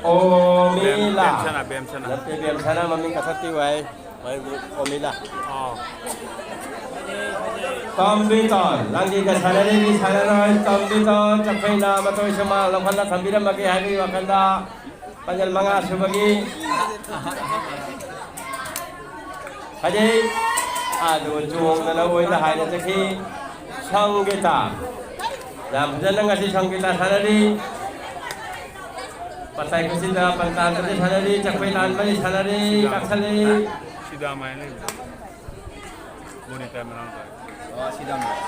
ꯑꯣꯃꯤꯂꯥ꯫ ꯕꯦꯝꯁꯅꯥ, ꯕꯦꯝꯁꯅꯥ꯫ ꯅꯠꯇꯦ, ꯕꯦꯝꯁꯅꯥ ꯃꯃꯤꯡ ꯀꯛꯊꯠꯄꯤꯌꯨ ꯍꯥꯏ꯫ ꯑꯣꯃꯤꯂꯥ꯫ ꯑꯥ꯫ ꯇꯝꯕꯤꯇꯣꯟ, ꯂꯪꯒꯤꯒ ꯁꯥꯟꯅꯔꯤ, ꯁꯥꯟꯅꯔꯣꯏ, ꯇꯝꯕꯤꯇꯣꯟ, ꯆꯐꯨꯅ ꯃꯇꯣꯏ ꯁꯨꯃꯥꯡ ꯂꯧꯈꯠꯂ ꯊꯝꯕꯤꯔꯝꯃꯒꯦ ꯍꯥꯏꯕꯒꯤ ꯋꯥꯈꯜꯗ ꯄꯥꯡꯒꯜ ꯃꯉꯥ ꯁꯨꯕꯒꯤ ꯐꯖꯩ꯫ ꯑꯗꯨꯒ ꯆꯣꯡꯗꯅ ꯑꯣꯏꯅ ꯍꯥꯏꯅ ꯆꯠꯈꯤ꯫ ꯁꯪꯒꯤꯇꯥ꯫ ꯌꯥꯝ ꯐꯖꯅ ꯉꯁꯤ ꯁꯪꯒꯤꯇꯥ ꯁꯥꯟꯅꯔꯤ꯫ ꯃꯇꯥꯏ ꯈꯨꯠꯁꯤꯗ ꯄꯟꯇꯥꯟꯗꯗꯤ ꯁꯥꯟꯅꯔꯤ, ꯆꯛꯄꯩ ꯂꯥꯟꯕꯗꯤ ꯁꯥꯟꯅꯔꯤ, ꯀꯥꯞꯁꯜꯂꯤ꯫ ꯁꯤꯗꯥ ꯃꯥꯏ ꯂꯩꯕꯗꯣ꯫ ꯃꯣꯅꯤꯀꯥ ꯃꯅꯥꯎꯄꯥ꯫ ꯑꯣ, ꯁꯤꯗꯥ ꯃꯥꯏ꯫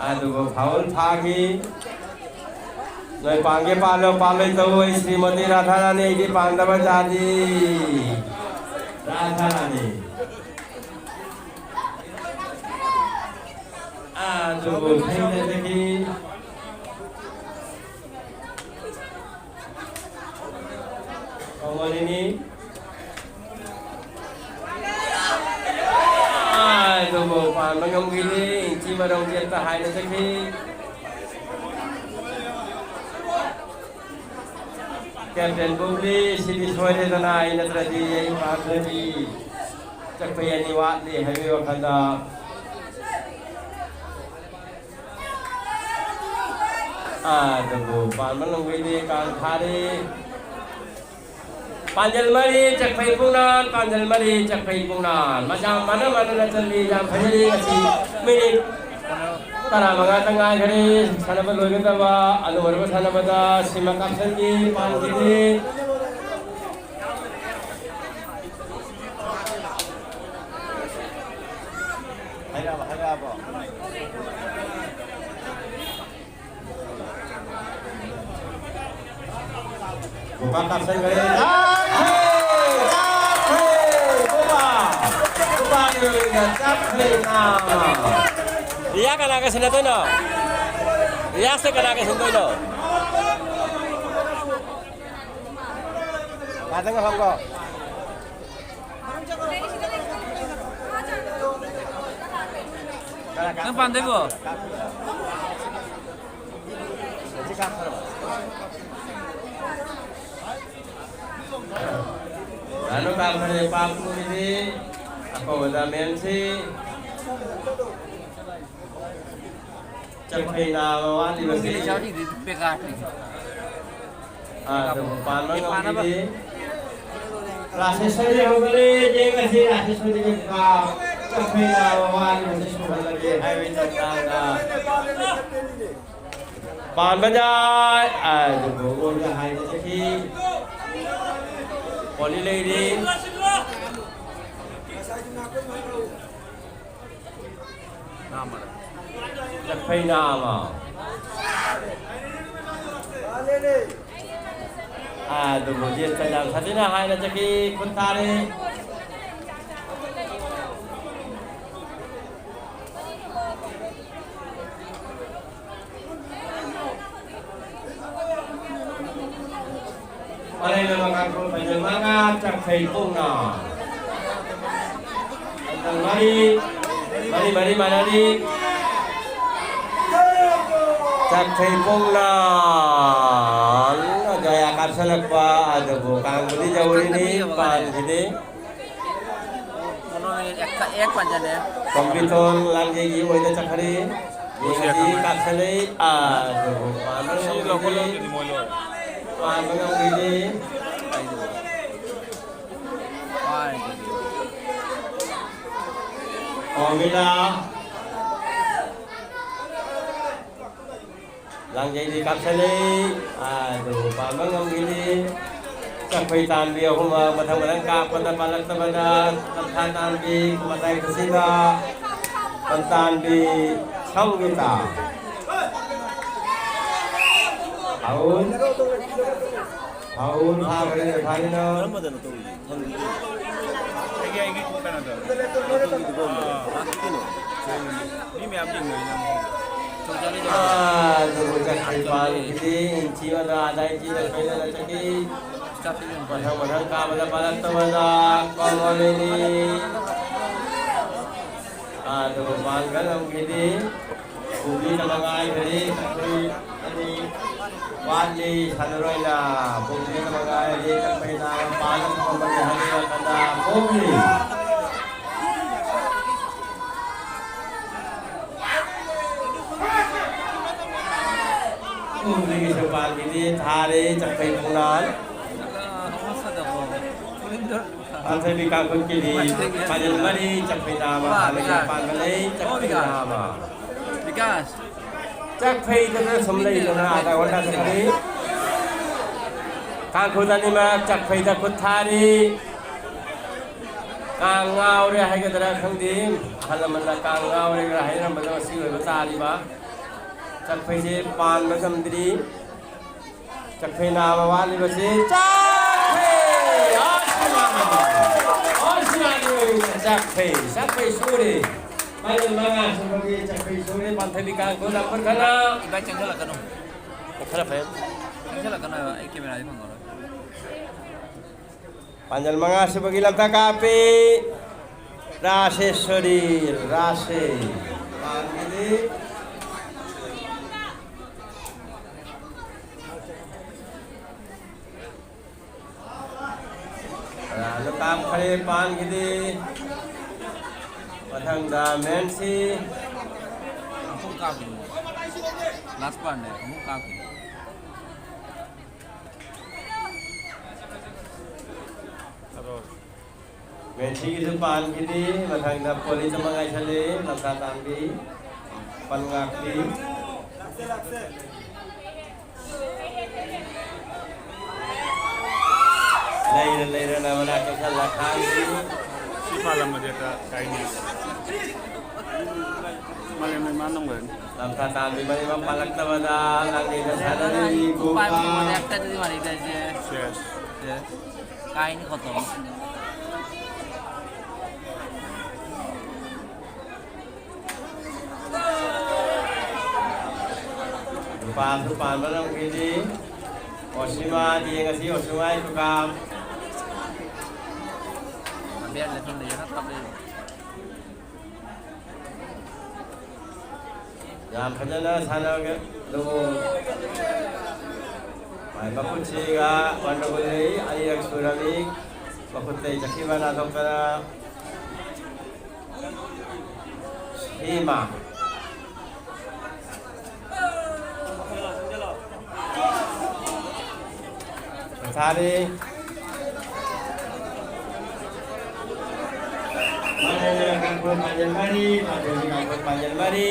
ꯑꯗꯨꯕꯨ ꯐꯥꯎꯜ ꯊꯥꯈꯤ꯫ ꯅꯣꯏ ꯄꯥꯟꯒꯦ ꯄꯥꯜꯂꯣ, ꯄꯥꯜꯂꯣꯏ ꯇꯧ, ꯑꯩ ꯁ꯭ꯔꯤꯃꯇꯤ ꯔꯥꯙꯥꯔꯥꯅꯤ, ꯑꯩꯗꯤ ꯄꯥꯟꯗꯕ ꯖꯥꯇꯤ꯫ ꯔꯥꯙꯥꯔꯥꯅꯤ꯫ ꯑꯗꯨꯕꯨ ꯊꯦꯡꯅꯖꯈꯤ꯫ ꯀꯃꯣꯂꯤꯅꯤ꯫ ꯑꯗꯨꯕꯨ ꯄꯥꯟꯕ ꯉꯝꯈꯤꯗꯦ꯫ ꯏꯟꯆꯤ ꯃꯔꯧ ꯆꯦꯠꯄ ꯍꯥꯏꯅ ꯆꯠꯈꯤ꯫ ꯀꯦꯞꯇꯦꯟ ꯕꯨꯕ꯭ꯂꯤ, ꯁꯤꯗꯤ ꯁꯣꯏꯔꯦꯗꯅ, ꯑꯩ ꯅꯠꯇ꯭ꯔꯗꯤ ꯑꯩ ꯄꯥꯟꯗ꯭ꯔꯗꯤ꯫ ꯆꯠꯄ ꯑꯅꯤ ꯋꯥꯠꯂꯤ ꯍꯥꯏꯕꯒꯤ ꯋꯥꯈꯜꯗ꯫ ꯑꯗꯨꯕꯨ ꯄꯥꯟꯕ ꯂꯣꯡꯕꯤꯗꯤ ꯀꯥꯡ ꯊꯥꯔꯤ꯫ ꯄꯥꯟꯖꯜ ꯃꯔꯤ ꯆꯠꯈ꯭ꯔꯩ ꯄꯨꯡꯅꯥꯟ, ꯄꯥꯟꯖꯜ ꯃꯔꯤ ꯆꯠꯈ꯭ꯔꯩ ꯄꯨꯡꯅꯥꯟ꯫ ꯃꯇꯝ ꯃꯥꯟꯅ ꯃꯥꯟꯅꯅ ꯆꯠꯂꯤ, ꯌꯥꯝ ꯐꯖꯔꯤ ꯉꯁꯤ꯫ ꯃꯤꯅꯤꯠ ꯇꯔꯥꯃꯉꯥꯇ ꯉꯥꯏꯈꯔꯦ ꯁꯥꯟꯅꯕ ꯂꯣꯏꯒꯗꯕ꯫ ꯑꯗꯨ ꯑꯣꯏꯔꯕ ꯁꯥꯟꯅꯕꯗ ꯁꯤꯃ ꯀꯥꯞꯁꯟꯈꯤ, ꯄꯥꯟꯈꯤꯗꯦ꯫ ꯍꯥꯏꯔꯛꯑꯕ, ꯍꯥꯏꯔꯛꯑꯕ꯫ ꯈꯨꯄꯥꯛ ꯀꯥꯞꯁꯟꯈ꯭ꯔꯦ꯫ ꯆꯠꯈ꯭ꯔꯦ! ꯆꯠꯈ꯭ꯔꯦ! ꯈꯨꯄꯥ! ꯈꯨꯄꯥꯒꯤ ꯃꯃꯤꯡꯗ ꯆꯠꯈ꯭ꯔꯦ ꯅꯥ! ꯔꯤꯌꯥ ꯀꯅꯥꯒ ꯁꯤꯟꯅꯗꯣꯏꯅꯣ? ꯔꯤꯌꯥꯁꯦ ꯀꯅꯥꯒ ꯁꯤꯟꯗꯣꯏꯅꯣ? ꯉꯥꯛꯇꯪ ꯉꯥꯏꯈꯣꯀꯣ꯫ ꯅꯪ ꯄꯥꯝꯗꯦꯕꯣ? ꯅꯥꯅꯨ ꯀꯥꯡꯈꯜ ꯂꯩꯄꯥꯛꯄꯨꯒꯤꯗꯤ ꯑꯐꯕꯗ ꯃꯦꯟꯁꯤ꯫ ꯆꯠꯈꯩ ꯅꯥꯕ ꯋꯥꯠꯂꯤꯕꯁꯤ꯫ ꯑꯗꯨꯕꯨ ꯄꯥꯟꯕ ꯉꯝꯈꯤꯗꯦ꯫ ꯔꯥꯁꯦꯁꯣꯔꯤ ꯍꯧꯒꯠꯂꯦ, ꯌꯦꯡꯉꯁꯤ ꯔꯥꯁꯦꯁꯣꯔꯤꯒꯤ ꯃꯨꯀꯥ ꯆꯠꯈꯩ ꯅꯥꯕ ꯋꯥꯠꯂꯤꯕꯁꯤ ꯁꯨꯍꯜꯂꯒꯦ ꯍꯥꯏꯕꯒꯤ ꯊꯧꯗꯥꯡꯗ꯫ ꯄꯥꯟꯕꯗ ꯑꯗꯨꯕꯨ ꯑꯣꯏꯅ ꯍꯥꯏꯅ ꯆꯠꯈꯤ꯫ ꯄꯣꯂꯤ ꯂꯩꯔꯤ꯫ ꯆꯠꯈꯩꯅ ꯑꯃ꯫ ꯑꯗꯨꯕꯨ ꯌꯦꯠꯇ ꯌꯥꯝ ꯁꯥꯊꯤꯅ ꯍꯥꯏꯅ ꯆꯠꯈꯤ꯫ ꯈꯨꯠ ꯊꯥꯔꯤ꯫ ꯃꯔꯩ ꯂꯩꯕ ꯀꯥꯡꯊꯣꯟ ꯐꯩꯖꯣꯝ ꯃꯉꯥ, ꯆꯠꯈꯩ ꯄꯨꯡꯅ꯫ ꯃꯔꯤ, ꯃꯔꯤ, ꯃꯔꯤ ꯃꯥꯟꯅꯔꯤ꯫ ꯆꯠꯈꯩ ꯄꯨꯡꯅ꯫ ꯖꯌꯥ ꯀꯥꯞꯁꯜꯂꯛꯄ ꯑꯗꯨꯕꯨ ꯀꯥꯡꯕꯨꯗꯤ ꯌꯧꯔꯤꯅꯤ, ꯄꯥꯟꯈꯤꯅꯤ꯫ ꯀꯝꯄꯤꯇꯣꯟ ꯂꯥꯡꯖꯩꯒꯤ ꯑꯣꯏꯅ ꯆꯠꯈ꯭ꯔꯦ꯫ ꯌꯦꯡꯉꯁꯤ, ꯀꯥꯞꯁꯜꯂꯛꯏ꯫ ꯑꯥ, ꯑꯗꯨꯕꯨ ꯄꯥꯟꯕ ꯉꯝꯈꯤꯗꯦ꯫ ꯄꯥꯟꯕ ꯉꯝꯈꯤꯗꯦ꯫ ꯑꯣꯃꯤꯂꯥ꯫ ꯂꯥꯡꯖꯩꯗꯤ ꯀꯥꯞꯁꯤꯜꯂꯤ꯫ ꯑꯗꯨ ꯄꯥꯟꯕ ꯉꯝꯈꯤꯗꯦ꯫ ꯆꯠꯈꯣꯏ ꯇꯥꯟꯕꯤ ꯑꯍꯨꯝꯃꯛ ꯃꯊꯪ ꯃꯊꯪ ꯀꯥꯞꯄꯗ ꯄꯥꯜꯂꯛꯇꯕꯗ ꯇꯞꯊꯥ ꯇꯥꯟꯕꯤ ꯃꯇꯥꯏ ꯈꯨꯁꯤꯗ ꯇꯥꯟꯕꯤ ꯁꯝꯒꯤꯇ꯫ ꯑꯥꯎꯠ꯫ ꯐꯥꯎꯜ ꯐꯥꯈ꯭ꯔꯦ ꯔꯦꯐꯥꯔꯤꯅ꯫ ꯀꯔꯝꯕꯗꯅꯣ ꯇꯧꯔꯤꯁꯦ? ꯈꯪꯗꯦ꯫ ꯑꯩꯒꯤ, ꯑꯩꯒꯤ ꯀꯩꯅꯣꯗ꯫ ꯃꯇꯨꯡꯒꯤꯗꯨꯀꯣ, ꯑꯥ꯫ ꯃꯥ ꯀꯩꯅꯣ? ꯃꯤ ꯃꯌꯥꯝ ꯌꯦꯡꯅꯔꯤ ꯅꯪ꯫ ꯑꯥ, ꯑꯗꯨꯕꯨ ꯆꯠꯈ꯭ꯔꯤ ꯄꯥꯟꯈꯤꯗꯤ ꯏꯟꯆꯤ ꯑꯃꯗ ꯑꯗꯥꯏ ꯏꯟꯆꯤꯗ ꯁꯣꯏꯗꯅ ꯆꯠꯈꯤ꯫ ꯃꯊꯪ ꯃꯊꯪ ꯀꯥꯕꯗ ꯄꯥꯜꯂꯛꯇꯕꯗ ꯀꯣꯡꯒꯣꯂꯤꯅꯤ꯫ ꯑꯗꯨꯕꯨ ꯄꯥꯟꯕ ꯉꯝꯈꯤꯗꯦ꯫ ꯄꯨꯡꯂꯤꯗ ꯃꯉꯥꯏꯈꯔꯦ꯫ ꯑꯩꯈꯣꯏ ꯑꯅꯤ ꯋꯥꯠꯂꯤ꯫ ꯁꯥꯟꯅꯔꯣꯏꯅ ꯄꯨꯡꯂꯤꯗ ꯃꯉꯥꯏꯔꯦ꯫ ꯆꯠꯄꯩꯅ ꯃꯄꯥꯟꯗ ꯊꯝꯃꯒꯦ ꯍꯥꯏꯕ ꯋꯥꯈꯜꯗ ꯄꯨꯡꯂꯤ꯫ ꯄꯨꯡꯂꯤꯒꯤꯁꯨ ꯄꯥꯟꯈꯤꯗꯦ꯫ ꯊꯥꯔꯦ ꯆꯠꯄꯩ ꯈꯣꯡꯅꯥꯟ꯫ ꯄꯥꯟꯊꯣꯏꯕꯤ ꯀꯥꯡꯈꯨꯜꯒꯤꯗꯤ ꯐꯥꯏꯅꯦꯜ ꯃꯔꯤ ꯆꯠꯈ꯭ꯔꯦ ꯅꯥꯕ, ꯍꯥꯟꯅꯒꯤ ꯑꯄꯥꯟꯕ ꯂꯩ ꯆꯠꯈ꯭ꯔꯦ ꯅꯥꯕ꯫ ꯕꯤꯀꯥꯁ꯫ ꯆꯠꯈ꯭ꯔꯦꯗꯅ ꯁꯨꯝ ꯂꯩꯗꯅ ꯑꯥꯗ ꯑꯣꯟꯗ ꯆꯠꯈ꯭ꯔꯦ꯫ ꯀꯥꯡꯈꯨꯜ ꯑꯅꯤꯃꯛ ꯆꯠꯈ꯭ꯔꯦꯗ ꯈꯨꯠ ꯊꯥꯔꯤ꯫ ꯀꯥꯡ ꯉꯥꯎꯔꯦ ꯍꯥꯏꯒꯗ꯭ꯔꯥ ꯈꯪꯗꯦ, ꯑꯍꯜ ꯂꯃꯟꯅ ꯀꯥꯡ ꯉꯥꯎꯔꯦꯒ ꯍꯥꯏꯅꯔꯝꯕꯗꯣ ꯉꯁꯤ ꯑꯣꯏꯕ ꯇꯥꯔꯤꯕ꯫ ꯆꯠꯈ꯭ꯔꯦꯁꯦ ꯄꯥꯟꯕ ꯉꯝꯗ꯭ꯔꯤ꯫ ꯆꯠꯈ꯭ꯔꯦ ꯅꯥꯕ ꯋꯥꯠꯂꯤꯕꯁꯤ ꯆꯠꯈ꯭ꯔꯦ! ꯑꯁ! ꯑꯁ! ꯆꯠꯈ꯭ꯔꯦ! ꯆꯠꯈ꯭ꯔꯦ ꯁꯨꯔꯦ! ꯃꯥꯒꯤ ꯃꯉꯥ ꯁꯨꯕꯒꯤ ꯆꯠꯈ꯭ꯔꯦ ꯁꯨꯔꯦ! ꯄꯥꯟꯊꯕꯤ ꯀꯥꯡꯈꯨꯜ ꯑꯃꯨꯛ ꯍꯟꯅ ꯏꯕꯥꯏ ꯆꯪꯁꯤꯜꯂꯛꯀꯅꯨ꯫ ꯈꯔ ꯐꯩ꯫ ꯆꯪꯁꯤꯜꯂꯛꯀꯅꯨ ꯍꯥꯏꯕ, ꯑꯩ ꯀꯦꯃꯦꯔꯥꯗꯤ ꯐꯪꯉꯔꯣꯏ꯫ ꯄꯥꯟꯖꯜ ꯃꯉꯥ ꯁꯨꯕꯒꯤ ꯂꯝꯇꯥ ꯀꯥꯞꯄꯤ꯫ ꯔꯥꯁꯦꯁ꯭ꯋꯔꯤ, ꯔꯥꯁꯦ꯫ ꯔꯥꯟꯗ ꯀꯥꯞꯈꯔꯦ, ꯄꯥꯟꯈꯤꯗꯦ꯫ ꯃꯊꯪꯗ ꯃꯦꯟꯁꯤ꯫ ꯑꯃꯨꯛ ꯀꯥꯞꯈꯤꯅꯤ꯫ ꯂꯥꯁ ꯄꯥꯟꯅꯦ, ꯑꯃꯨꯛ ꯀꯥꯞꯈꯤꯅꯤ꯫ ꯃꯦꯟꯁꯤꯒꯤꯁꯨ ꯄꯥꯟꯈꯤꯅꯤ꯫ ꯃꯊꯪꯗ ꯄꯣꯂꯤꯁ ꯑꯃ ꯉꯥꯏꯁꯜꯂꯤ, ꯂꯝꯁꯥ ꯇꯥꯟꯕꯤ, ꯄꯟ ꯉꯥꯛꯄꯤ꯫ ꯂꯩꯔ ꯂꯩꯔꯅ ꯃꯅꯥꯛꯇ ꯆꯠꯂ ꯈꯥꯡꯈꯤ꯫ ꯁꯤ ꯄꯥꯜꯂꯝꯃꯗꯤ ꯈꯔ ꯀꯥꯏꯅꯤ꯫ ꯃꯥꯂꯦꯝ ꯃꯩꯃꯥ ꯅꯪ ꯑꯣꯏꯔꯅꯤ꯫ ꯂꯝꯊꯥ ꯇꯥꯟꯕꯤ ꯃꯔꯤꯃꯛ ꯄꯥꯜꯂꯛꯇꯕꯗ ꯂꯥꯡꯂꯦꯟꯗ ꯁꯥꯟꯅꯔꯤ ꯒꯣꯄꯥ꯫ ꯁꯦꯁ꯫ ꯁꯦꯁ꯫ ꯀꯥꯏꯅꯤ ꯈꯣꯠꯇꯣ꯫ ꯅꯨꯄꯥꯁꯨ ꯄꯥꯟꯕ ꯉꯝꯈꯤꯗꯦ꯫ ꯑꯣꯁꯤꯃꯥꯗꯤ ꯉꯁꯤ ꯑꯣꯁꯤꯃꯥꯒꯤ ꯈꯨꯀꯥꯝ꯫ ꯌꯥꯝ ꯐꯖꯅ ꯁꯥꯟꯅꯒ ꯑꯗꯨꯕꯨ ꯃꯥꯏ ꯃꯈꯨꯠꯁꯤꯒ ꯒꯟꯗꯒꯣꯜ ꯂꯩ꯫ ꯑꯅꯤꯔꯛ ꯁꯨꯔꯝꯃꯤ ꯃꯈꯨꯠꯇꯩ ꯆꯠꯈꯤꯕ ꯅꯥꯊꯣꯛꯇꯅ꯫ ꯁꯤꯃ꯫ ꯁꯥꯔꯤ꯫ ꯃꯥꯂꯦꯝꯒꯤ ꯀꯥꯡꯈꯨꯜ ꯄꯥꯟꯖꯟ ꯃꯔꯤ, ꯃꯥꯂꯦꯝꯒꯤ ꯀꯥꯡꯈꯨꯜ ꯄꯥꯟꯖꯟ ꯃꯔꯤ,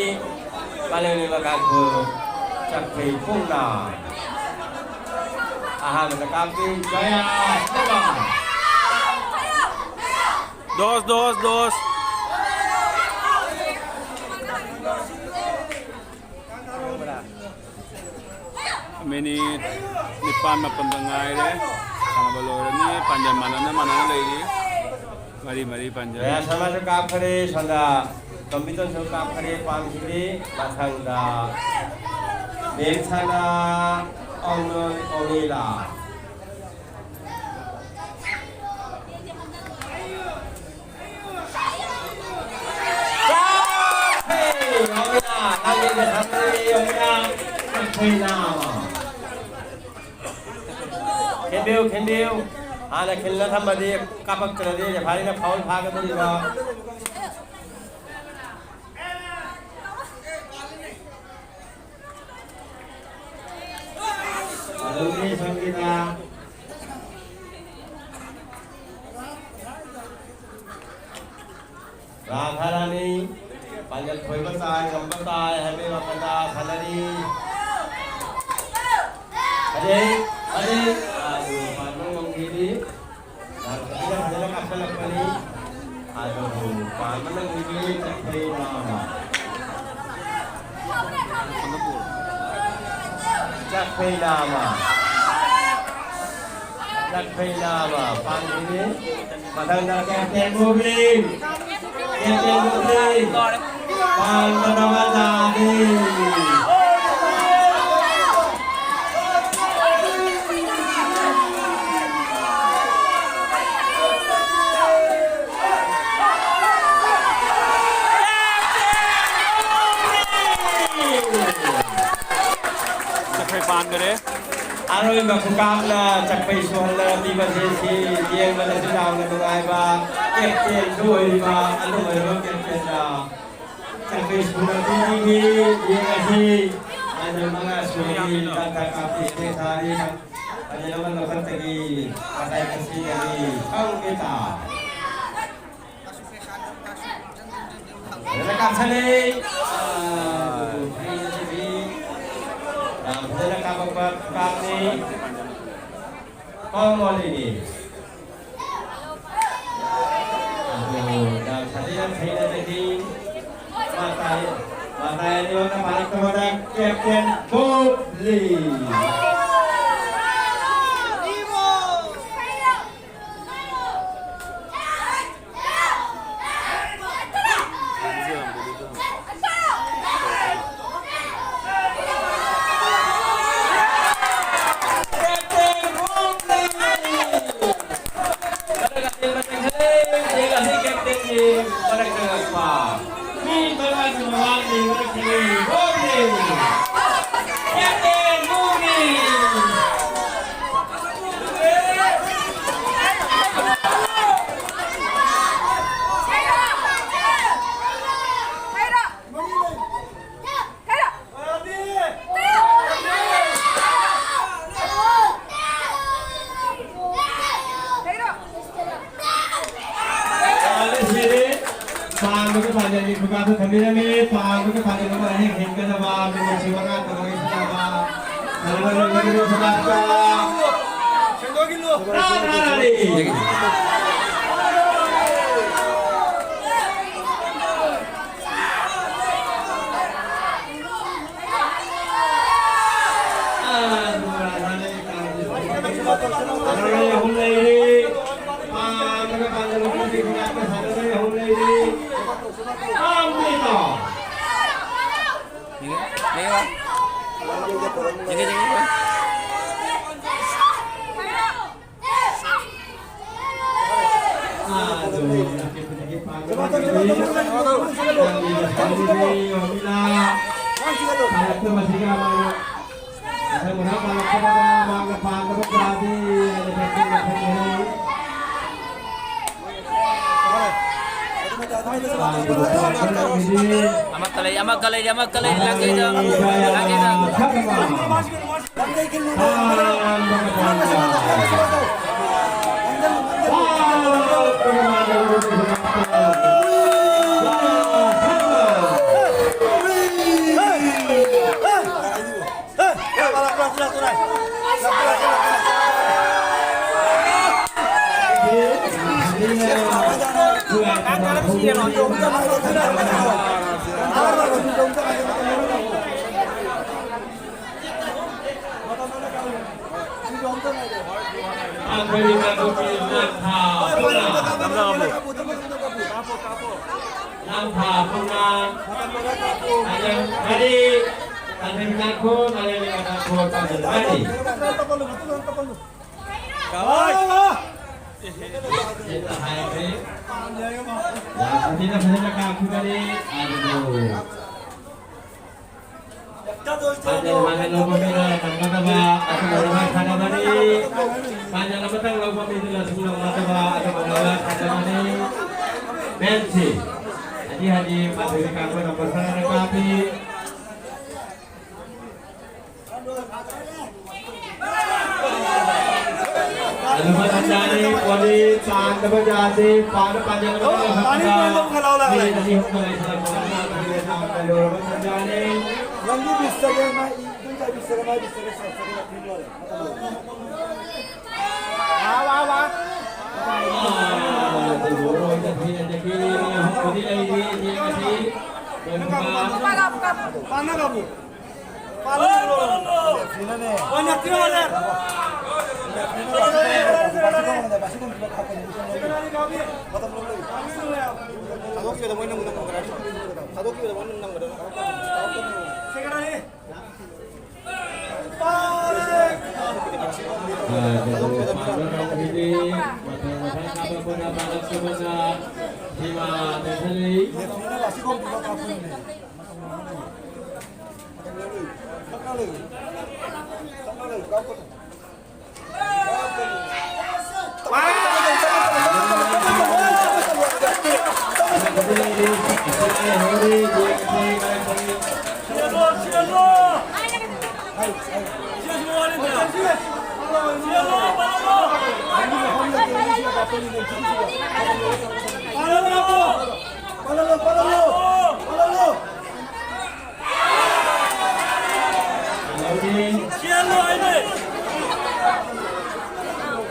ꯃꯥꯂꯦꯝꯒꯤ ꯀꯥꯡꯈꯨꯜ ꯆꯛꯊꯩ ꯄꯨꯡꯅ ꯑꯍꯥꯟꯕꯗ ꯀꯥꯞꯄꯤ, ꯖꯌꯥ ꯁꯣꯃꯥ꯫ ꯗꯣꯁ, ꯗꯣꯁ, ꯗꯣꯁ꯫ ꯃꯤꯅꯤꯠ ꯅꯤꯄꯥꯟ ꯃꯥꯄꯟꯗ ꯉꯥꯏꯔꯦ꯫ ꯁꯥꯟꯅꯕ ꯂꯣꯏꯔꯅꯤ꯫ ꯄꯥꯟꯖꯟ ꯃꯥꯟꯅꯅ ꯃꯥꯟꯅꯅ ꯂꯩꯔꯤ꯫ ꯃꯔꯤ ꯃꯔꯤ ꯄꯥꯟꯖꯟ꯫ ꯃꯌꯥꯝ ꯁꯃꯥꯖ ꯀꯥꯞꯈꯔꯦ꯫ ꯁꯣꯝꯗ ꯇꯣꯝꯕꯤꯇꯣꯟꯁꯨ ꯀꯥꯞꯈꯔꯦ꯫ ꯄꯥꯟꯈꯤꯗꯦ꯫ ꯃꯊꯪꯗ ꯃꯦꯝꯁꯥꯅ ꯑꯣꯡꯅꯣꯏ ꯑꯣꯡꯅꯤꯂꯥ꯫ ꯈꯤꯟꯕꯤꯌꯨ, ꯈꯤꯟꯕꯤꯌꯨ꯫ ꯍꯥꯟꯅ ꯈꯤꯜꯂ ꯊꯝꯃꯗꯤ ꯀꯥꯞꯄꯛꯇ꯭ꯔꯗꯤ ꯔꯦꯐꯥꯔꯤꯅ ꯐꯥꯎꯜ ꯐꯥꯒꯗꯧꯔꯤꯕ꯫ ꯂꯧꯃꯤ ꯁꯪꯒꯤꯅ ꯔꯥꯙꯥꯔꯥꯅꯤ, ꯄꯥꯡꯒꯜ ꯊꯣꯏꯕ ꯇꯥꯏ, ꯉꯝꯕ ꯇꯥꯏ ꯍꯥꯏꯕꯒꯤ ꯋꯥꯈꯜꯗ ꯁꯥꯟꯅꯔꯤ꯫ ꯐꯖꯩ, ꯐꯖꯩ꯫ ꯑꯗꯨ ꯄꯥꯟꯕ ꯉꯝꯈꯤꯗꯤ꯫ ꯐꯖꯅ, ꯐꯖꯅ ꯀꯥꯞꯁꯤꯜꯂꯛꯄꯅꯤ꯫ ꯑꯗꯨꯕꯨ ꯄꯥꯟꯕ ꯉꯝꯈꯤꯗꯤ ꯆꯠꯈ꯭ꯔꯦ ꯃꯥꯃ꯫ ꯆꯠꯈ꯭ꯔꯦ ꯃꯥꯃ꯫ ꯆꯠꯈ꯭ꯔꯦ ꯃꯥꯃ꯫ ꯄꯥꯟꯈꯤꯗꯤ꯫ ꯃꯊꯪꯗ ꯀꯦꯞꯇꯦꯟ ꯃꯨꯕꯤ꯫ ꯀꯦꯞꯇꯦꯟ ꯃꯨꯕꯤ꯫ ꯄꯥꯟꯒꯗꯕ ꯇꯥꯔꯦ꯫ ꯆꯠꯈ꯭ꯔꯦ, ꯄꯥꯟꯈꯔꯦ꯫ ꯑꯔꯣꯏꯕ ꯈꯨꯀꯥꯞꯅ ꯆꯛꯄꯩ ꯁꯨꯍꯜꯂꯒ ꯄꯤꯕꯁꯤ ꯁꯤ ꯌꯦꯡꯕꯗꯁꯨ ꯌꯥꯝꯅ ꯅꯨꯡꯉꯥꯏꯕ ꯀꯦꯞꯇꯦꯟꯁꯨ ꯑꯣꯏꯔꯤꯕ ꯑꯗꯨꯝ ꯑꯣꯏꯔꯕ ꯀꯦꯞꯇꯦꯟꯗ ꯆꯛꯄꯩ ꯁꯨꯅ ꯄꯤꯕꯤꯈꯤ꯫ ꯌꯦꯡꯉꯁꯤ ꯑꯗꯨ ꯃꯉꯥ ꯁꯨꯔꯤ ꯀꯥꯞꯄꯤ ꯊꯥꯔꯤ꯫ ꯑꯗꯨ ꯑꯃ ꯂꯧꯈꯠꯇꯒꯤ ꯉꯁꯥꯏ ꯉꯁꯤꯗꯒꯤ ꯈꯪꯗꯦ ꯇꯥ꯫ ꯐꯖꯅ ꯀꯥꯞꯁꯜꯂꯤ꯫ ꯑꯥ, ꯐꯖꯅ ꯀꯥꯞꯄꯛꯄ ꯀꯥꯞꯅꯤ꯫ ꯄꯥꯎ ꯃꯣꯂꯤꯅꯤ꯫ ꯑꯗꯨ ꯌꯥꯝ ꯐꯖꯅ ꯊꯦꯡꯅꯖꯈꯤ꯫ ꯃꯇꯥꯏ, ꯃꯇꯥꯏ ꯑꯅꯤꯃꯛꯅ ꯄꯥꯜꯂꯛꯇꯕꯗ ꯀꯦꯞꯇꯦꯟ ꯕꯣꯕꯂꯤ꯫ ꯀꯥꯗ ꯊꯝꯕꯤꯔꯝꯃꯤ꯫ ꯄꯥꯡꯕꯒꯤ ꯄꯥꯡꯒꯜ ꯑꯃ ꯍꯦꯛ ꯍꯦꯟꯒꯗꯕ, ꯃꯤꯅꯨꯡꯁꯤ ꯃꯉꯥ ꯇꯔꯨꯛ ꯁꯥꯟꯅꯕ, ꯁꯥꯟꯅꯕ ꯂꯣꯏꯕꯒꯤ ꯁꯅꯥꯄꯥ ꯇꯔꯥꯃꯉꯥꯅꯤ꯫ ꯑꯥ, ꯁꯥꯟꯅꯔꯣꯏ ꯑꯍꯨꯝ ꯂꯩꯔꯤ꯫ ꯄꯥꯡꯕꯒ ꯄꯥꯡꯒꯜ ꯑꯍꯨꯝ ꯂꯩꯔꯤ꯫ ꯄꯥꯡꯕꯒ ꯌꯦꯡꯒꯦ, ꯌꯦꯡꯒꯦ, ꯌꯦꯡꯒꯦ꯫ ꯑꯃ ꯀꯂꯩ, ꯑꯃ ꯀꯂꯩ, ꯑꯃ ꯀꯂꯩ, ꯂꯥꯛꯀꯦꯗ, ꯂꯥꯛꯀꯦꯗ꯫ ꯂꯥꯡꯊꯥ ꯄꯨꯡꯉꯥ, ꯃꯔꯤ, ꯇꯥꯟꯊꯣꯏ ꯇꯥꯡꯈꯨꯜ, ꯃꯔꯤ, ꯇꯥꯟꯊꯣꯏ ꯃꯔꯤ꯫ ꯍꯥꯏꯈ꯭ꯔꯦ꯫ ꯌꯥꯝ ꯐꯖꯅ, ꯐꯖꯅ ꯀꯥꯞꯈꯤꯕꯅꯤ꯫ ꯑꯗꯨꯕꯨ ꯄꯥꯟꯖꯜ ꯍꯥꯟꯅ ꯂꯧꯕ ꯃꯤꯅ ꯅꯪꯒꯗꯕ ꯑꯗꯨꯒꯨꯝꯂꯕ ꯁꯥꯟꯅꯕꯅꯤ꯫ ꯄꯥꯟꯖꯜ ꯑꯃꯇꯪ ꯂꯧꯕ ꯃꯤꯗꯨꯅ ꯁꯨꯡ ꯉꯝꯅꯗꯕ ꯑꯗꯨꯒꯨꯝꯂꯕ ꯁꯥꯟꯅꯕꯅꯤ꯫ ꯃꯦꯟꯁꯤ꯫ ꯍꯥꯏꯗꯤ, ꯍꯥꯏꯗꯤ, ꯃꯥꯊꯣꯏꯕꯤ ꯀꯥꯡꯕꯨꯅ ꯄꯣꯁꯥꯅ ꯀꯥꯞꯄꯤ꯫ ꯂꯨꯕ ꯇꯟꯖꯥꯅꯤ, ꯄꯣꯂꯤ ꯇꯥꯡꯗꯕ ꯖꯥꯁꯤ ꯄꯥꯅ ꯄꯥꯅꯤꯡꯕ ꯇꯥꯅꯤꯡꯕ ꯍꯛꯇ ꯑꯗꯨꯝ ꯈꯜꯂꯛꯑꯣ ꯂꯥꯛꯂꯦ꯫ ꯃꯤ ꯑꯅꯤ ꯑꯍꯨꯝꯅ ꯂꯩꯁꯤꯜꯂꯛꯄ ꯃꯇꯥꯡ ꯑꯁꯤꯗ ꯇꯥꯡꯅ ꯂꯨꯔꯕ ꯇꯟꯖꯥꯅꯤ꯫ ꯅꯪꯒꯤ ꯕꯤꯁꯇꯒꯤ ꯃꯥ ꯏ-, ꯏꯗꯣꯝꯆꯥ ꯕꯤꯁꯇꯒꯤ ꯃꯥ ꯕꯤꯁꯇꯒꯤ ꯁꯥ-, ꯁꯥ-, ꯁꯥ-, ꯁꯥ-, ꯋꯥ, ꯋꯥ, ꯋꯥ꯫ ꯑꯥ, ꯂꯨꯔꯣꯏꯗ ꯊꯤꯅꯗꯒꯤ ꯃꯤ ꯑꯍꯨꯝꯕꯨꯗꯤ ꯂꯩꯔꯤ, ꯌꯦꯡꯉꯁꯤ꯫ ꯀꯔꯤꯒꯨꯝꯕ ꯄꯥꯅ ꯀꯥꯄꯨ꯫ ꯊꯥꯗꯣꯛꯈꯤꯕꯗ ꯃꯣꯏꯅ ꯑꯃꯨꯛ ꯅꯪꯒꯗ꯭ꯔꯥ? ꯊꯥꯗꯣꯛꯈꯤꯕꯗ ꯃꯣꯏꯅ ꯑꯃꯨꯛ ꯅꯪꯒꯗ꯭ꯔꯥ?